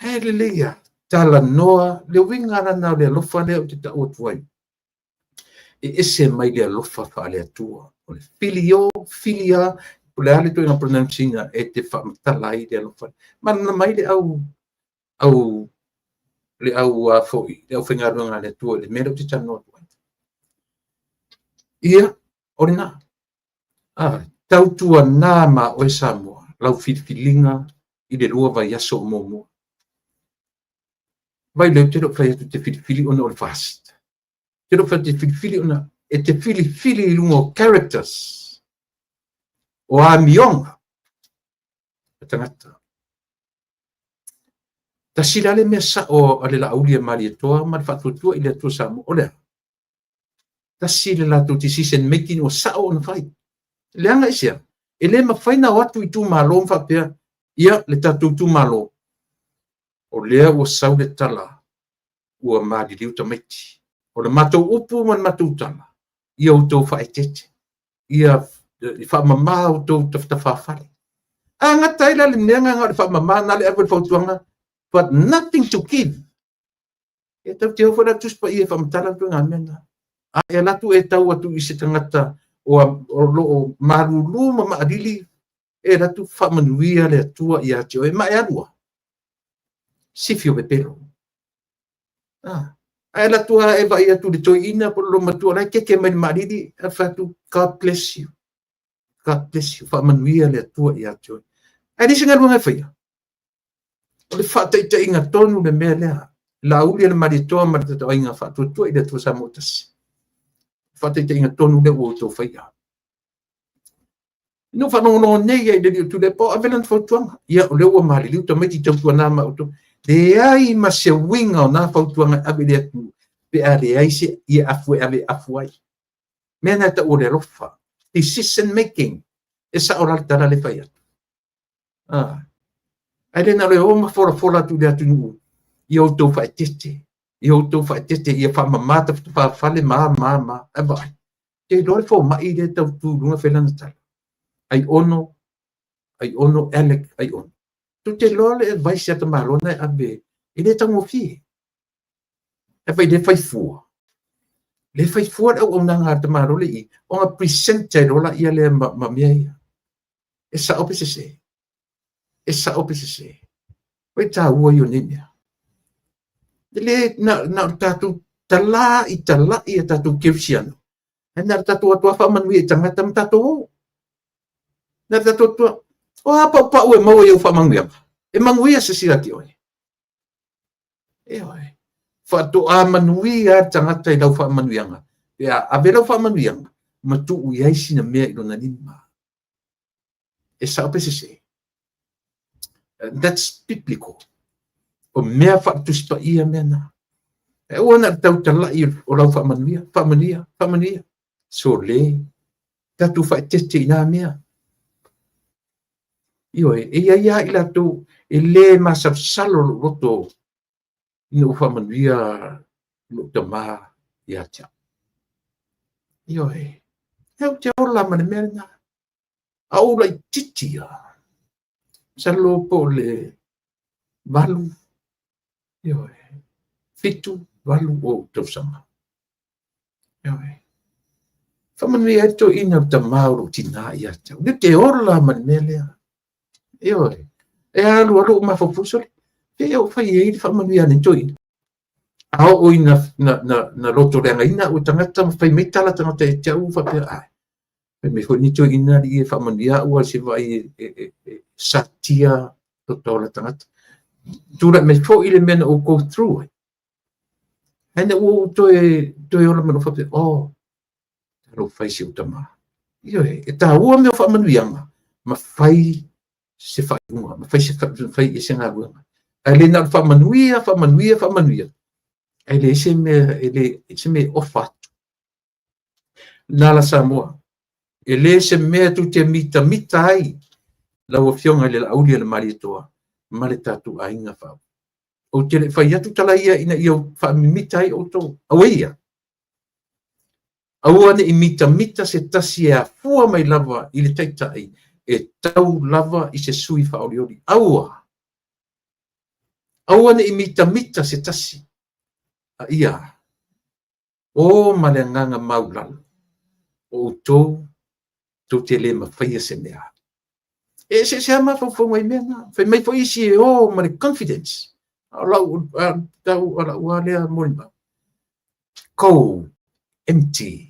He lelei ia. Talanoa le uiga lana o le alofa lea ou te tau atu ai. E ese mai le alofa faale-Atua. O le filio, filia, po o le a le ituaiga pronunciation e te faamatala ai le alofa. Malamalama ai le au, au, le au a foi, le aufaigaluega a le Atua i le mea lea ou te talanoa atu ai. Ia, o lena. A, tautuana ma oe Samoa, lau filifiliga i le 2 vaiaso o muamua. Vai lea ou te le o fai atu te filifili ona o le FAST. Te le o fai atu te filifili ona e te filifili i luga o characters, o amioga a tagata. Tasi la le mea sao a le Laauli a Malietoa ma le Faatuatua i le Atua Samoa, o le a? Tasi le latou decision making ua sao ona fai. Leaga i se a? E le mafai ona o atu i itumalo ma faapea, ia, le tatou itumalo, o lea ua sau le tala ua maliliu tamaiti. O le matou upu ma le matou tala, ia outou faaeteete, ia faamama outou tafatafafale. A gata ai la le mea na o le faamama, na le ave le fautuaga, but nothing to give. E tau te o foi la Tusi Paia e faamatala le ituaiga mea lena. A e alu atu e tau atu i se tagata o lo o malulu ma maalili, e alu atu faamanuia le Atua ia te oe, ma e alu a. Sifi o pepelo. Ae alu atu lava e vaai atu i le toeaina po o le olomatua la e keke mai le maalili, e fai atu, God bless you. God bless you. Faamanuia le Atua ia te oe. Ae leai se galuega e faia. O le faataitaiga tonu le mea lea. Laauli a le Malietoa ma le tatou aiga Faatuatua i le Atua Samoa tasi. Faataitaiga tonu lea ua outou faia. Na ou faalogologo nei ai i le alii o Tuilaepa o ave lana fautuaga. Ia, o lea ua maliliu tamaiti tautuana ma outou. Leai ma se uiga o na fautuaga e ave i le atunuu pe a leai se ia afu e ave afu ai. Mea na e tau o le alofa. Decision making. E sao la le tala le fai atu. Ae le na o le o ma folafola atu i le atunuu ia outou faaeteete, ia outou faaeteete, ia faamama tafatafaafale ma ma ma. Ae vaai, te iloa le fomai lea e tau tu i luga fai lana tala. Ai ono, ai ono, Alec, ai ono. Tu te iloa le advice a tamaloa na e ave, e le taugofie. E fai le fai fua. Le fai fua le auaunaga a tamaloa le i, ona present ai loa ia lea ma mea ia. E sao pe sese. E sao pe sese. Oi tāua i o nei mea. E le na o le tatou talā i tala'i a tatou kerisiano. Ae na o le tatou atu faamanuia i tagata ma tatou o. Na o le tatou atu, o a paupau e maua i au faamanuiaga. E manuia se isi ia te oe. E oe. Faatoa manuia le tagata i lau faamanuiaga. Pe a ave lau faamanuiaga, ma tuu i ai sina mea i lona lima. E sao pe sese. That's biblical. O mea faale-Tusi Paia mea na. E aua na o le tautalai o lau faamanuia, faamanuia, faamanuia. Sole, tatou faaeteete i nā mea. Ioe, e i ai lava i latou e le masalosalo lou loto ina ua faamanuia lou tamā ia te au. Ioe, e ou te ola ma le mea lena. A ou laitiiti ia, masalo po o le 8, ioe, 7, 8 o ou tausaga. Ioe. Faamanuia ai le toeaina o le tamā o lou tinā ia te au. Lea te ola ma le mea lea. Ioe. E alu alu ou mafaufau sole. Pe ou fai ai le faamanuia a le toeaina. A oo ina na lotoleagaina au e tagata ma fai mai tala tagata e te au faapea, ai, fai mai foi ni toeaina alii e faamanuia au a se vaai e satia lo taola tagata. Tulai mai foi le mea na ou go through ai. Ae na ua ou toe ola mai loa faapea, oh, talofa e si ou tamā. Ioe, e tāua mea o faamanuiaga, ma fai se faaiuga, ma fai se fai i se galuega. Ae le na o le faamanuia, faamanuia, faamanuia. Ae leai se mea, e le se mea e ofa atu. Nala Samoa, e le se mea tu te mitamita ai lau afioga i le Laauli a le Malietoa ma le tatou aiga faa. Ou te le fai atu tala ia ina ia faamimita ai outou. Aua ia. Aua ne i mitamita se tasi e afua mai lava i le Taitai e tau lava i se sui faaolioli. Aua! Aua ne i mitamita se tasi, a ia o ma le agaga maulalo, o outou tou te le mafaia se mea. E eseese lava mafaufauga i mea na. Fai mai foi isi e o ma le confidence. A o lau, tau, a lau lava lea molimau, go empty.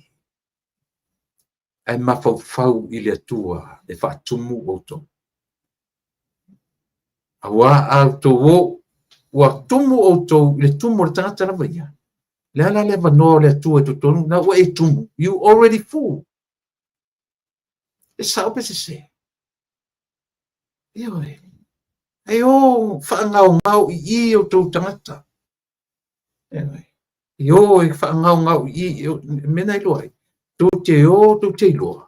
Ae mafaufau i le Atua e faatumu outou. Aua a outou o, ua tumu outou i le tumu o le tagata lava ia. Le a la le avanoa o le Atua i totonu, na ua e tumu. You already full. E sao pe sese? Ioe. E o faagaogao i i outou tagata. Ioe. E o e faagaogao i i, mea na iloa ai. Tou te o, tou te iloa.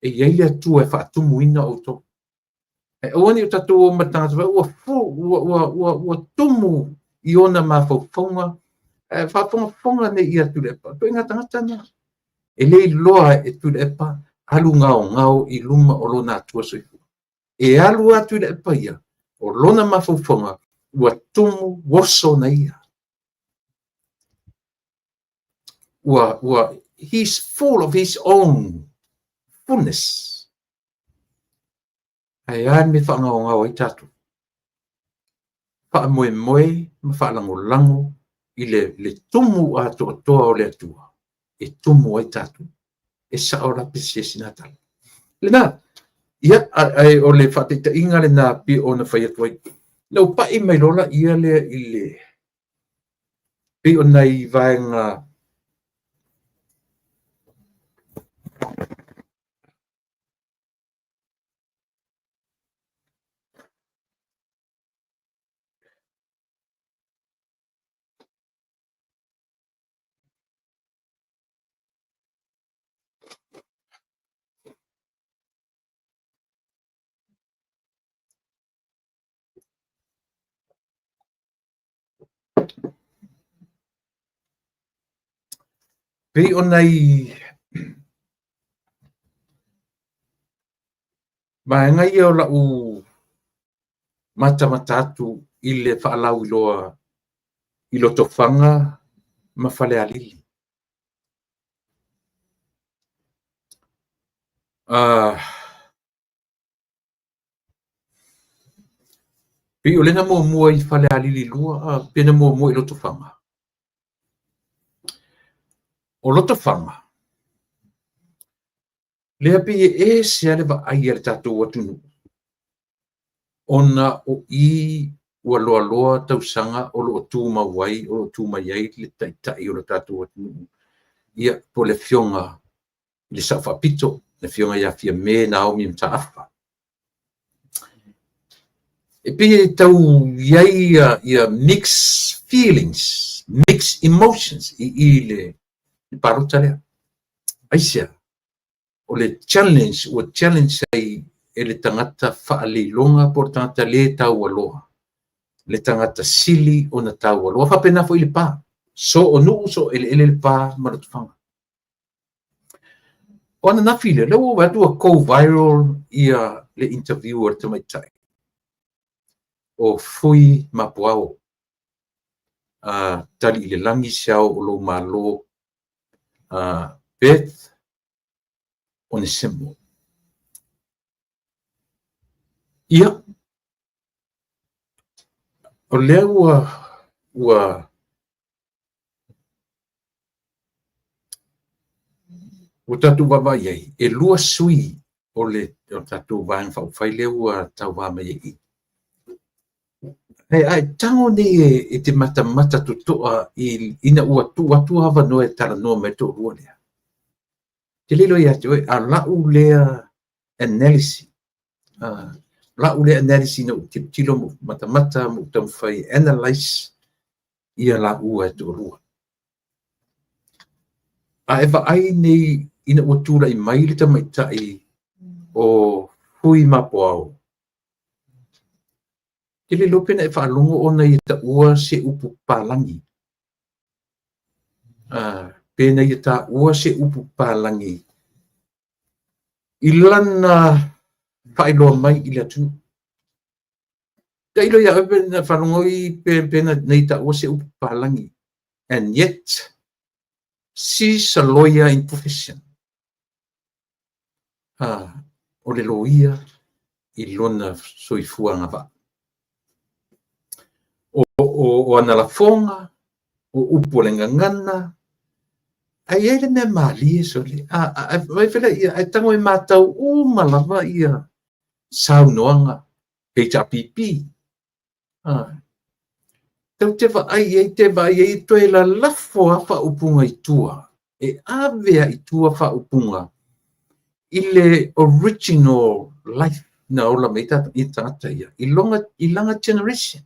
E i ai le Atua e faatumuina outou. Ae aua ne i o tatou o ma le tagata ua, ua, ua, ua, ua tumu i ona mafaufauga, ae faafogafoga nei ia Tuilaepa. Ituaiga tagata na. E le iloa e Tuilaepa alu gaogao i luma o lona Atua soifua. E alu lava Tuilaepa ia, o lona mafaufauga ua tumu oso na ia. Ua, ua, he's full of his own fullness. Ae a le mea e faagaogao ai tatou? Faamoemoe ma faalagolago i le, le tumu atoatoa o le Atua e tumu ai tatou. E sao la pe sese sina tala. Lena, ia, ae o le faataitaiga lena pei ona fai atu ai. Na ou pai mai loa laia lea i le, pei o nai vaega Pei o nai vaega ia o lau matamata atu i le faalauiloa i Lotofaga ma Falealili. Pei o lea na muamua i Falealili 2, pe na muamua i Lotofaga. O Lotofaga, lea pei e ese lava le vaai a le tatou atunuu, ona o i ua loaloa tausaga o lo o tumau ai, o lo o tu mai ai le taitai o le tatou atunuu, ia, po o le Afioga i le Sao Faapito, le Afioga ia Fiame Naomi Mataafa. E pei e tau i ai ia mixed feelings, mixed emotions i i le palota lea. Aisea? O le challenge, ua challenge ai e le tagata faaleiloga po o le tagata le taualoa, le tagata sili ona taualoa. Faapena foi i Lepa. So o nuu, so o eleele Lepa ma Lotofaga. O ananafi lea, lea ua ou vaai atu ua go viral ia le interview a le tamaitai o Fui Mapuao, tali i le lagi se ao o lou Malo, Beth Onesemo. Ia, o lea ua, ua, ua tatou vaavaai ai, e 2 sui o le o tatou Vaega Faaupufai lea ua tauva mai ai i. Ae a e tago nei e te matamata totoa ina ua tuu atu avanoa e talanoa mai le toalua lea, te le iloa ia te oe, a lau lea analysis, lau lea analysis ina ua tilotilo ma matamata ma ou taumafai e analyse ia laua e toalua. A e vaai nei ina ua tulai mai le tamaitai o Fui Mapoao, te le iloa pe na e faalogo ona ia taua se upu palagi. Pe na ia taua se upu palagi i lana faailoa mai i le atunuu. Tailo ia oe pe na faalogo pe na ia taua se upu palagi. And yet, she's a lawyer in profession. O le loia i lona soifuaga vaa. O ana lafoga, o upu o le gagana, ae i ai le mea malie sole. Vai fela ia, ae tago e matau uma lava ia saunoaga HRPP. Tau te vaai i ai, te vaai i ai, toe lalafo lava faaupuga i tua. E ave lava i tua faaupuga i le original life na ola mai ai tagata ia, i lana generation.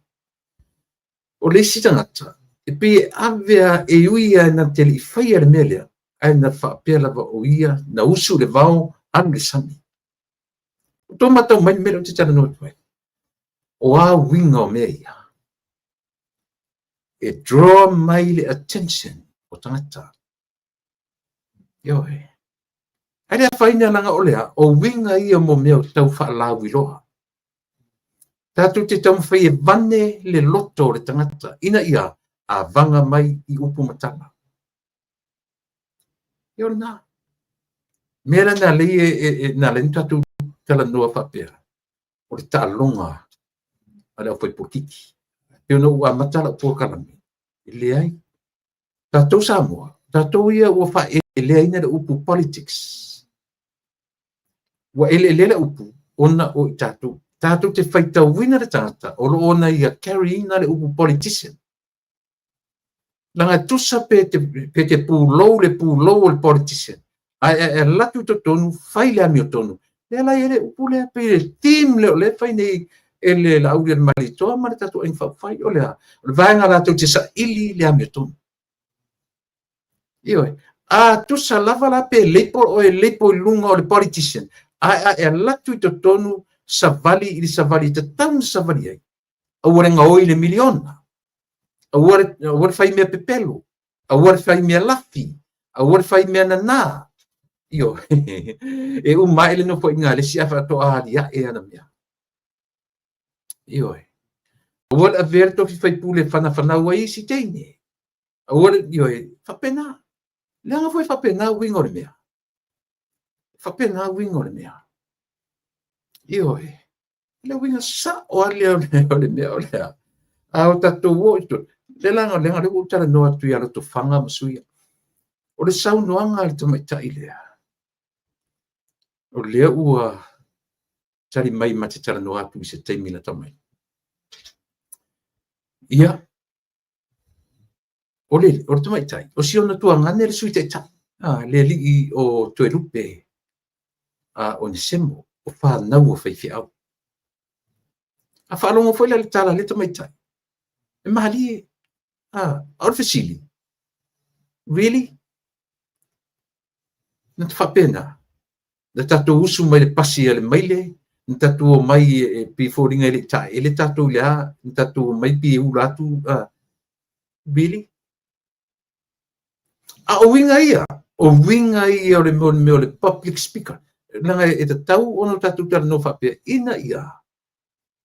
O le isi tagata, e pei e ave lava, e ui lava na te le i faia le mea lea, ae na faapea lava o ia, na usu le vao, alu le sami. O tō matau mai le mea lea ou te talanoa atu ai. O a uiga o mea ia? E draw mai le attention o tagata. Ioe. Ae le afaina leaga o le a, o uiga ia mo mea o tau faalauiloa. Tatou te taumafai e vane le loto o le tagata ina ia avaga mai i upu ma tala. Ia o lena. Mea la na lei e na lei tatou talanoa faapea, o le taaloga a le aufai polokiki. Pei ona ou amata lau polokalame, e leai. Tatou Samoa, tatou ia ua faaeleeleaina le upu politics. Ua eleelea le upu ona o i tatou. Tatou te faitauina le tagata o lo o ona ia carry ina le upu politician. Leaga e tusa pe te pulou le pulou o le politician, ae e alu atu i totonu, fai le amiotonu. Lea la e i ai le upu lea, pei le theme lea o lea e fai nei e le Laaulialemalietoa ma le tatou Aiga Faaupufai, o le a? O le vaega latou te saili le amiotonu. Ioe. A tusa lava la pe label oe label i luga o le politician, ae a e alu atu i totonu savali i le savali e tatau ona savali ai, aua le gaoi le miliona, aua le fai mea pepelo, aua le fai mea lafi, aua le fai mea nana. Ioe. E uma ae le nofoaiga a le isi ae faatoa aliae ana mea. Ioe. Aua le avea le tofi faipule e fanafanau ai isi teine. Aua le, ioe, faapena. Leaga foi faapena uiga o le mea. Faapena uiga o le mea. Ioe. Le uiga sao lava lea o le mea o le a. A o tatou o i totonu, le leaga lea ua ou talanoa atu ia Lotofaga ma Suia. O le saunoaga a le tamaitai lea, o lea ua tali mai ma te talanoa atu i se taimi lata mai. Ia, o le tamaitai, o si ona tuagane le Sui Taitai, le alii o Toelupe a Onesemo, o fanau o faifeau. A faalogo foi la le tala a le tamaitai, e malie. A o le fesili, really? Na te faapena, na tatou usu mai le pasi a le maile, na tatou o mai e pei foliga e le i taeele tatou i le a, na tatou o mai pei e ula atu, really? A o uiga ia, o uiga ia o le mea o le public speaker. Leaga e tatau ona tatou talanoa faapea ina ia,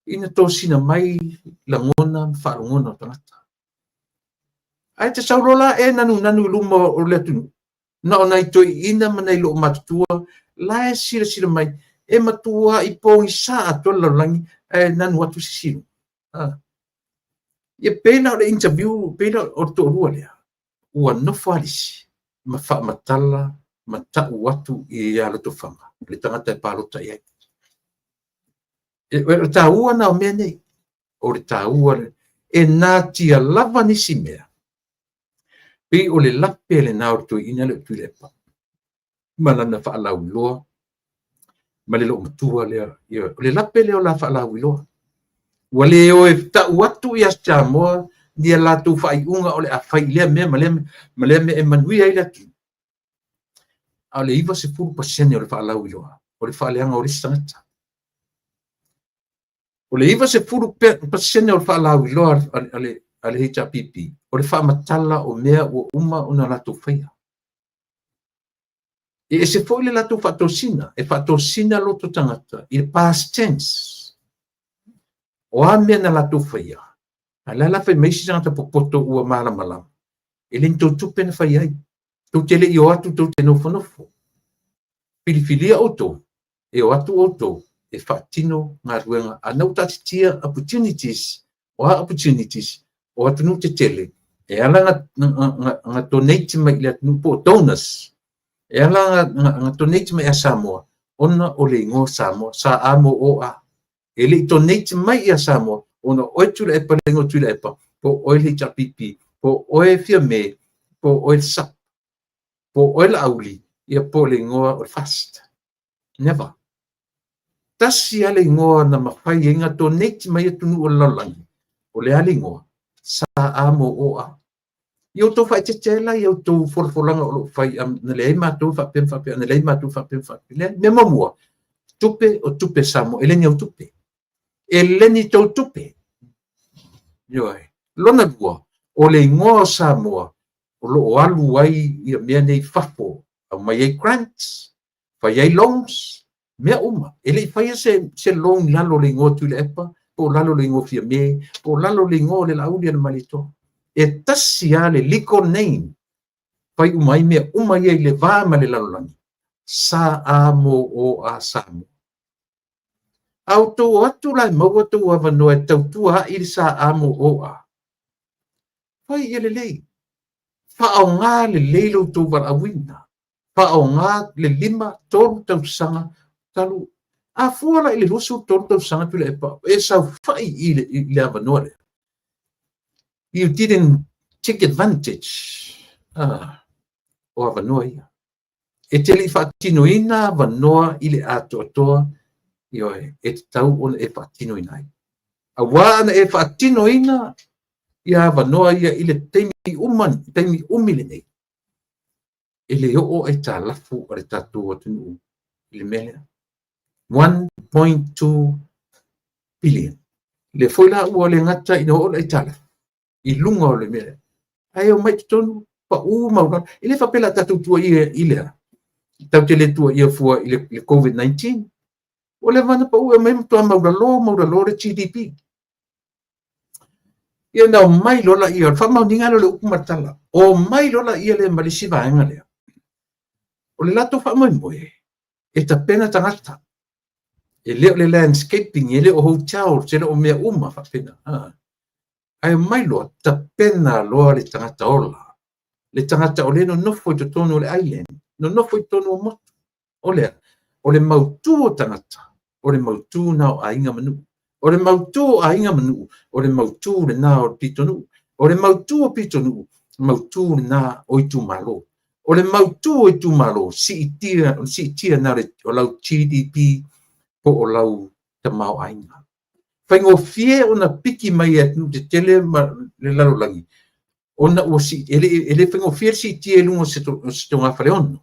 ina tosina mai lagona ma faalogona o tagata. Ae te sau loa la e nanunanu i luma o le atunuu, na o nai toeaiina ma nai loomatutua la e silasila mai, e matua i pogisa atoa le lalolagi ae nanu atu se isi i luga. Ia pei la o le interview, pei la o le toalua lea, ua nofo lava le isi ma faamatala ma tau atu ia Lotofaga, le tagata e palota i ai. O le taua na o mea nei, o le taua e natia lava nisi mea, pei o le lape lena o le toeaina lea o Tuilaepa, ma lana faalauiloa, ma le loomatua lea, o le lape lea o la faalauiloa. Ua le o e tau atu ia Samoa ni a latou faaiuga o le a fai i lea mea ma lea mea, ma lea mea e manuia ai le atunuu. A o le 90% o le faalauiloa, o le faaleaga o le isi tagata. O le 90% o le faalauiloa a le HRPP, o le faamatala o mea ua uma ona latou faia. E ese foi le latou faatosina, e faatosina loto tagata i le past tense. O a mea na latou faia, a o le a la fai mai isi tagata popoto ua malamalama, e le ni tou tupe na fai ai. Tou te le i o atu tou te nofonofo. Filifilia outou, e o atu outou e faatino galuega, a na ua taatitia opportunities, o a opportunities? O atunuu tetele, e ala na donate mai i le atunuu po o donors, e ala na donate mai ia Samoa, ona o le igoa Samoa, S-A-M-O-A. E le i donate mai ia Samoa, ona o oe Tuilaepa le igoa Tuilaepa, po o oe le HRPP, po o oe Fiame, po o oe le SUP, po o oe Laauli, ia po o le igoa o le FAST. Never. Tasi lava le igoa na mafai ai na donate mai atunuu o le lalolagi, o le a le igoa? S-A-M-O-A. Ia outou faaeteete ai la i a outou folafolaga o lo o fai, na leai matou faapea ma faapea, na leai matou faapea ma faapea. Leai, mea muamua, tupe o tupe Samoa, e le ni au tupe. E le ni tou tupe. Ioe. Lona lua, o le igoa o Samoa o lo o alu ai ia mea nei i fafo, aumai ai grants, fai ai loans, mea uma. E le i faia se loan i lalo o le igoa Tuilaepa, po o lalo o le igoa Fiame, po o lalo o le igoa o le Laauli a le Malietoa. E tasi lava le legal name, fai uma ai mea uma ia i le va ma le lalolagi, S-A-M-O-A, Samoa. A outou o atu la e maua outou avanoa e tautua ai le S-A-M-O-A, fai ia lelei, faaaoga lelei lo outou valaauina, faaaoga le 5, 3 tausaga talu. A fua la i le 23 tausaga Tuilaepa, e saofai i le avanoa lea. You didn't take advantage o avanoa ia. E te le i faatinoina avanoa i le atoatoa, ioe, e tatau ona e faatinoina ai. Aua ana e faatinoina ia avanoa ia i le taimi uma, taimi umi lenei, e le oo aitalafu a le tatou atunuu i le mea lea. 1.2 billion. Lea foi la ua le gata ina oo le aitalafu i luga o le mea lea, ae omai i totonu pau maualalo. E le faapea la tatou tuuaia i lea, tatou te le tuuaia fua i le COVID-19. Ua leva ona pau e omai matua maualalo maualalo le GDP. Ia na omai loa laia, o le faamaoniga lea o le upu ma le tala, omai loa laia lea ma le isi vaega lea. O le latou faamoemoe, e tapena tagata. E le o le landscaping, e le o hotels, e le o mea uma faapena. Ae omai loa, tapena loa le tagata ola. Le tagata o le nonofo i totonu o le island, nonofo i totonu o motu. O lea, o le mautu o tagata, o le mautu na o aiga ma nuu. O le mautu o aiga ma nuu, o le mautu lena o pitonuu. O le mautu o pitonuu, mautu lena o itumalo. O le mautu o itumalo, siitia, siitia na o lau GDP po o lau tamaoaiga. Faigofie ona piki mai e atunuu tetele ma le lalolagi, ona ua e le faigofie le siitia i luga o se togafale 6,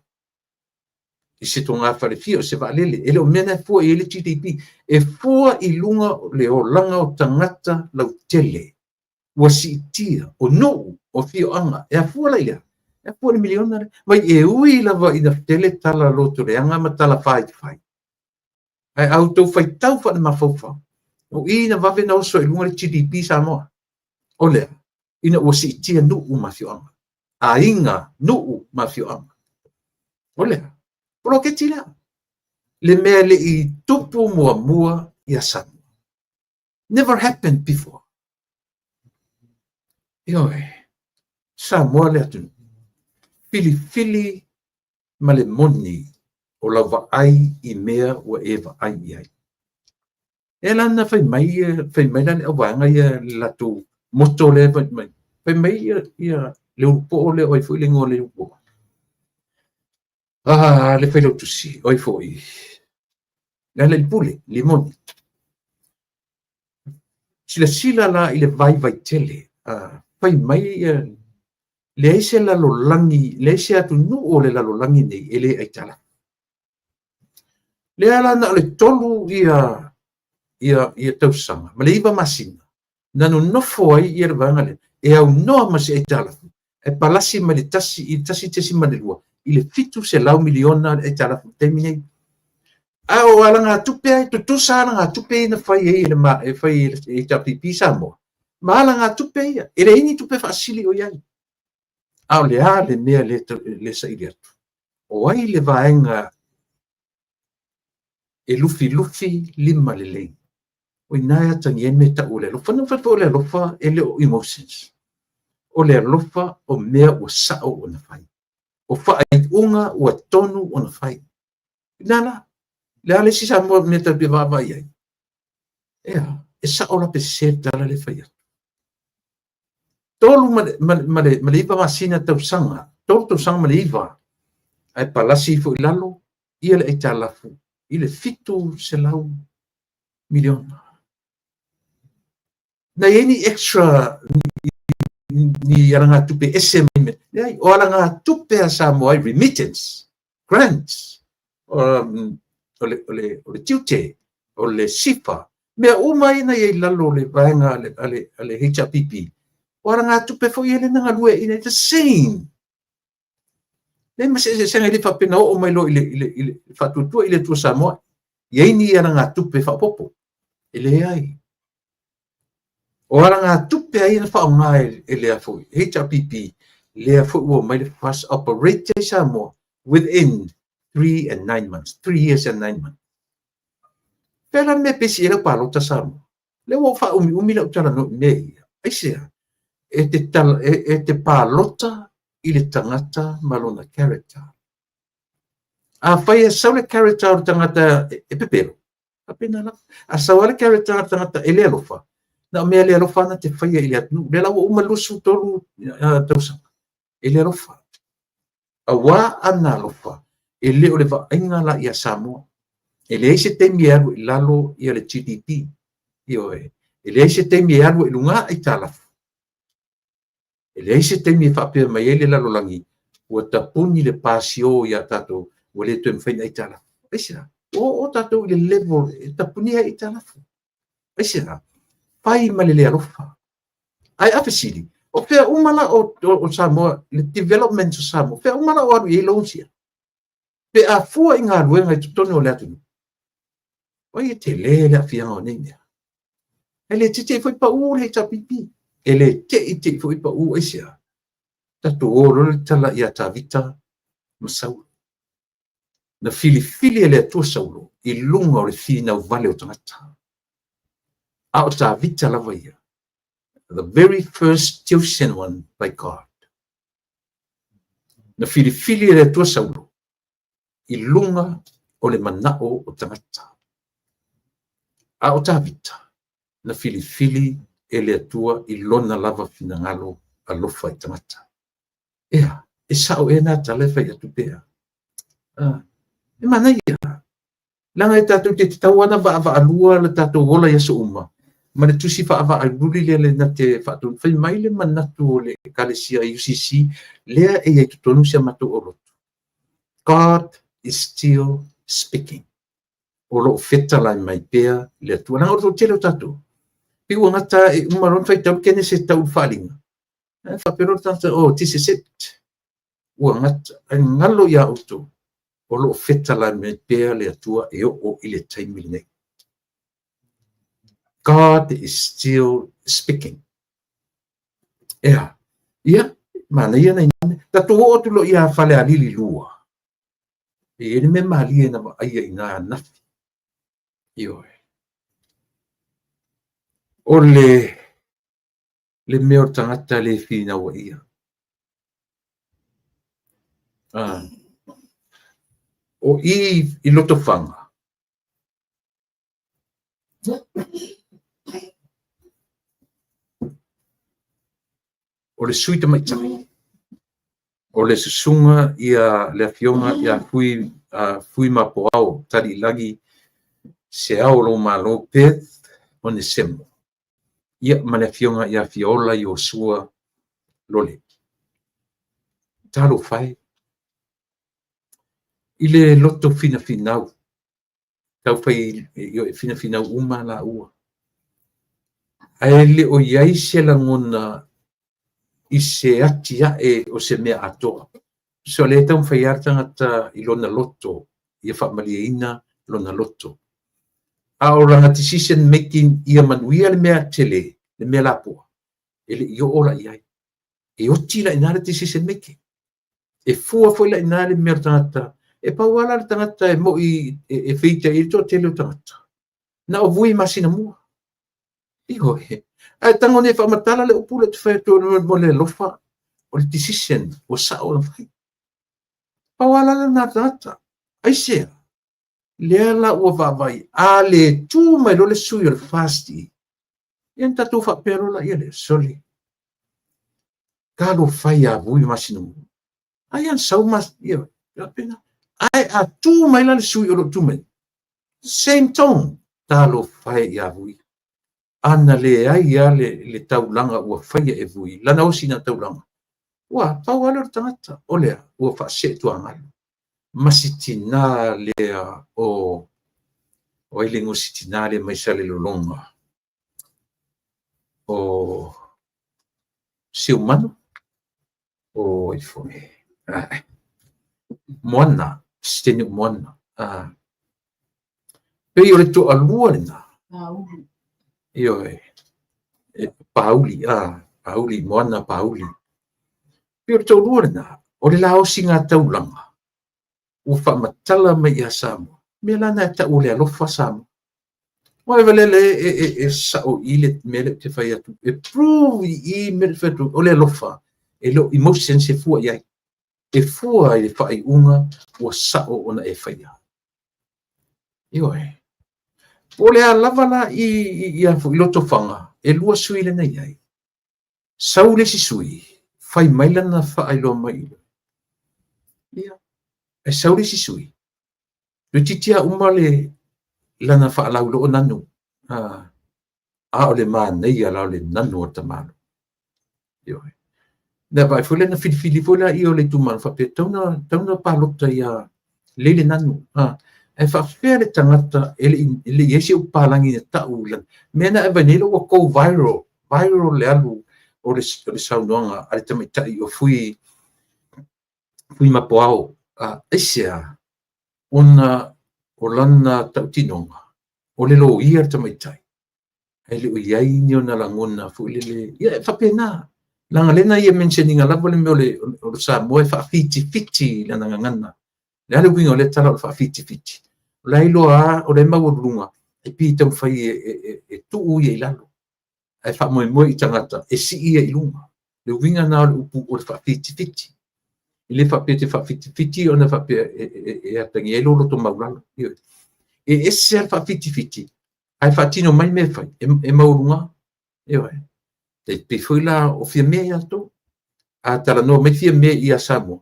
i se togafale fia, o se vaalele. E le o mea na e fua i ai le GDP. E fua i luga o le olaga o tagata lautele. Ua siitia, o nuu, o afioaga, e afua la i lea. E afua le miliona lea. Mai e ui lava ina tele tala loto leaga ma tala faifai. Ae a outou faitau faale-mafaufau, o i na vave na oso i luga le GDP Samoa. O lea, ina ua siitia nuu ma afioaga. Aiga, nuu ma afioaga. O lea, poloketi lea. Le mea le i tupu muamua ia Samoa. Never happened before. Ioe, Samoa le atunuu. Filifili ma le moni o lau vaai i mea ua e vaai i ai. E la na fai mai la le auvaega ia le latou moto lea fai mai. Fai mai ia le ulupo lea o ai foi le igoa o le ulupo. Ah, le failautusi, o ai foi. Le ala i pule, limoni. Silasila la i le vaivai tele. Fai mai ia leai se lalolagi, leai se atunuu o le lalolagi nei e le aitalafu. Lea la na o le 3 ia tausaga ma le 9 masina na nonofo ai ia le vaega lea e aunoa ma se aitalafu e palasi mai le 1 i le 1.2 i le $700 miliona le aitalafu i le taimi nei. A o alagatupe e tutusa alagatupe ia na fai ai e fai e le HRPP Samoa, ma alagatupe ia. E leai ni tupe faasili o i ai. A o le a le mea le saili atu? O ai le vaega e lufilufi lima lelei? O i ina e atagia ai le mea e tau o le alofa. Na fai o le alofa e le o emotions. O le alofa o mea ua sao ona fai. O faaiuga ua tonu ona fai. Ina la, le a le isi Samoa mea tatou te vaavaai ai? Ea, e sao la pe sese le tala lea e fai atu? 3 ma le 9 masina tausaga, 3 tausaga ma le 9, ae palasi ifo i lalo ia le aitalafu i le 700 miliona. Na i ai ni extra ni alagatupe ese mai? Leai, o alagatupe a Samoa ai, remittance, grants, o le tiute, o le SIFA, mea uma ia na i ai i lalo o le vaega a le HRPP, o alagatupe foi ia lea na galue ai, the same. Leai ma se eseesega, e le faapena oo mai loa i le faatuatua i le Atua Samoa i ai ni alagatupe faaopoopo. E leai. O alagatupe ai na faaaoga e le foi HRPP, lea foi ua mai le FAST operate ai Samoa within 3 and 9 months, 3 years and 9 months. Pea la le mea pesi e lau palota Samoa. Lea ua faaumiumi lau talanoa i mea ia. Aisea? E te palota i le tagata ma lona character. A fai e sau le character o le tagata e pepelo, faapena lava. A sau le character o le tagata e le alofa, na o mea le alofa ana te faia i le atunuu. Lea la ua uma 23 tausaga, e le alofa. Auā ana alofa, e le o le vaaiga la ia Samoa. E leai se taimi e alu i lalo ia le GDP. Ioe. E leai se taimi e alu i luga aitalafu. E leai se taimi e faapea mai ai le lalolagi ua tapuni le pasio ia tatou, ua le toe mafai ona aitalafu. Aisea? Ua oo tatou i le level e tapuni ai aitalafu. Aisea? Fai ma le le alofa. Ae a fesili, o fea uma la o Samoa, le development o Samoa, fea uma la o alu i ai loans ia? Pe a fua i galuega i totonu o le atunuu, oi e tele le aafiaga o nei mea. E le tete foi pau le HRPP. E le te i te foi pau aisea. Tatou o loa le tala ia Tavita ma Saulo. Na filifili e le Atua Saulo i luga o le finau vale o tagata. A o Tavita lava ia, the very first chosen one by God. Na filifili e le Atua Saulo i luga o le manao o tagata. A o Tavita, na filifili e le Atua i lona lava finagalo alofa i tagata. Ea, e sao e nā tala e fai atu pea. Ah, e manaia. Leaga e tatou te tatau ana vaavaalua le tatou ola i aso uma, ma le tusi faavaaluli lea le na te faatonu. Fai mai le manatu o le Ekalesia UCC, lea e iai totonu si a matou aulotu. God is still speaking. O loo fetalai mai pea le Atua. Leaga o le toatele o tatou. Pe ua gata e uma loa ona faitau Kenese tau i le faaaliga. E faapea loa le tagata, "Oh, this is it." Ua gata. Ai galo ia outou. O loo fetalai mai pea le Atua e oo i le taimi lenei. God is still speaking. Ea, ia, manaia na ina. Tatou oo atu loa ia Falealili 2. E i ai le mea malie na vaaia i na anafi. Ioe. O le mea o le tagata le finaua ia. Ah. O i Lotofaga, o le sui tamaitai, o le susuga ia le afioga ia Fui, Fui Mapoao Taliilagi se ao o lou malo Perth Onesemo. Ia ma le afioga ia Fiola Iosua Lole. Talofa e. I le loto finafinau, tau fai e finafinau uma la ua. Ae le o i ai se lagona i se ati ae o se mea atoa. Tusa o lea e taumafai lava le tagata i lona loto ia faamalieina lona loto. A o lana decision making ia manuia le mea tele, le mea lapoa, e le i oo la i ai. E oti la i ina le decision making. E fua foi la i ina le mea o le tagata. E pau lava la le tagata e moi e feita i le toatele o tagata. Na o Vui masina mua. Ioe. Ae tago nei faamatala le upu lea ou te fai atu mo le alofa, o le decision ua sao ona fai. Pau lava la lena tagata. Aisea? Lea la ua vaavaai, a le tu mai loa le sui o le FAST, ia ona tatou faapea loa laia lea, sole, talofa e ia Vui masina mua. Ai a sau ma, ia, faapena. Ae a tu mai la le sui o lo o tu mai, same tone, talofa e ia Vui. Ana leai lava le taulaga ua faia e Vui, lana osi na taulaga, ua pau lava lea o le tagata, o lea ua faaseetuagalu. Ma si tinā lea o ai le igoa o si tinā lea mai Salelologa, o Seumanu, o ai foi, Moana, Siteni Moana. Pei o le toalua lena.
Pauli.
Ioe. E, Pauli, Pauli, Moana Pauli. Pei o le toalua lena, o le laosiga taulaga ua faamatala mai ia Samoa. Mea la na e tau o le alofa Samoa. Ua e valele e sao i le mea lea ou te fai atu. E prove i mea le fai atu, o le alofa, e le o emotions e fua i ai. E fua i le faaiuga ua sao ona e faia. Ioe. Po o le a lava la i a foi Lotofaga, e lua sui lea na i ai. Sau le isi sui, fai mai lana faailoa mai. Ia, e sau le isi sui, toeitiiti lava uma le lana faalauiloa o nanu. A o le manaia la o le nanu o tamalo. Ioe. Na vaai foi lea na filifili foi laia o le itumalo faapea tatau na palota ia lei le nanu. Ae faafefea le tagata e le i ai se upu palagi na tau i lana mea na e vaai nei ua go viral, viral le alu o le saunoaga a le tamaitai o Fui Mapoao. Aisea? Ona o lana tautinoga o le loia le tamaitai, ae le o i ai ni ona lagona foi lele, ia e faapena. Leaga lea na ia mention ina lava le mea o le Samoa e faafitifiti i lana gagana. Le a le uiga o lea tala o le faafitifiti? O la e iloa lava, o la e maualuluga, e pei e taumafai e tuu ia i lalo, ae faamoemoe i tagata e sii ia i luga. Le uiga lena o le upu o le faafitifiti. E le faapea e te faafitifiti ona faapea e atagia ai lou loto maualalo. E ese lava le faafitifiti, ae faatino mai mea e fai, e maualuga. Ioe. E pei foi la o Fiame ia outou. A talanoa mai Fiame ia Samoa,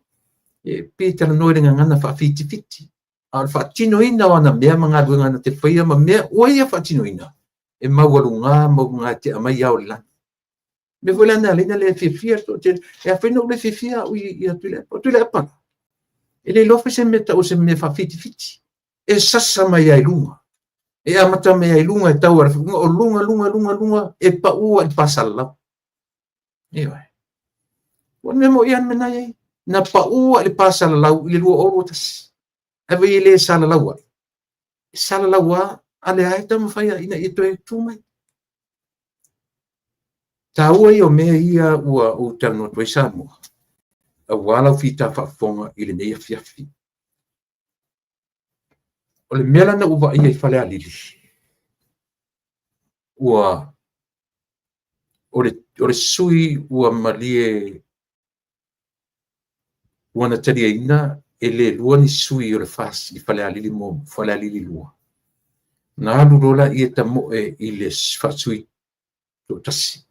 e pei e talanoa i le gagana faafitifiti. A o le faatinoina o ana mea ma galuega na te faia ma mea ua ia faatinoina, e maualuga, maualuga e tea mai ao o le lagi. Mea foi la na ala ai ona le fiafia le toatele. E afai na ou le fiafia au ia Tuilaepa. O Tuilaepa, e le iloa foi se mea tau o se mea faafitifiti. E sasa mai lava i luga. E amata mai lava i luga e tau a le luga, o luga, luga, luga, luga, e pau lava i le pasalalau. Ioe. Ua mea moi lava le mea na i ai. Na pau lava i le pasalalau i le 2021. Ae vai e le salalau ai. E salalau lava, a lea e taumafai lava ina ia toe tu mai. Taua ia o mea ia ua ou talanoa atu ai Samoa, aua lau fita faafofoga i lenei afiafi. O le mea la na ou vaaia i Falealili, ua o le sui ua malie ua na taliaina e le lua ni sui o le FAST i Falealili mo Falealili 2. Na alu loa laia tamoe i le faasui toatasi.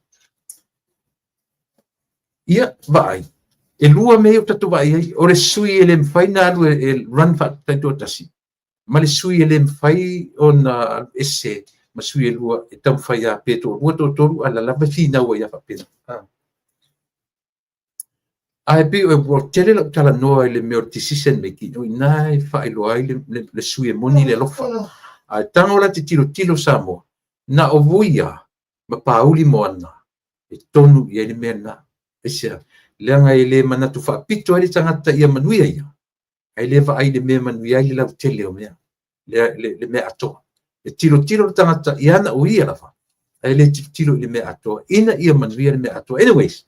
Ia, vaai, e lua mea ia ua tatou vaai ai, o le sui e le mafai ona alu e run faataitoatasi, ma le sui e le mafai ona alu ese ma sui e lua e taumafai lava pe toalua, toatolu, a o la lava e finau ai lava faapena. Ae pei ua tele lau talanoa i le mea o le decision making, o i ina e faailoa ai le sui e moni le alofa. Ae tago la te tilotilo Samoa, na o Vui lava ma Pauli Moana e tonu i ai le mea lena. Aisea? Leaga e le manatu faapito ai le tagata ia manuia ia, ae le vaai i le mea e manuia ai le lautele o mea, le mea atoa. E tilotilo le tagata i ana o ia lava, ae le tilotilo i le mea atoa, ina ia manuia le mea atoa. Anyways,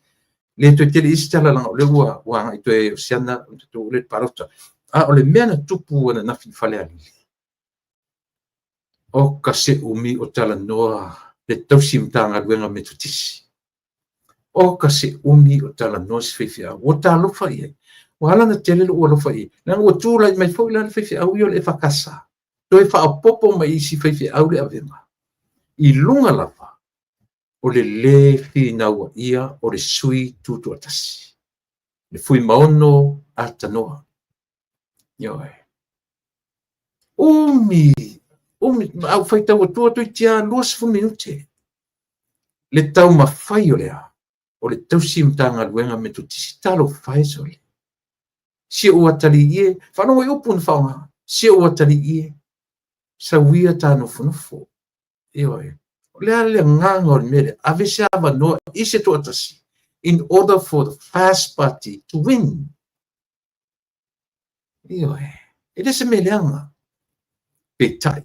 le toe tele isi tala leaga o lea ua agai toe Osiana le palota. A o le mea na tupu ananafi i Falealili, o ka se umi o talanoa le tausi Matagaluega Metotisi. O ka se umi o talanoa si faifeau. Ua talofa i ai. Ua ala ona tele lou alofa i ai, leaga ua tulai mai foi la le faifeau ia o le EFKS, toe faaopoopo mai i isi faifeau le avega, i luga lava o le lē finauaia o le sui tutoatasi, le Fuimaono Atanoa. Ioe. Umi, umi, a ou faitau atua toeitiiti lava 20 minute le taumafai o le a? O le tausi Matagaluega Metotisi. Talofa e sole. Si ou atalii e, faalogo i upu na faaaoga, si ou atalii e, sau ia ta nofonofo. Ioe. O le a le agaga o le mea lea? Ave se avanoa i se toatasi in order for the first party to win. Ioe. E le se mea leaga. Peitai,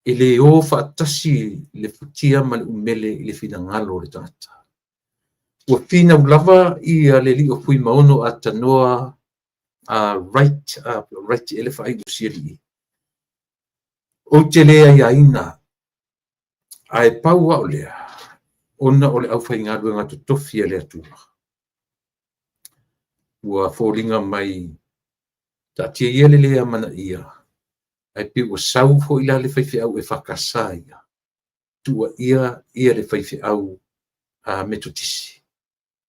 e le o faatasi le futia ma le umele i le finagalo o le tagata. Ua finau lava ia le alii o Fuimaono Atanoa, right, right e le faaiu si alii. Ou te le aiaina, ae pau au lea, ona o le aufaigaluega totofi a le Atua. Ua foliga mai taatia ia le le amanaia, ae pei ua sau foi la le faifeau EFKS ia, tuuaia ia le faifeau Metotisi.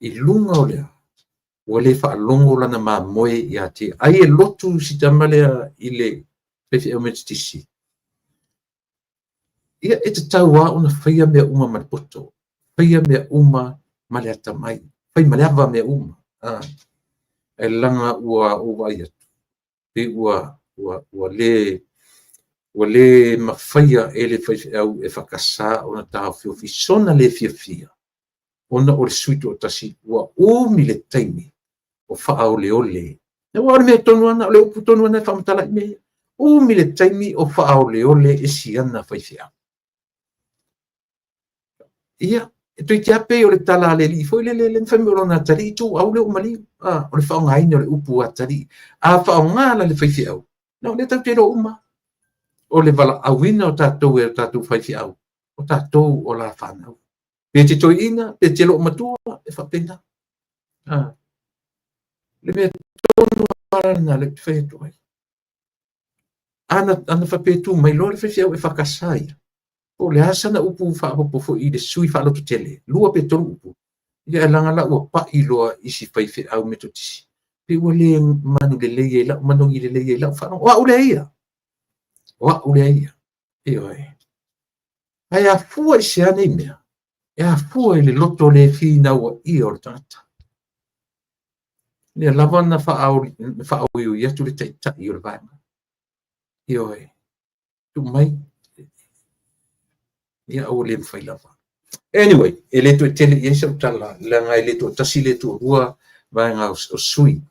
I luga o lea, ua le faalogo lana mamoe ia te ai e lotu si tama lea i le faifeau Metotisi. Ia e tatau lava ona faia mea uma ma le poto, faia mea uma ma le atamai, fai ma le ava mea uma. Ae leaga ua ou vaai atu, pei ua le mafaia e le faifeau EFKS ona taofiofi sona le fiafia, ona o le sui toatasi ua umi le taimi o faaoleole. Aua o le mea tonu lava lena, o le upu tonu lava lena e faamatala ai mea ia. Umi le taimi o faaoleole e si ana faifeau. Ia, e toeitiiti lava pei o le tala a le alii foi lele lea na fai mai o lona atalii ituau lea ua maliu. O le faaaogaina o le upu atalii. A faaaoga la le faifeau, no, lea tatou te iloa uma. O le valaauina o tatou e o tatou faifeau, o tatou o la fanau. Pe te toeaina, pe te loomatua, e faapena. Le mea tonu lava lena lea ou te fai atu ai. Ana faapea e tu mai loa le faifeau EFKS ia, po o le a sana upu faaopoopo foi i le sui faalototele, 2 pe 3 upu, ia ae leaga la ua pai loa i si faifeau Metotisi, pe ua le manu lelei ai lau, manogi lelei ai lau faalogo. O au lea ia. O au lea ia. Ioe. Ae afua i se a nei mea? E afua i le loto le finauaia o le tagata. Lea lava na faaoioi atu le taitai o le vaega. Ioe. Tuu mai. Ia ua le mafai lava. Anyway, e le toe tele i ai sau tala, leaga e le toatasi le toalua vaega o sui.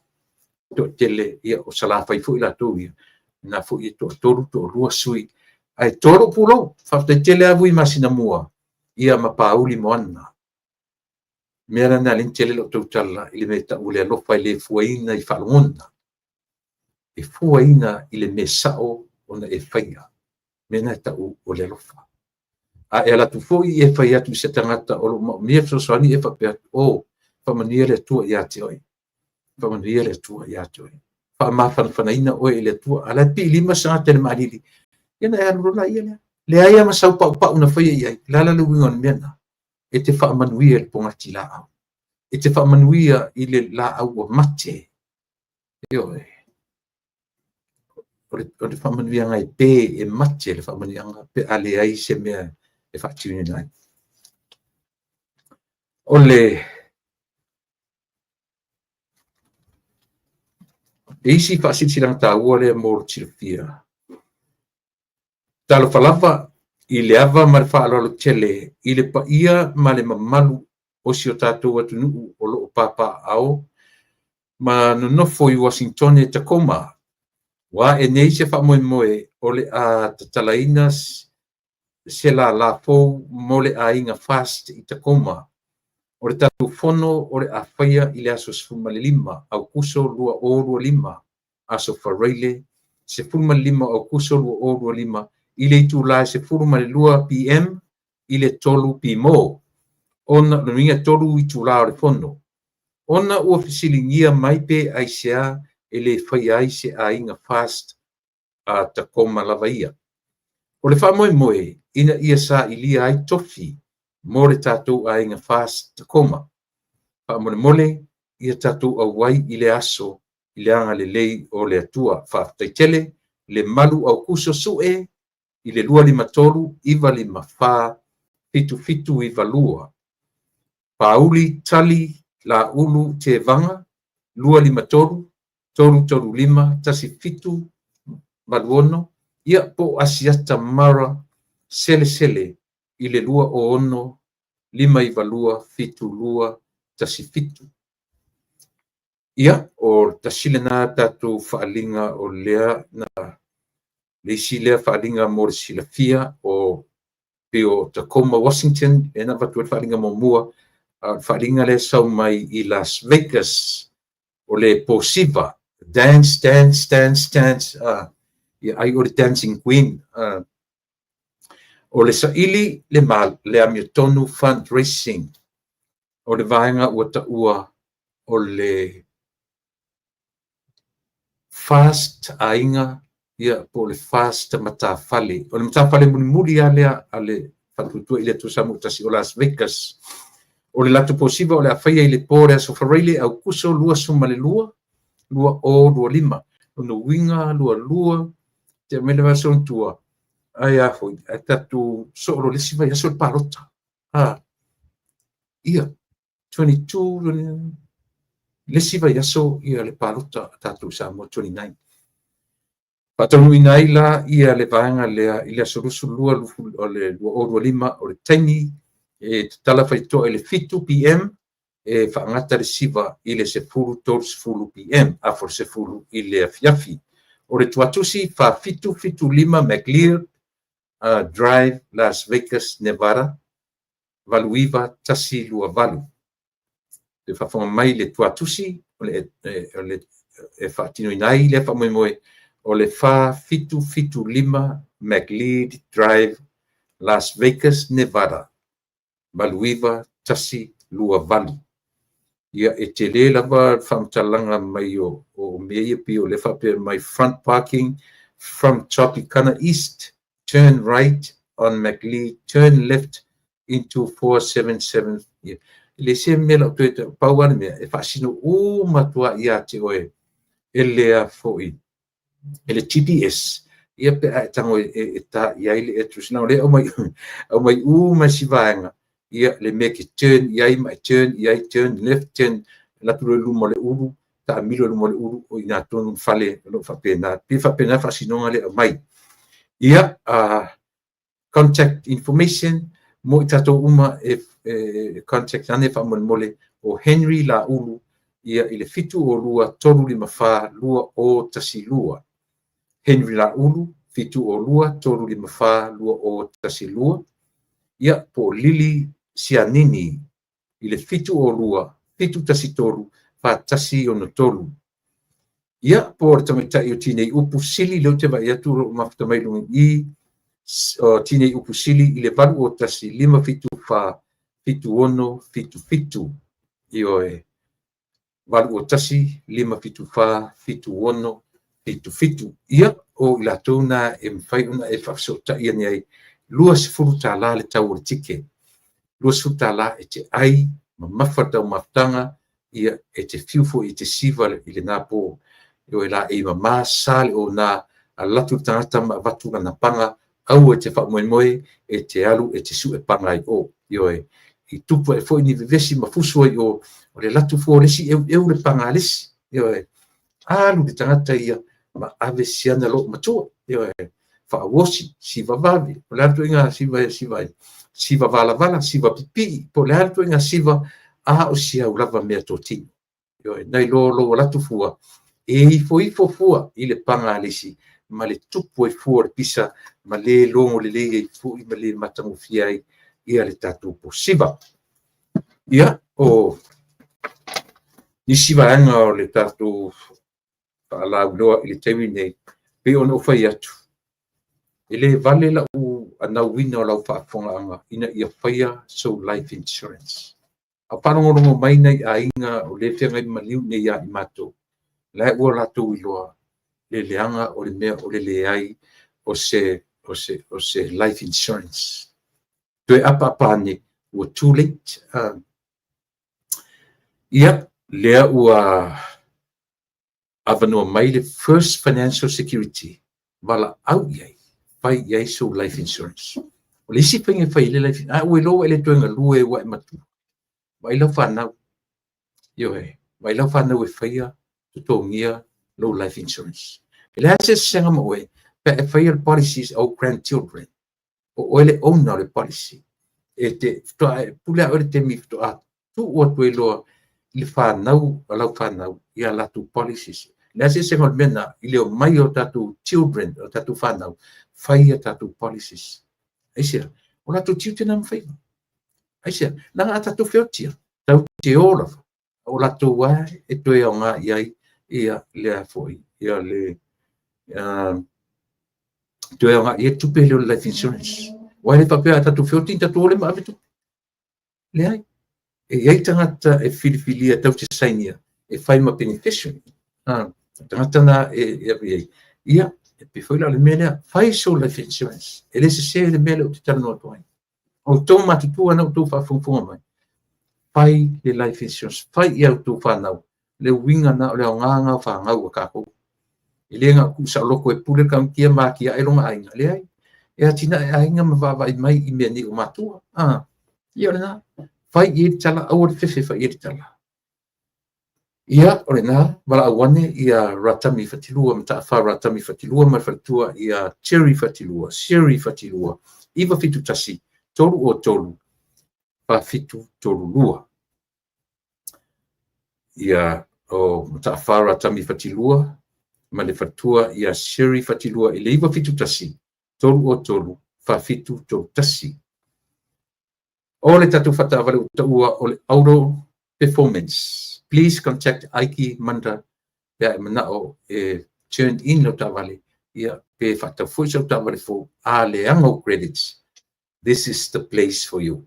Toatele, ia o Salafai foi latou ia, na foi e toatolu, toalua sui. Ae toa lou pulou, faafetai tele lava Vui Masinamua, ia ma Pauli Moana. Mea la na lea tele lau tautala i le mea tau o le alofa e le fuaina i faalogona. E fuaina i le mea sao ona e faia. Mea na e tau o le alofa. A e alu atu foi e fai atu i se tagata o loo maomia fesoasoani e faapea atu, o, faamanuia le Atua ia te oe. Faamanuia le Atua ia te oe. Faamafanafanaina oe i le Atua. A la e piilima se tagata i le maalili, ia na e alu loa la ia lea. Leai lava ma sau paupau na faia i ai. O le a la le uiga o le mea lena? E te faamanuia i le pogati laau. E te faamanuia i le laau ua mate. Ioe. O le faamanuiaga e pe, e mate le faamanuiaga pe a leai se mea e faatinoina ai. O le isi faasilasilaga taua lea mo le silafia. Talofa lava i le ava ma le faaaloalo tele i le paia ma le mamalu o si o tatou atunuu o lo o papaaao ma nonofo i Uasintone, Tacoma. Ua ae nei se faamoemoe o le a tatalaina se lālā fou mo le aiga FAST i Tacoma. O le tatou fono o le a faia i le aso 15 Aokuso 2025, aso Faraile 15 Aokuso 2025 i le itula e 12 PM i le 3 pimo. Ona lona uiga e 3 itula o le fono. Ona ua fesiligia mai pe aisea e le faia ai se aiga FAST a Tacoma lava ia. O le faamoemoe ina ia sailia ai tofi mo le tatou aiga FAST Tacoma. Faamolemole ia tatou auai i le aso i le agalelei o le Atua. Faafetai tele Lemalu Aukuso Sue i le 253 954 7792. Pauli Tali Laulu Tevaga 253 335 1786, ia po o Asiata Mara Selesele i le 206 592 7217. Ia, o le tasi lena tatou faaaliga o lea na le isi lea faaaliga mo le silafia o pei o Tacoma, Washington, lea na avatu ai le faaaliga muamua, a o le faaaliga lea e sau mai i Las Vegas, o le Posiva, dance, dance, dance, dance, ia ai o le Dancing Queen. O le saili le, le amiotonu fundraising, o le vaega ua taua o le FAST aiga, ia po o le FAST matafale. O le matafale mulimuli lava lea a le Faatuatua i le Atua Samoa Tasi o Las Vegas. O le latou posiva o le a faia i le po o le aso Faraile Aukuso 22, 2025. Lona uiga 22, te aumai le vaiaso i tua, ai a foi, ae tatou soo loa i le isi vaiaso le palota. Ia, 22, le isi vaiaso ia le palota a tatou i Samoa, 29. Faataunuuina ai la ia le vaega lea i le aso 22 o le 2025, o le taimi e tatala faitotoa i le 7 PM, e faagata le siva i le 10:30 PM, afa o le 10 i le afiafi. O le tuatusi 4775 McLeod Drive, Las Vegas, Nevada 89128. Le faafofoga mai le tuatusi o le, o le e faatinoina ai lea faamoemoe o le 4775 McLeod Drive, Las Vegas, Nevada 89128. Ia, e tele lava le faamatalaga mai o mea ia pei o lea faapea mai front parking from Tropicana East, turn right on McLeod, turn left into 477. Ia, e le se mea lau toe pau lava le mea, e faasino uma atu lava ia te oe e le foi e le GPS, ia pe a e tago e ta i ai le address. Na o lea aumai uma si vaega, ia le mea ke turn i ai ma e turn i ai, turn left, turn, alu atu loa i luma o le ulu, taamilo i luma o le ulu, o i ina tonu le fale o lo o faapena. Pei faapena faasinoga lea aumai. Ia, contact information mo i tatou uma e contact ane faamolemole o Henry Laulu ia i le 702 354 2012. Henry Laulu 702 354 2012. Ia po o Lili Sianini i le 702 713 4163. Ia po o le tamaitai o Tinei Upu Sili, lea ou te vaai atu o lo o mafuta mai luga i o Tinei Upu Sili i le 801 574 7677. Ioe, 801 574 7677. Ia, o i latou na e mafai ona e faafesootai ane ai. $20 le tau o le tike. $20 e te ai mamafa le taumafataga, ia e te fiu foi e te siva i lena po. Ioe, la e mama sa le ona, alu atu le tagata ma avatu lana paga, aua e te faamoemoe e te alu e te sue paga ai o. Ioe, i tupu ai foi ni vevesi ma fusu ai o, o le alu atu fua o le isi eueu le paga a le isi. Ioe, alu le tagata ia ma ave siana loo matua. Ioe, faauosi, siva vave, po o le a le ituaiga siva e siva ai, siva valavala, siva pipii, po o le a le ituaiga siva, a o si au lava meatotino. Ioe, na iloa lou alu atu fua, e ifoifo fua i le paga a le isi, ma le tupu ai fua o le pisa, ma le logo lelei ai foi ma le matagofie ai ia le tatou posiva. Ia, o nisi vaega o le tatou faalauiloa i le taimi lenei, pei ona ou fai atu, e le vale lau anauina o lau faafofogaaga ina ia faia sou life insurance. A o faalogologo mai nai aiga o lea e feagai ma maliu nei ia i matou, la ua latou iloa le leaga o le mea o le leai o se life insurance. Toe apaapa ane, ua too late. Ia, lea ua avanoa mai le First Financial Security, valaau i ai, fai i ai sou life insurance. O le isi faiga e fai ai le life, a ua iloa ua e le toe galue ua e matua, vaai lau fanau, ioe, vaai lau fanau e faia totogia lou life insurance. E leai se eseesega ma oe pe a e faia le policies o grandchildren, o oe le owner o le policy. E te faatoa e pule lava oe i le taimi faatoa tuu atu ai loa i le fanau a lau fanau i a latou policies. E leai se eseesega o le mea lena i le omai o tatou children, o tatou fanau, fai a tatou policies. Aisea? O latou tiute na ma faiva. Aisea? Leaga a tatou feotia, tatou te o lava, o latou lava e toe aoga i ai ia lea foi, ia le toe aoga i ai tupe lea o le life insurance. Aua e le faapea a tatou feoti, tatou o lea ma ave tupe. Leai. E i ai tagata e filifilia tatou te sainia e fai ma beneficiary. Tagata na e ave i ai. Ia, e pei foi la o le mea lea, fai sou life insurance. E le sese le mea lea ou te talanoa atu ai. O outou matutua na outou faafogafoga mai, fai le life insurance, fai i a outou fanau. Le uiga na o le aoga na o fanau a tatou. E le na o tuusaoloto e pule le tamaitiiti ma atiae lona aiga. Leai, e atinae aiga ma vaavaai mai i mea nei o matua. Ia o lena, fai i ai le tala, aua le fefe e fai i ai le tala. Ia, o lena, valaau ane ia Ratami Fatilua, Mataafa Ratami Fatilua ma le faletua ia Cherry Fatilua, Sherry Fatilua, 971 303 4732. Ia, o Mataafa Ratami Fatilua ma le faletua ia Sherry Fatilua i le 971 303 4731. O le tatou faataavale ua taua o le Auto Performance. Please contact Aiki Manda pe a e manao e turn in lau taavale, ia pe faatau foi sau taavale fou, a leaga ou credits, this is the place for you.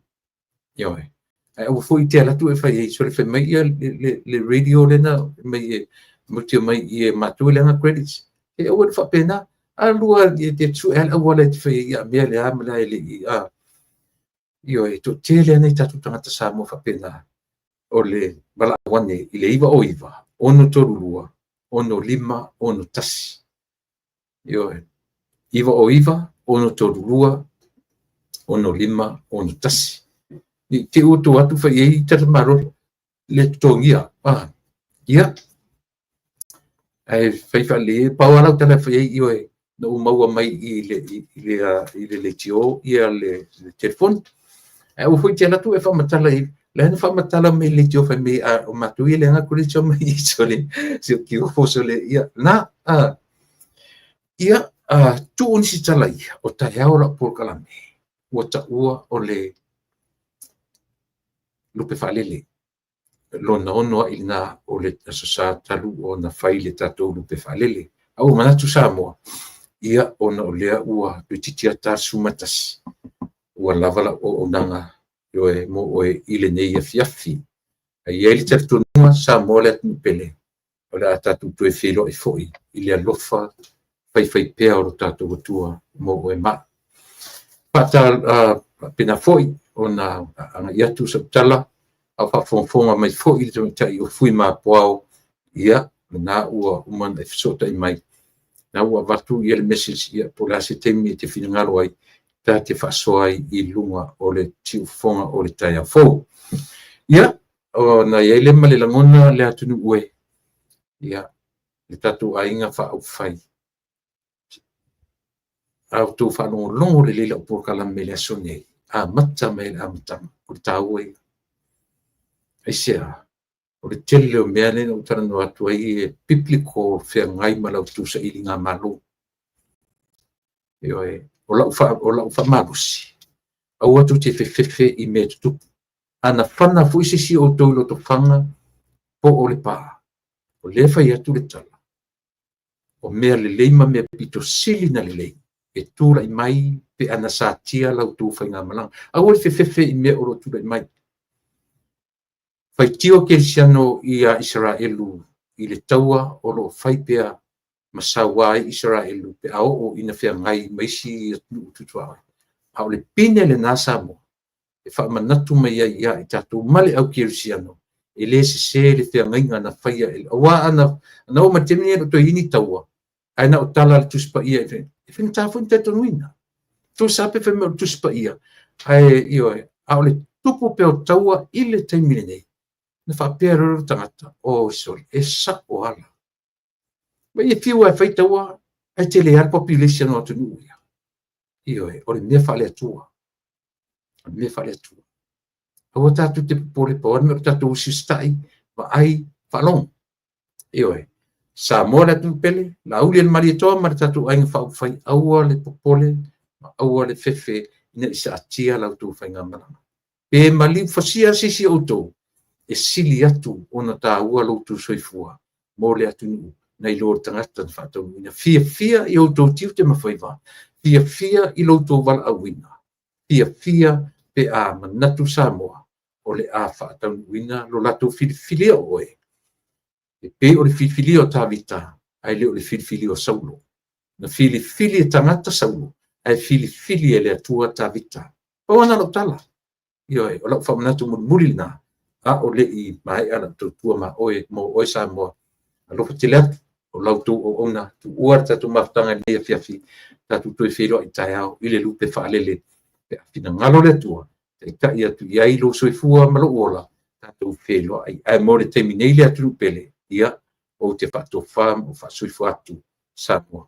Ioe. Ae aua foi te alu atu e fai ai, sole fai mai ia le radio lena mai e mutia mai i e matou e leaga credits. E aua le faapena. Alua e te sue le auala e te fai ai ia mea le a ma le a e le i a. Ioe, e toatele ana i tatou tagata Samoa faapena. O le valaau ane i le 909 632 6561. Ioe, 909 632 6561. I te ua outou atu fai ai tala malo le totogia. Ia, ae fai faalelei ai, pau lava lau tala e fai ai, ioe, na ou maua mai i le leitio ia le telefoni. Ae aua foi te alu atu e faamatala i la na faamatala mai le leitio fai mai a o matou ia leaga credit mai i sole se ki sole ia na a ia a tuu nisi tala ia o taeao lau polokalame ua taua o le lupe faalele lona ono a'i lena o le Aso Sa talu ona fai le tatou lupe faalele. A ua manatu Samoa, ia ona o lea ua toeitiiti ata 11, ua lava lau auaunaga ioe mo oe i lenei afiafi. Ae i ai le talitonuga Samoa le atunuu pele, o le a tatou toe feiloai foi i le alofa faifaipea o lo tatou Atua mo oe ma au. Faapena foi ona agai atu sau tala a o faafogafoga mai foi le tamaitai o Fui Mapuao, ia lena ua uma ona e fesootai mai, na ua avatu ia le message, ia po o le a se taimi e te finagalo ai ta te faasoa ai i luga o le tiufofoga o le taeao fou. Ia, ona i ai lea ma le lagona le atunuu e, ia, le tatou aiga faaupufai. A outou faalogologo lelei i lau polokalame i le aso nei, amata mai i le amataga, o le taua ia. Aisea? O le tele o mea lea na ou talanoa atu ai e biblical feagai ma la outou sailigamalo. Ioe, o lau faamalosi, aua tou te fefefe i mea e tutupu. A na fana foi se isi o outou i Lotofaga po o Lepa, o lea e fai atu le tala, o mea lelei ma mea pito sili ona lelei e tulai mai pe ana satia la outou faigamalaga. Aua le fefefe i mea o lo o tulai mai. Faitio kerisiano ia Isaraelu i le taua o lo o fai pea ma saua ai Isaraelu pe a oo ina feagai ma isi atunuu tutuaoi. A o le pine lena Samoa e faamanatu mai ai ia i tatou ma le au kerisiano, e le sese le feagaiga na faia, aua ana oo mai i le taimi lenei e le o toe i ai ni taua, ae na o tala a le Tusi Paia, e faigata foi ona talitonuina. Tusa lava pe fai mai o le Tusi Paia, ae ioe, a o le tupu pea o taua i le taimi lenei, ona faapea loa lea o le tagata, oi sole, e sao lava. Ma e fiu lava e fai taua, ae tele lava le population o atunuu ia. Ioe, o le mea faale-Atua. O le mea faale-Atua. Aua tatou te popole, pau lava le mea o le tatou usiusitai, vaai, faalogo. Ioe. Samoa le atunuu pele, Laauli e le Malietoa ma le tatou Aiga Faaupufai, aua le popole ma aua le fefe ina i saatia la outou faigamalaga. Pe maliu fasia se isi o outou, e sili atu ona taua lo outou soifua mo le atunuu nai lo le tagata na faataunuuina. Fiafia i outou tiute ma faiva, fiafia i lo outou valaauina, fiafia pe a manatu Samoa o le a faataunuuina lo latou filifilia o oe, e pei o le filifilia o Tavita, ae le o le filifilia o Saulo. Na filifili e tagata Saulo, ae filifili e le Atua Tavita. Pau lava lena o lau tala. Ioe, o lau faamanatu mulimuli lena, a o le i maea lau tautua ma oe, mo oe Samoa. Alofa tele atu o la outou auauna, tuua le tatou mafutaga i lenei afiafi, tatou toe feiloai taeao i le lupe faalele pe a finagalo le Atua e taitai atu i ai lou soifua ma lou ola, tatou feiloai. Ae mo le taimi nei le atunuu pele, ia, ou te faatofa ma ou faasoifua atu, Samoa.